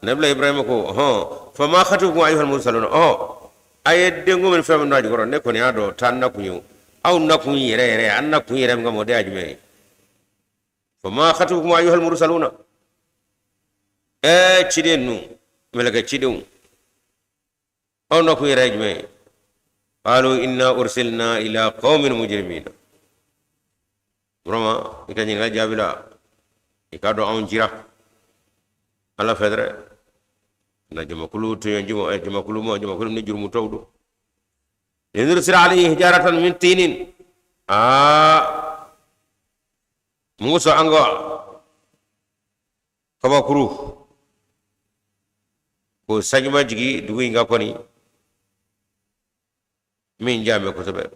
nabila Ibrahima ko hɔn, fama khatubukum ayyuhal mursalun. Ɔ, a ye denko min fɛn min don a jukɔrɔ, ne kɔni y'a dɔn t'an nakun ye. Aw nakun yɛrɛ yɛrɛ, an nakun yɛrɛ min kama, o de y'a jumɛn ye? Fama khatubukum ayyuhal mursaluna. Ɛɛ, ciden ninnu, mɛlɛkɛ cidenw, aw nakun yɛrɛ ye jumɛn ye? Qalu inna ursilna ila qaumin mujrimina. Vraiment, i ka ɲininkali jaabi la, i k'a dɔn anw cira Ala fɛ dɛrɛ na jamakulu tɔɲɔ jama jamakulu ma, jamakulu ni jurumutɔw don. Linursila alayhim hijaratan min tinin. Aa, mun kosɔn an ka kabakuru ko sanjima jigi dugu in kan kɔni min ja bɛ kosɛbɛ,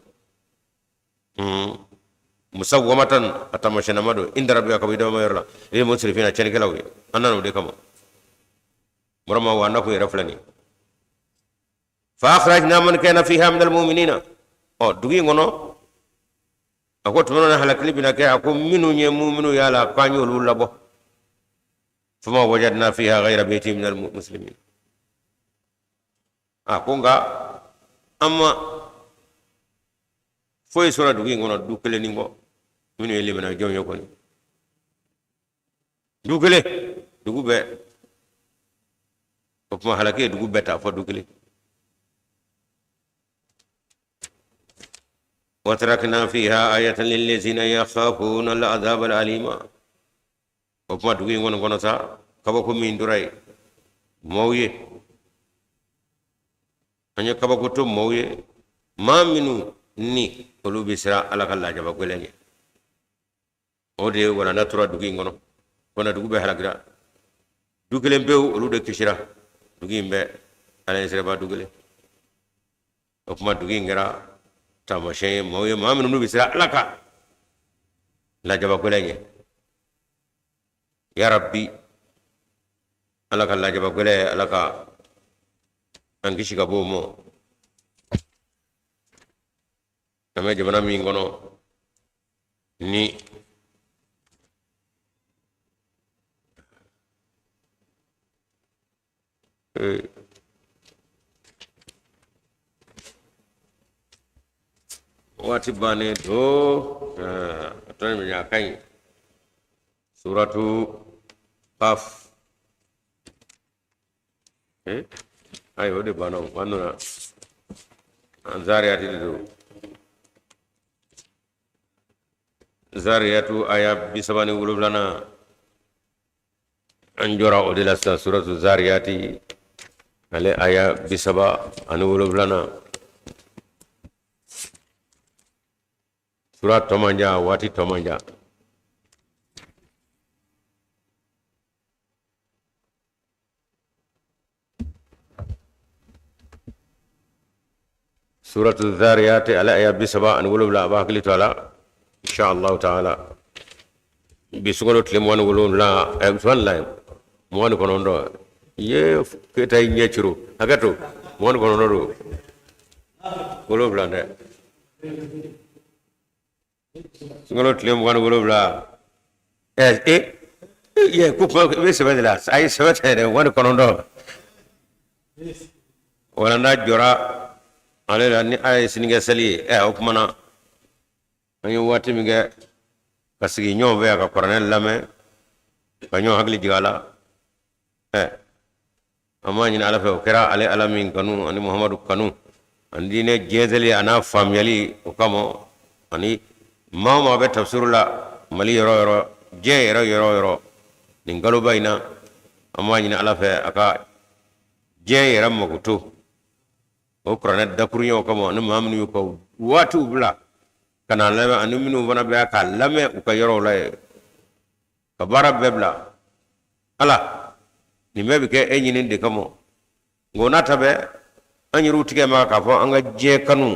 musawwamatan, a taamasiyɛnnama don, inda rabbika, ka bɔ i dabama yɔrɔ la, lil musrifina, tiɲɛnikɛlaw ye. An nana o de kama. Burama wa, an nakun yɛrɛ filɛ nin ye. Fa akhrajna man kana fiha min almu'minina. Ɔ, dugu in kɔnɔ, a ko tuma na halakili bɛna kɛ, a ko minnu ye muminu y'a la, k'an y'olu labɔ. Fama wajadna fiha ghayra bayti min almuslimin. A ko nka an ma foyi sɔrɔ dugu in kɔnɔ du kelen nin kɔ, minnu ye limaniya jɔnw ye kɔni, du kelen, dugu bɛɛ. O tuma halaki ye dugu bɛɛ ta fɔ du kelen. Watarakna fiha ayatan lillazina yakhafuna al'azab al'alima. O tuma dugu in kɔni kɔnɔ sa, kabako min tora yen maaw ye, an ye kabako to maaw ye, maa minnu ni olu bɛ siran Ala ka lajaba gɛlɛn ɲɛ. O de ye walanda tora dugu in kɔnɔ fana. Dugu bɛɛ halakira, du kelen pewu, olu de kisira. Dugu in bɛɛ, Ala ye siraba du kelen. O tuma dugu in kɛra taamasiyɛn ye maaw ye, maa minnu bɛ siran Ala ka lajaba gɛlɛn ɲɛ. Ya rabbi, Ala ka lajaba gɛlɛn, Ala ka an kisi ka bɔ o ma. An bɛ jamana min kɔnɔ ni waati bannen to, a tɔ min a ka ɲi, suratu Qaf. Ayi, o de banna. O nana an Zariyati de don. Zariyatu aya 37nan, an jɔra o de la sisan. Suratu Zariyati, ale aya 37nan. Sura tɔ man jan, waati tɔ man jan. Suratu Dhariyat ala aya 37 a b'a hakili to a la insha allahu taala. Bi sunkalo tile 27, 29 ye Keyita i ɲɛ ciro, hakɛ to, 29 don, 7 tɛ. Sunkalo tile 27, ɛ e ye ko kuma i bɛ sɛbɛn de la, ayi, sɛbɛn tɛ dɛ, 29. Walanda jɔra ale la ni a ye sinikɛ seli ye. O kuma na, an ye waati min kɛ ka sigi ɲɔgɔn fɛ yan ka kuranɛ lamɛn, ka ɲɔgɔn hakili jigin a la, an b'a ɲini Ala fɛ, o kɛra ale Ala min kanu ani Muhamadu kanu ani diinɛ jɛnsɛnli a n'a faamuyali o kama, ani maa o maa bɛ tafsiru la Mali yɔrɔ o yɔrɔ, diɲɛ yɛrɛ yɔrɔ o yɔrɔ, nin kaloba in na, an b'a ɲini Ala fɛ a ka diɲɛ yɛrɛ makoto o kuranɛ dakuruɲɛw kama, ani maa minnu y'u ka waatiw bila ka n'a lamɛn, ani minnu fana bɛ k'a lamɛn u ka yɔrɔw la yen, ka baara bɛɛ bila. Ala, nin bɛɛ bɛ kɛ e ɲini de kama. Nka o n'a ta bɛɛ, an yɛrɛw tigɛ ma k'a fɔ an ka diɲɛ kanu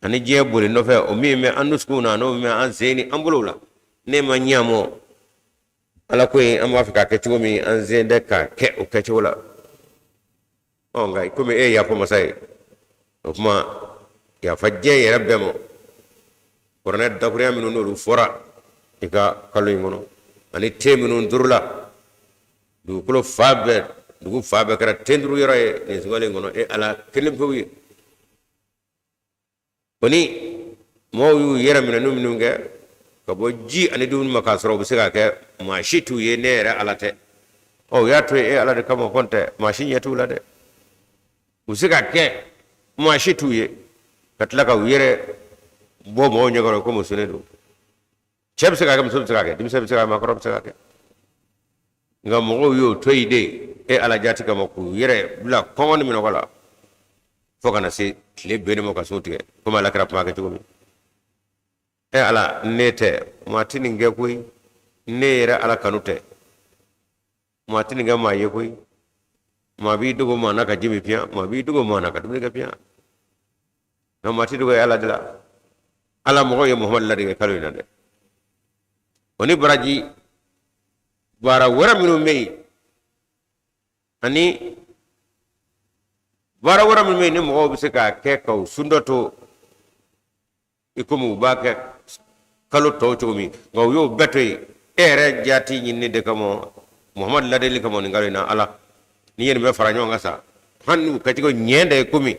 ani diɲɛ boli nɔfɛ, o min bɛ an dusukun na, n'o min bɛ an sen ni an bolow la, ne ma ɲɛ mɔ Ala ko in, an b'a fɛ k'a kɛ cogo min, an sen tɛ k'a kɛ o kɛcogo la. Ɔ nka komi e ye yafa masa ye, o tuma yafa diɲɛ yɛrɛ bɛɛ ma. Kuranɛ dakurunya minnu n'olu fɔra i ka kalo in kɔnɔ, ani te minnu durula dugukolo fan bɛɛ, dugu fan bɛɛ kɛra ten duru yɔrɔ ye nin sunkalo in kɔnɔ, e Ala kelen pewu ye. O ni mɔgɔw y'u yɛrɛ minɛ n'u minnu kɛ ka bɔ ji ani dumuni ma, k'a sɔrɔ u bɛ se k'a kɛ, maa si t'u ye, ne yɛrɛ Ala tɛ. Ɔ u y'a to yen e Ala de kama, kɔn tɛ maa si ɲɛ t'u la dɛ. U bɛ se k'a kɛ, maa si t'u ye, ka tila ka u yɛrɛ bɔ mɔgɔw ɲɛkɔrɔ komi sunnen don. Cɛ bɛ se k'a kɛ, muso bɛ se k'a kɛ, denmisɛn bɛ se k'a kɛ, maakɔrɔ bɛ se k'a kɛ, nka mɔgɔw y'o to yen de e Ala jati kama, k'u yɛrɛ bila kɔngɔ ni minɔgɔ la fo ka na se tile benni ma ka sun tigɛ, komi Ala kira kuma kɛ cogo min. E Ala, ne tɛ maa tɛ nin kɛ koyi, ne yɛrɛ Ala kanu tɛ maa tɛ nin kɛ maa ye koyi. Maa b'i dogo maa na ka ji min piyan, maa b'i dogo maa na ka dumuni kɛ piyan, nka maa tɛ dogo e Ala de la. Ala, mɔgɔw ye Muhamadu ladege kalo in na dɛ. O ni baraji baara wɛrɛ minnu bɛ yen, ani baara wɛrɛ minnu bɛ yen ni mɔgɔw bɛ se k'a kɛ ka u sundɔ to i komi u b'a kɛ kalo tɔw cogo min, nka u y'o bɛɛ to yen e yɛrɛ jaati ɲinini de kama, Muhamadu ladeli kama nin kalo in na. Ala, n'i ye nin bɛɛ fara ɲɔgɔn kan sa, hali n'u kɛcogo ɲɛ de ye komi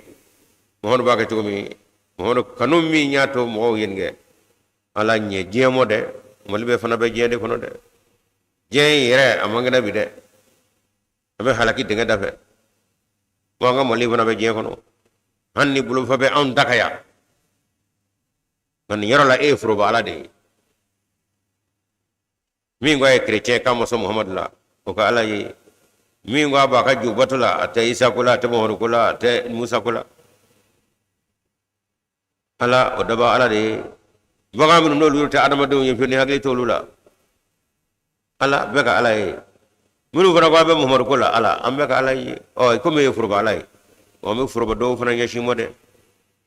Muhamadu b'a kɛ cogo min, Muhamadu kanu min y'a to mɔgɔw ye nin kɛ, Ala ɲɛ diɲɛ mɔ dɛ. Mali bɛɛ fana bɛ diɲɛ de kɔnɔ dɛ. Diɲɛ in yɛrɛ a man kɛnɛ bi dɛ, a bɛ halaki dingɛ da fɛ. Wa an ka Mali fana bɛ diɲɛ kɔnɔ, hali ni bolofa bɛ anw ta kan yan, nka nin yɔrɔ la e ye foroba Ala de ye. Min ko a ye kerecɛn k'a ma sɔn Muhamadu la, o ka Ala ye. Min ko a b'a ka jo bato la, a tɛ Isa ko la, a tɛ Muhamadu ko la, a tɛ Musa ko la, Ala o daba Ala de ye. Bagan minnu n'olu tɛ adamadenw ye fiyewu, ni hakili t'olu la, Ala bɛɛ ka Ala ye. Minnu fana ko a bɛ Muhamadu ko la, Ala an bɛɛ ka Ala ye. Ɔ komi e ye foroba Ala ye, ɔ an bɛ foroba dɔw fana ɲɛsin ma dɛ.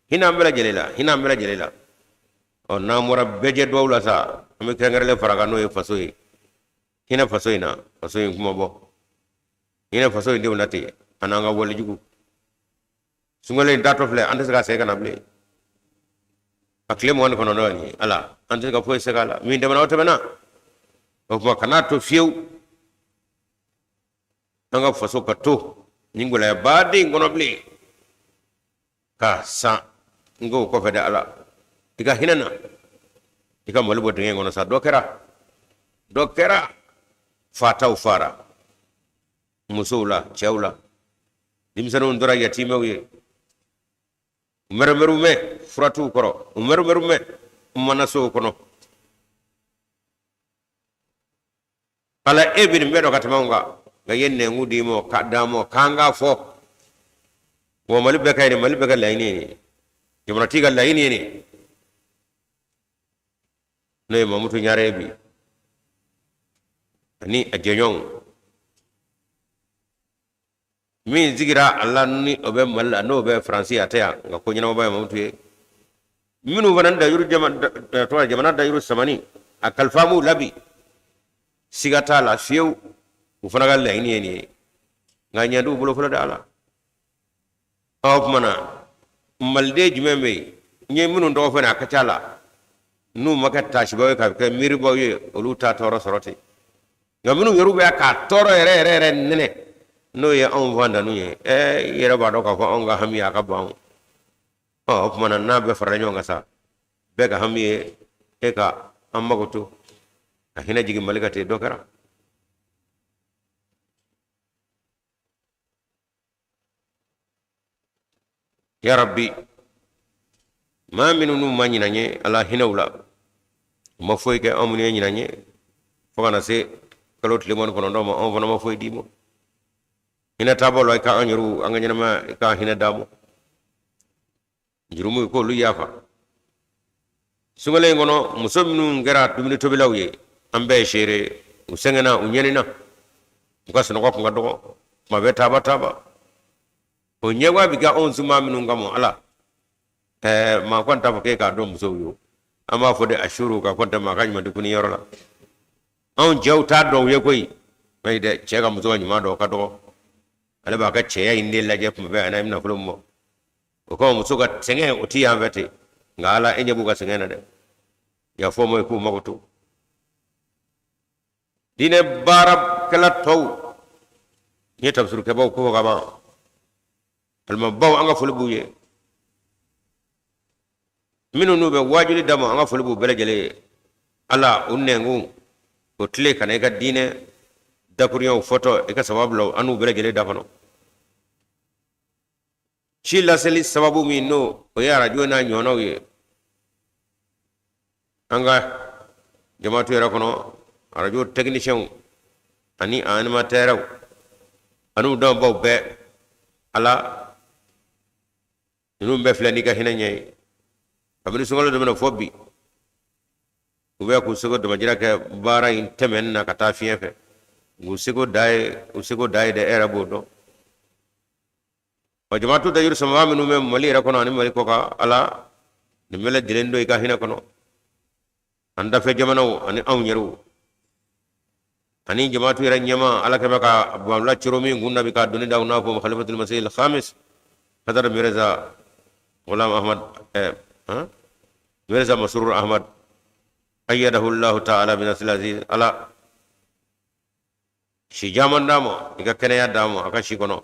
Hinɛ an bɛɛ lajɛlen la, hinɛ an bɛɛ lajɛlen la. Ɔ n'an bɔra bɛɛ jɛ dugawu la sa, an bɛ kɛrɛnkɛrɛnlen fara kan, n'o ye faso ye. Hinɛ faso in na, faso in kuma bɔ, hinɛ faso in denw na ten, ani an ka walejugu. Sunkalo in taatɔ filɛ, an tɛ se ka segin ka na bilen. A tile 29 nin ye, Ala, an tɛ se ka foyi segin a la. Min tɛmɛna, o tɛmɛna. O tuma kan'a to fiyewu an ka faso ka to nin gɛlɛyaba den in kɔnɔ bilen ka san n k'o kɔfɛ dɛ. Ala, i ka hinɛ na, i ka Mali bɔ dingɛ in kɔnɔ sa. Dɔ kɛra, dɔ kɛra, fataw fara musow la, cɛw la, denmisɛnninw tora yatimɛw ye, u mɛrɛmɛrɛw mɛ fura t'u kɔrɔ, u mɛrɛmɛrɛw mɛ manasow kɔnɔ. Ala, e bɛ nin bɛɛ dɔn ka tɛmɛ anw kan, nka i ye nɛnkun d'i ma ka d'an ma k'an k'a fɔ. Wa Mali bɛɛ ka ye nin, Mali bɛɛ ka laɲini ye nin, jamanatigi ka laɲini ye nin, n'o ye Mamutu Ɲare ye bi ani a jɛɲɔgɔnw. Min sigira a la ni o bɛ Mali la, n'o bɛ Faransi, a tɛ yan, nka ko ɲɛnamaba ye Mamutu ye. Minnu fana dayuru tɔgɔ jamana dayuru samani a kalifa m'u la bi, siga t'a la fiyewu, u fana ka laɲini ye nin ye, nka ɲɛ t'u bolo fɔlɔ dɛ. Ala, o tuma na maliden jumɛn bɛ yen n ye minnu tɔgɔ fɔ nin, a ka ca la n'u ma kɛ taasibaw ye ka kɛ miiribaw ye, olu t'a tɔɔrɔ sɔrɔ ten. Nka minnu yɛrɛ bɛ k'a tɔɔrɔ yɛrɛ yɛrɛ yɛrɛ nɛnɛ, n'o ye anw fantanw ye, i yɛrɛ b'a dɔn k'a fɔ anw ka hami a ka ban. Ɔ, o tuma na n'a bɛɛ farala ɲɔgɔn kan sa, bɛɛ ka hami ye e ka an mago to ka hinɛ jigin Mali ka ten, dɔ kɛra. Ya Rabbi, maa minnu n'u ma ɲinɛ an ye, Ala hinɛ u la. U ma foyi kɛ anw minnu ye ɲinɛ ye, fo ka na se kalo tile 29 ma, anw fana ma foyi d'i ma. Hinɛ taabolo la, i ka an yɛrɛw, an ka ɲɛnamaya, i ka hinɛ d'an ma. Jurumu, i k'olu yafa. Sunkalo in kɔnɔ, muso minnu kɛra dumuni tobilaw ye, an bɛɛ ye seere, u sɛgɛnna, u ɲɛnina, u ka sunɔgɔ kun ka dɔgɔ, tuma bɛɛ taaba taaba. O ɲɛwa bɛ kɛ anw suma minnu kama. Ala, maa kɔni t'a fɔ k'e k'a dɔn musow ye, an b'a fɔ de a suru ka kɔn tɛ maa ka ɲuman di kuni yɔrɔ la. Anw cɛw t'a dɔn u ye koyi, ayi dɛ, cɛ ka muso ka ɲuman dɔn o ka dɔgɔ. Ale b'a ka cɛya in de lajɛ tuma bɛɛ, a n'a nafolo min bɔ o kama. Muso ka sɛgɛn, o ti yan fɛ ten, nka Ala, e ɲɛ b'u ka sɛgɛn na dɛ. Yafa ma, i k'u mago to. Diinɛ baarakɛla tɔw, n ye tafsirukɛbaw ko fɔ ka ban, alimabaw, an ka foli b'u ye. Minnu n'u bɛ waajuli d'a ma, an ka foli b'u bɛɛ lajɛlen ye. Ala, u nɛnkun o tile ka na i ka diinɛ dakurunɲɛw fɔtɔ, i ka sababu bila an n'u bɛɛ lajɛlen da kɔnɔ. Ci laseli sababu min n'o o ye arajo n'a ɲɔgɔnnaw ye, an ka jamaatu yɛrɛ kɔnɔ, arajo tɛkinisiyɛnw ani a animatɛrɛw an'u dɔnbaw bɛɛ, Ala, ninnu bɛɛ filɛ n'i ka hinɛ ɲɛ ye. Kabini sunkalo daminɛ fɔ bi, u bɛ k'u seko damajira kɛ baara in tɛmɛni na ka taa fiɲɛ fɛ. U seko da ye, u seko da ye dɛ, e yɛrɛ b'o dɔn. Wa jamaatu dajuru samabaa minnu bɛ Mali yɛrɛ kɔnɔ ani Mali kɔkan, Ala, nin bɛɛ lajɛlen don i ka hinɛ kɔnɔ. An dafɛ jamanaw ani anw yɛrɛw ani jamaatu yɛrɛ ɲɛmaa, Ala kɛmɛ ka banfula coro min kun na bi k'a doni da, n'a fɔ Khalifatul Masih al-Khamis Hadar Mirza Ghulam Ahmad, Mirza Masrur Ahmad, ayyadahu Allah ta'ala bi nasril aziz. Ala, si caman d'a ma, i ka kɛnɛya d'a ma, a ka si kɔnɔ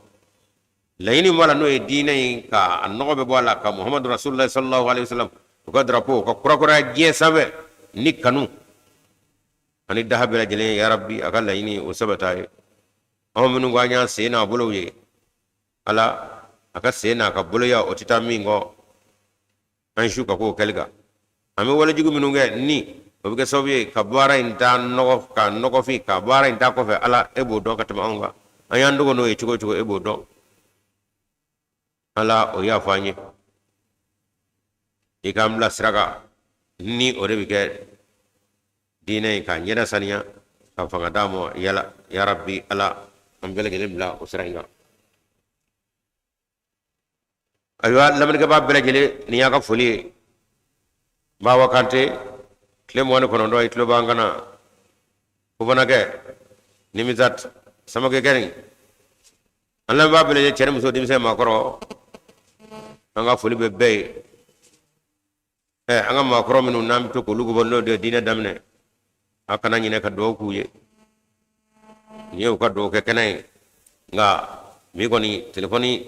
laɲini b'a la, n'o ye diinɛ in ka a nɔgɔ bɛ bɔ a la, ka Muhamadu Rasulullah sallallahu alaihi wasallam u ka drapeau ka kurakuraya diɲɛ sanfɛ ni kanu ani daha bɛɛ lajɛlen. Ya Rabbi, a ka laɲini o sabata ye. Anw minnu ko an y'a sen n'a bolow ye, Ala, a ka sen n'a ka boloya, o tɛ taa min kɔ, an su ka k'o kɛli kan. An bɛ walejugu minnu kɛ ni o bɛ kɛ sababu ye ka baara in ta nɔgɔ, ka nɔgɔfin, ka baara in ta kɔfɛ, Ala, e b'o dɔn ka tɛmɛ anw kan. An y'an dogo n'o ye cogo o cogo, e b'o dɔn. Ala, o yafa an ye, i k'an bila sira kan ni o de bɛ kɛ diinɛ in k'a ɲɛda saniya, ka fanga d'a ma. Yala ya Rabbi, Ala, an bɛɛ lajɛlen bila o sira in kan. Ayiwa, lamɛnnikɛbaa bɛɛ lajɛlen, nin y'a ka foli ye. Bawa Kante, tile 29, i tulo b'an kana o fana kɛ nimizat samakɛ kɛrin. An lamɛnbaa bɛɛ lajɛlen, cɛ ni muso, denmisɛn, maakɔrɔ, an ka foli bɛ bɛɛ ye. An ka maakɔrɔ minnu n'an bɛ to k'olu bɔ, n'o de ye diinɛ daminɛ, a kana ɲinɛ ka dugawu k'u ye. Nin ye u ka dugawu kɛ kɛnɛ ye. Nka bi kɔni, telefɔni,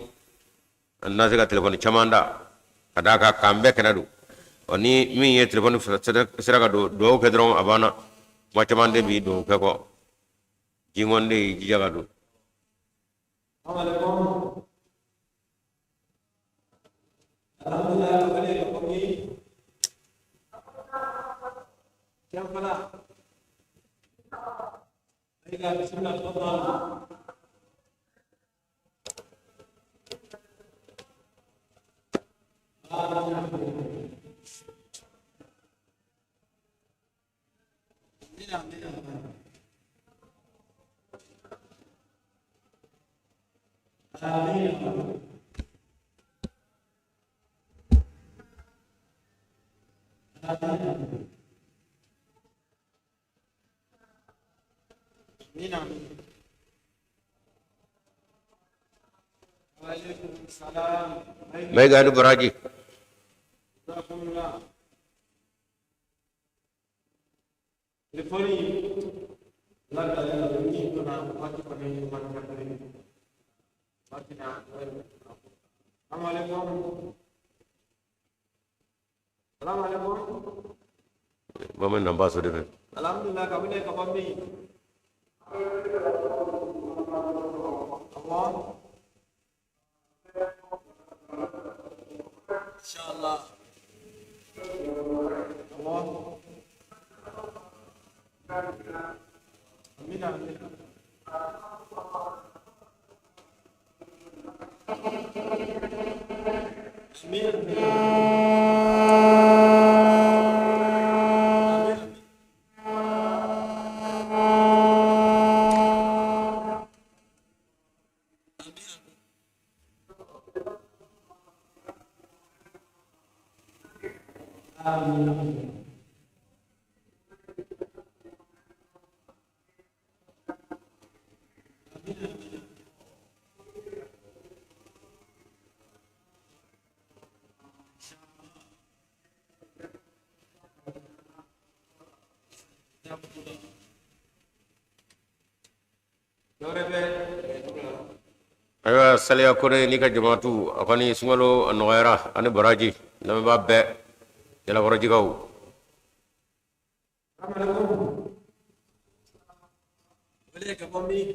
an tɛna se ka telefɔni caman da ka d'a kan k'an bɛɛ kɛnɛ don. Ɔ, ni min ye telefɔni sera ka don dugawu kɛ dɔrɔn, a banna. Kuma caman de bi dugawu kɛ kɔ jiŋɔn de y'i jija ka don. Amin. Amin. Waalaikum salam. Maïga ni baraji. Jazakumullah. Telefoni labda ni kuna watu kwa nini watu kwa nini watu na Assalamu alaikum. Assalamu alaikum. Mama namba so defe. Alhamdulillah kabile kabambi. Allah. Inshallah. Allah. Amin amin. Amin amin. Amin. Amin. Ayiwa Saliya Kone n'i ka jamaatu a kɔni sunkalo a nɔgɔyara ani baraji lamɛnbaa bɛɛ Jalakɔrɔjikaw. Assalamu alaikum. Wale ka bɔ min?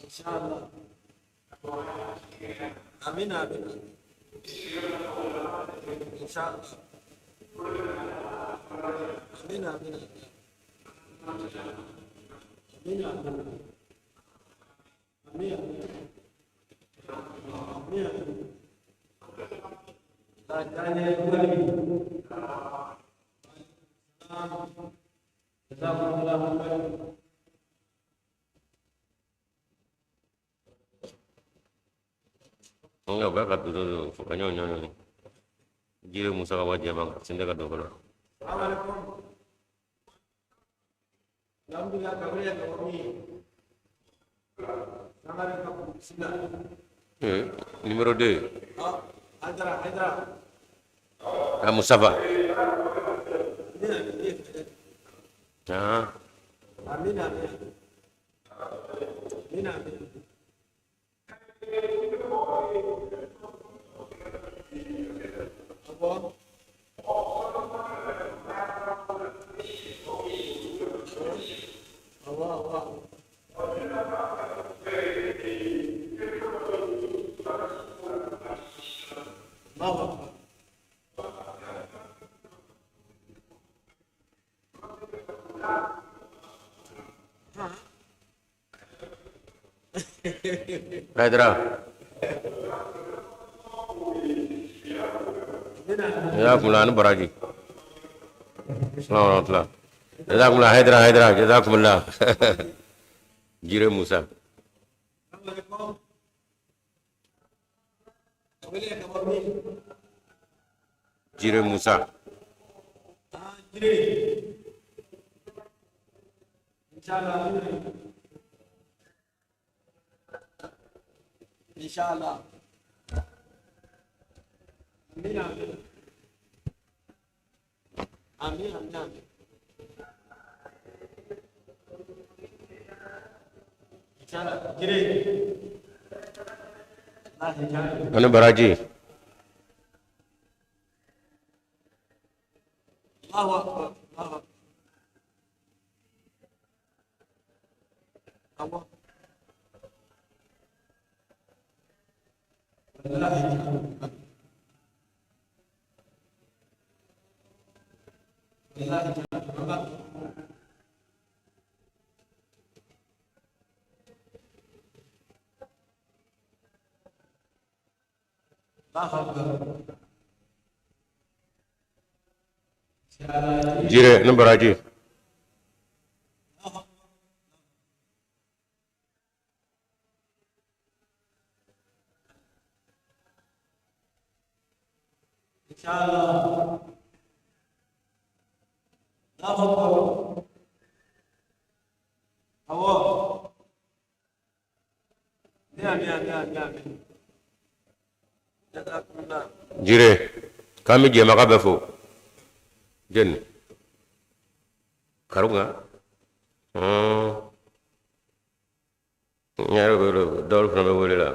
Inshallah. Amin amin. Inshallah. Amin amin. Amin amin. Amin amin. Amin amin. Jazakumullahu khairan. Nka u bɛ ka don fo ka ɲɔgɔn ɲɔgɔn jiri Musa ka bɔ jɛman kan sen tɛ ka don fɔlɔ. Assalamu alaikum. Alhamdulillah kabile ka bɔ min? Sangare ka bismillah. Numéro 2. Ah, Haidara, Haidara. Ah, Mustafa. Ah. Amin amin. Amin amin. Apa? Allah Allah. Allahu Akbar. Haidara. Jazakumullah ani baraji. Salaam warahmatullah. Jazakumullah Haidara Haidara jazakumullah. Jire Musa. Assalamu alaikum. Wale ka bɔ min? Jire Musa. Ah, Jire. Inshallah. Inshallah. Amin amin. Amin amin amin. Inshallah. Jire. Allah inshallah. Ani baraji. Allahu Akbar. Allahu Akbar. Allah. Wallahi. Allahu Akbar. Jire ni baraji. Inshallah. Allahu Akbar. Awɔ. Amin, amin, amin, amin. Jazakumullah. Jire, k'an bɛ jɛmaga bɛɛ fo. Jɛnni Karunga. N yɛrɛ bɛ dɔw fana bɛ wele la.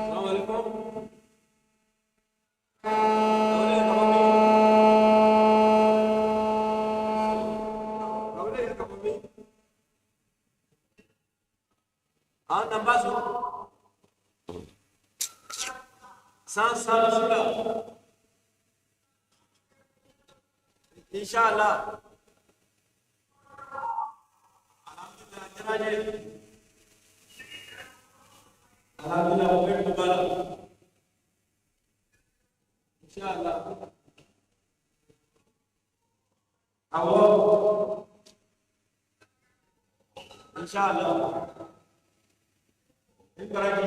Assalamu alaikum. Kawale ka bɔ min? Kawale ka bɔ min? An Nambaso. San san bismillah. Inshallah. Alhamdulillah, jaraje. Alhamdulillah, o bɛɛ b'a la. Inshallah. Awɔ. Inshallah. Ni baraji.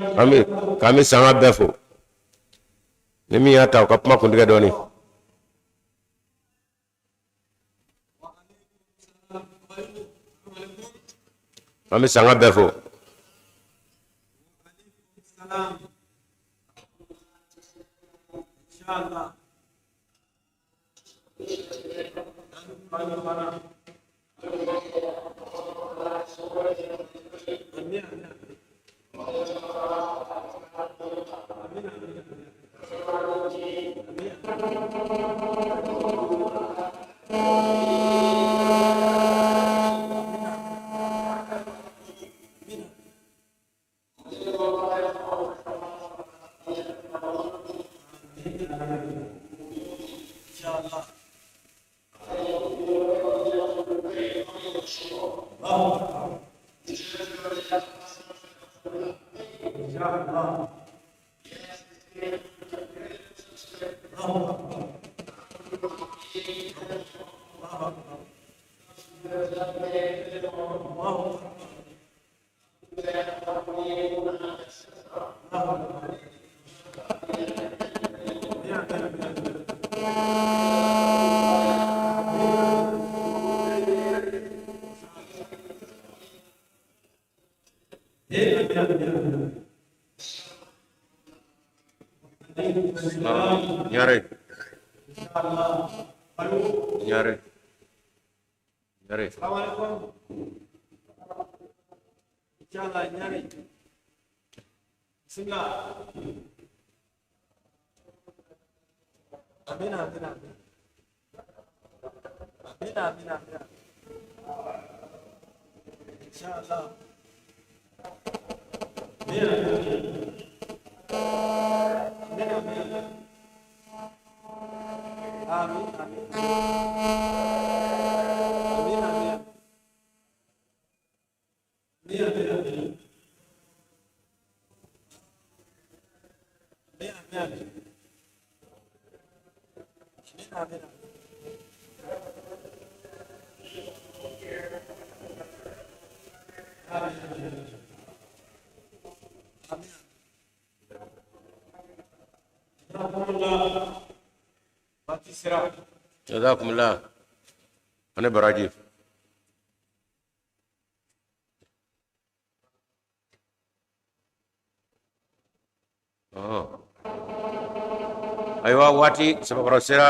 K'an bɛ sanga bɛɛ fo. Ni min y'a ta, o ka kuma kuntigɛ dɔɔnin. An bɛ sanga bɛɛ fo. Salam. Inshallah. Amin, amin, amin. Amin, amin, amin. Amin. Inshallah. Allahu Akbar. Inshallah. Allahu Akbar. Allahu Akbar. Allahu Akbar. Allahu Akbar. Ya, ya, ya. Ya, ya, ya. Ñaare. Inshallah. Allo. Ñaare, ñaare. Assalamu alaikum. Inshallah, ñaari. Bismillah. Amin, amin, amin. Amin, amin, amin. Inshallah. Amin, amin. Amin, amin. Amin, amin. Amin, amin. Amin, amin, amin. Amin, amin, amin. Amin, amin, amin. Amin, amin. Amin. Jazakumullah. Waati sera. Jazakumullah, ani baraji. Ɔhɔn. Ayiwa, waati sabakɔrɔ sera.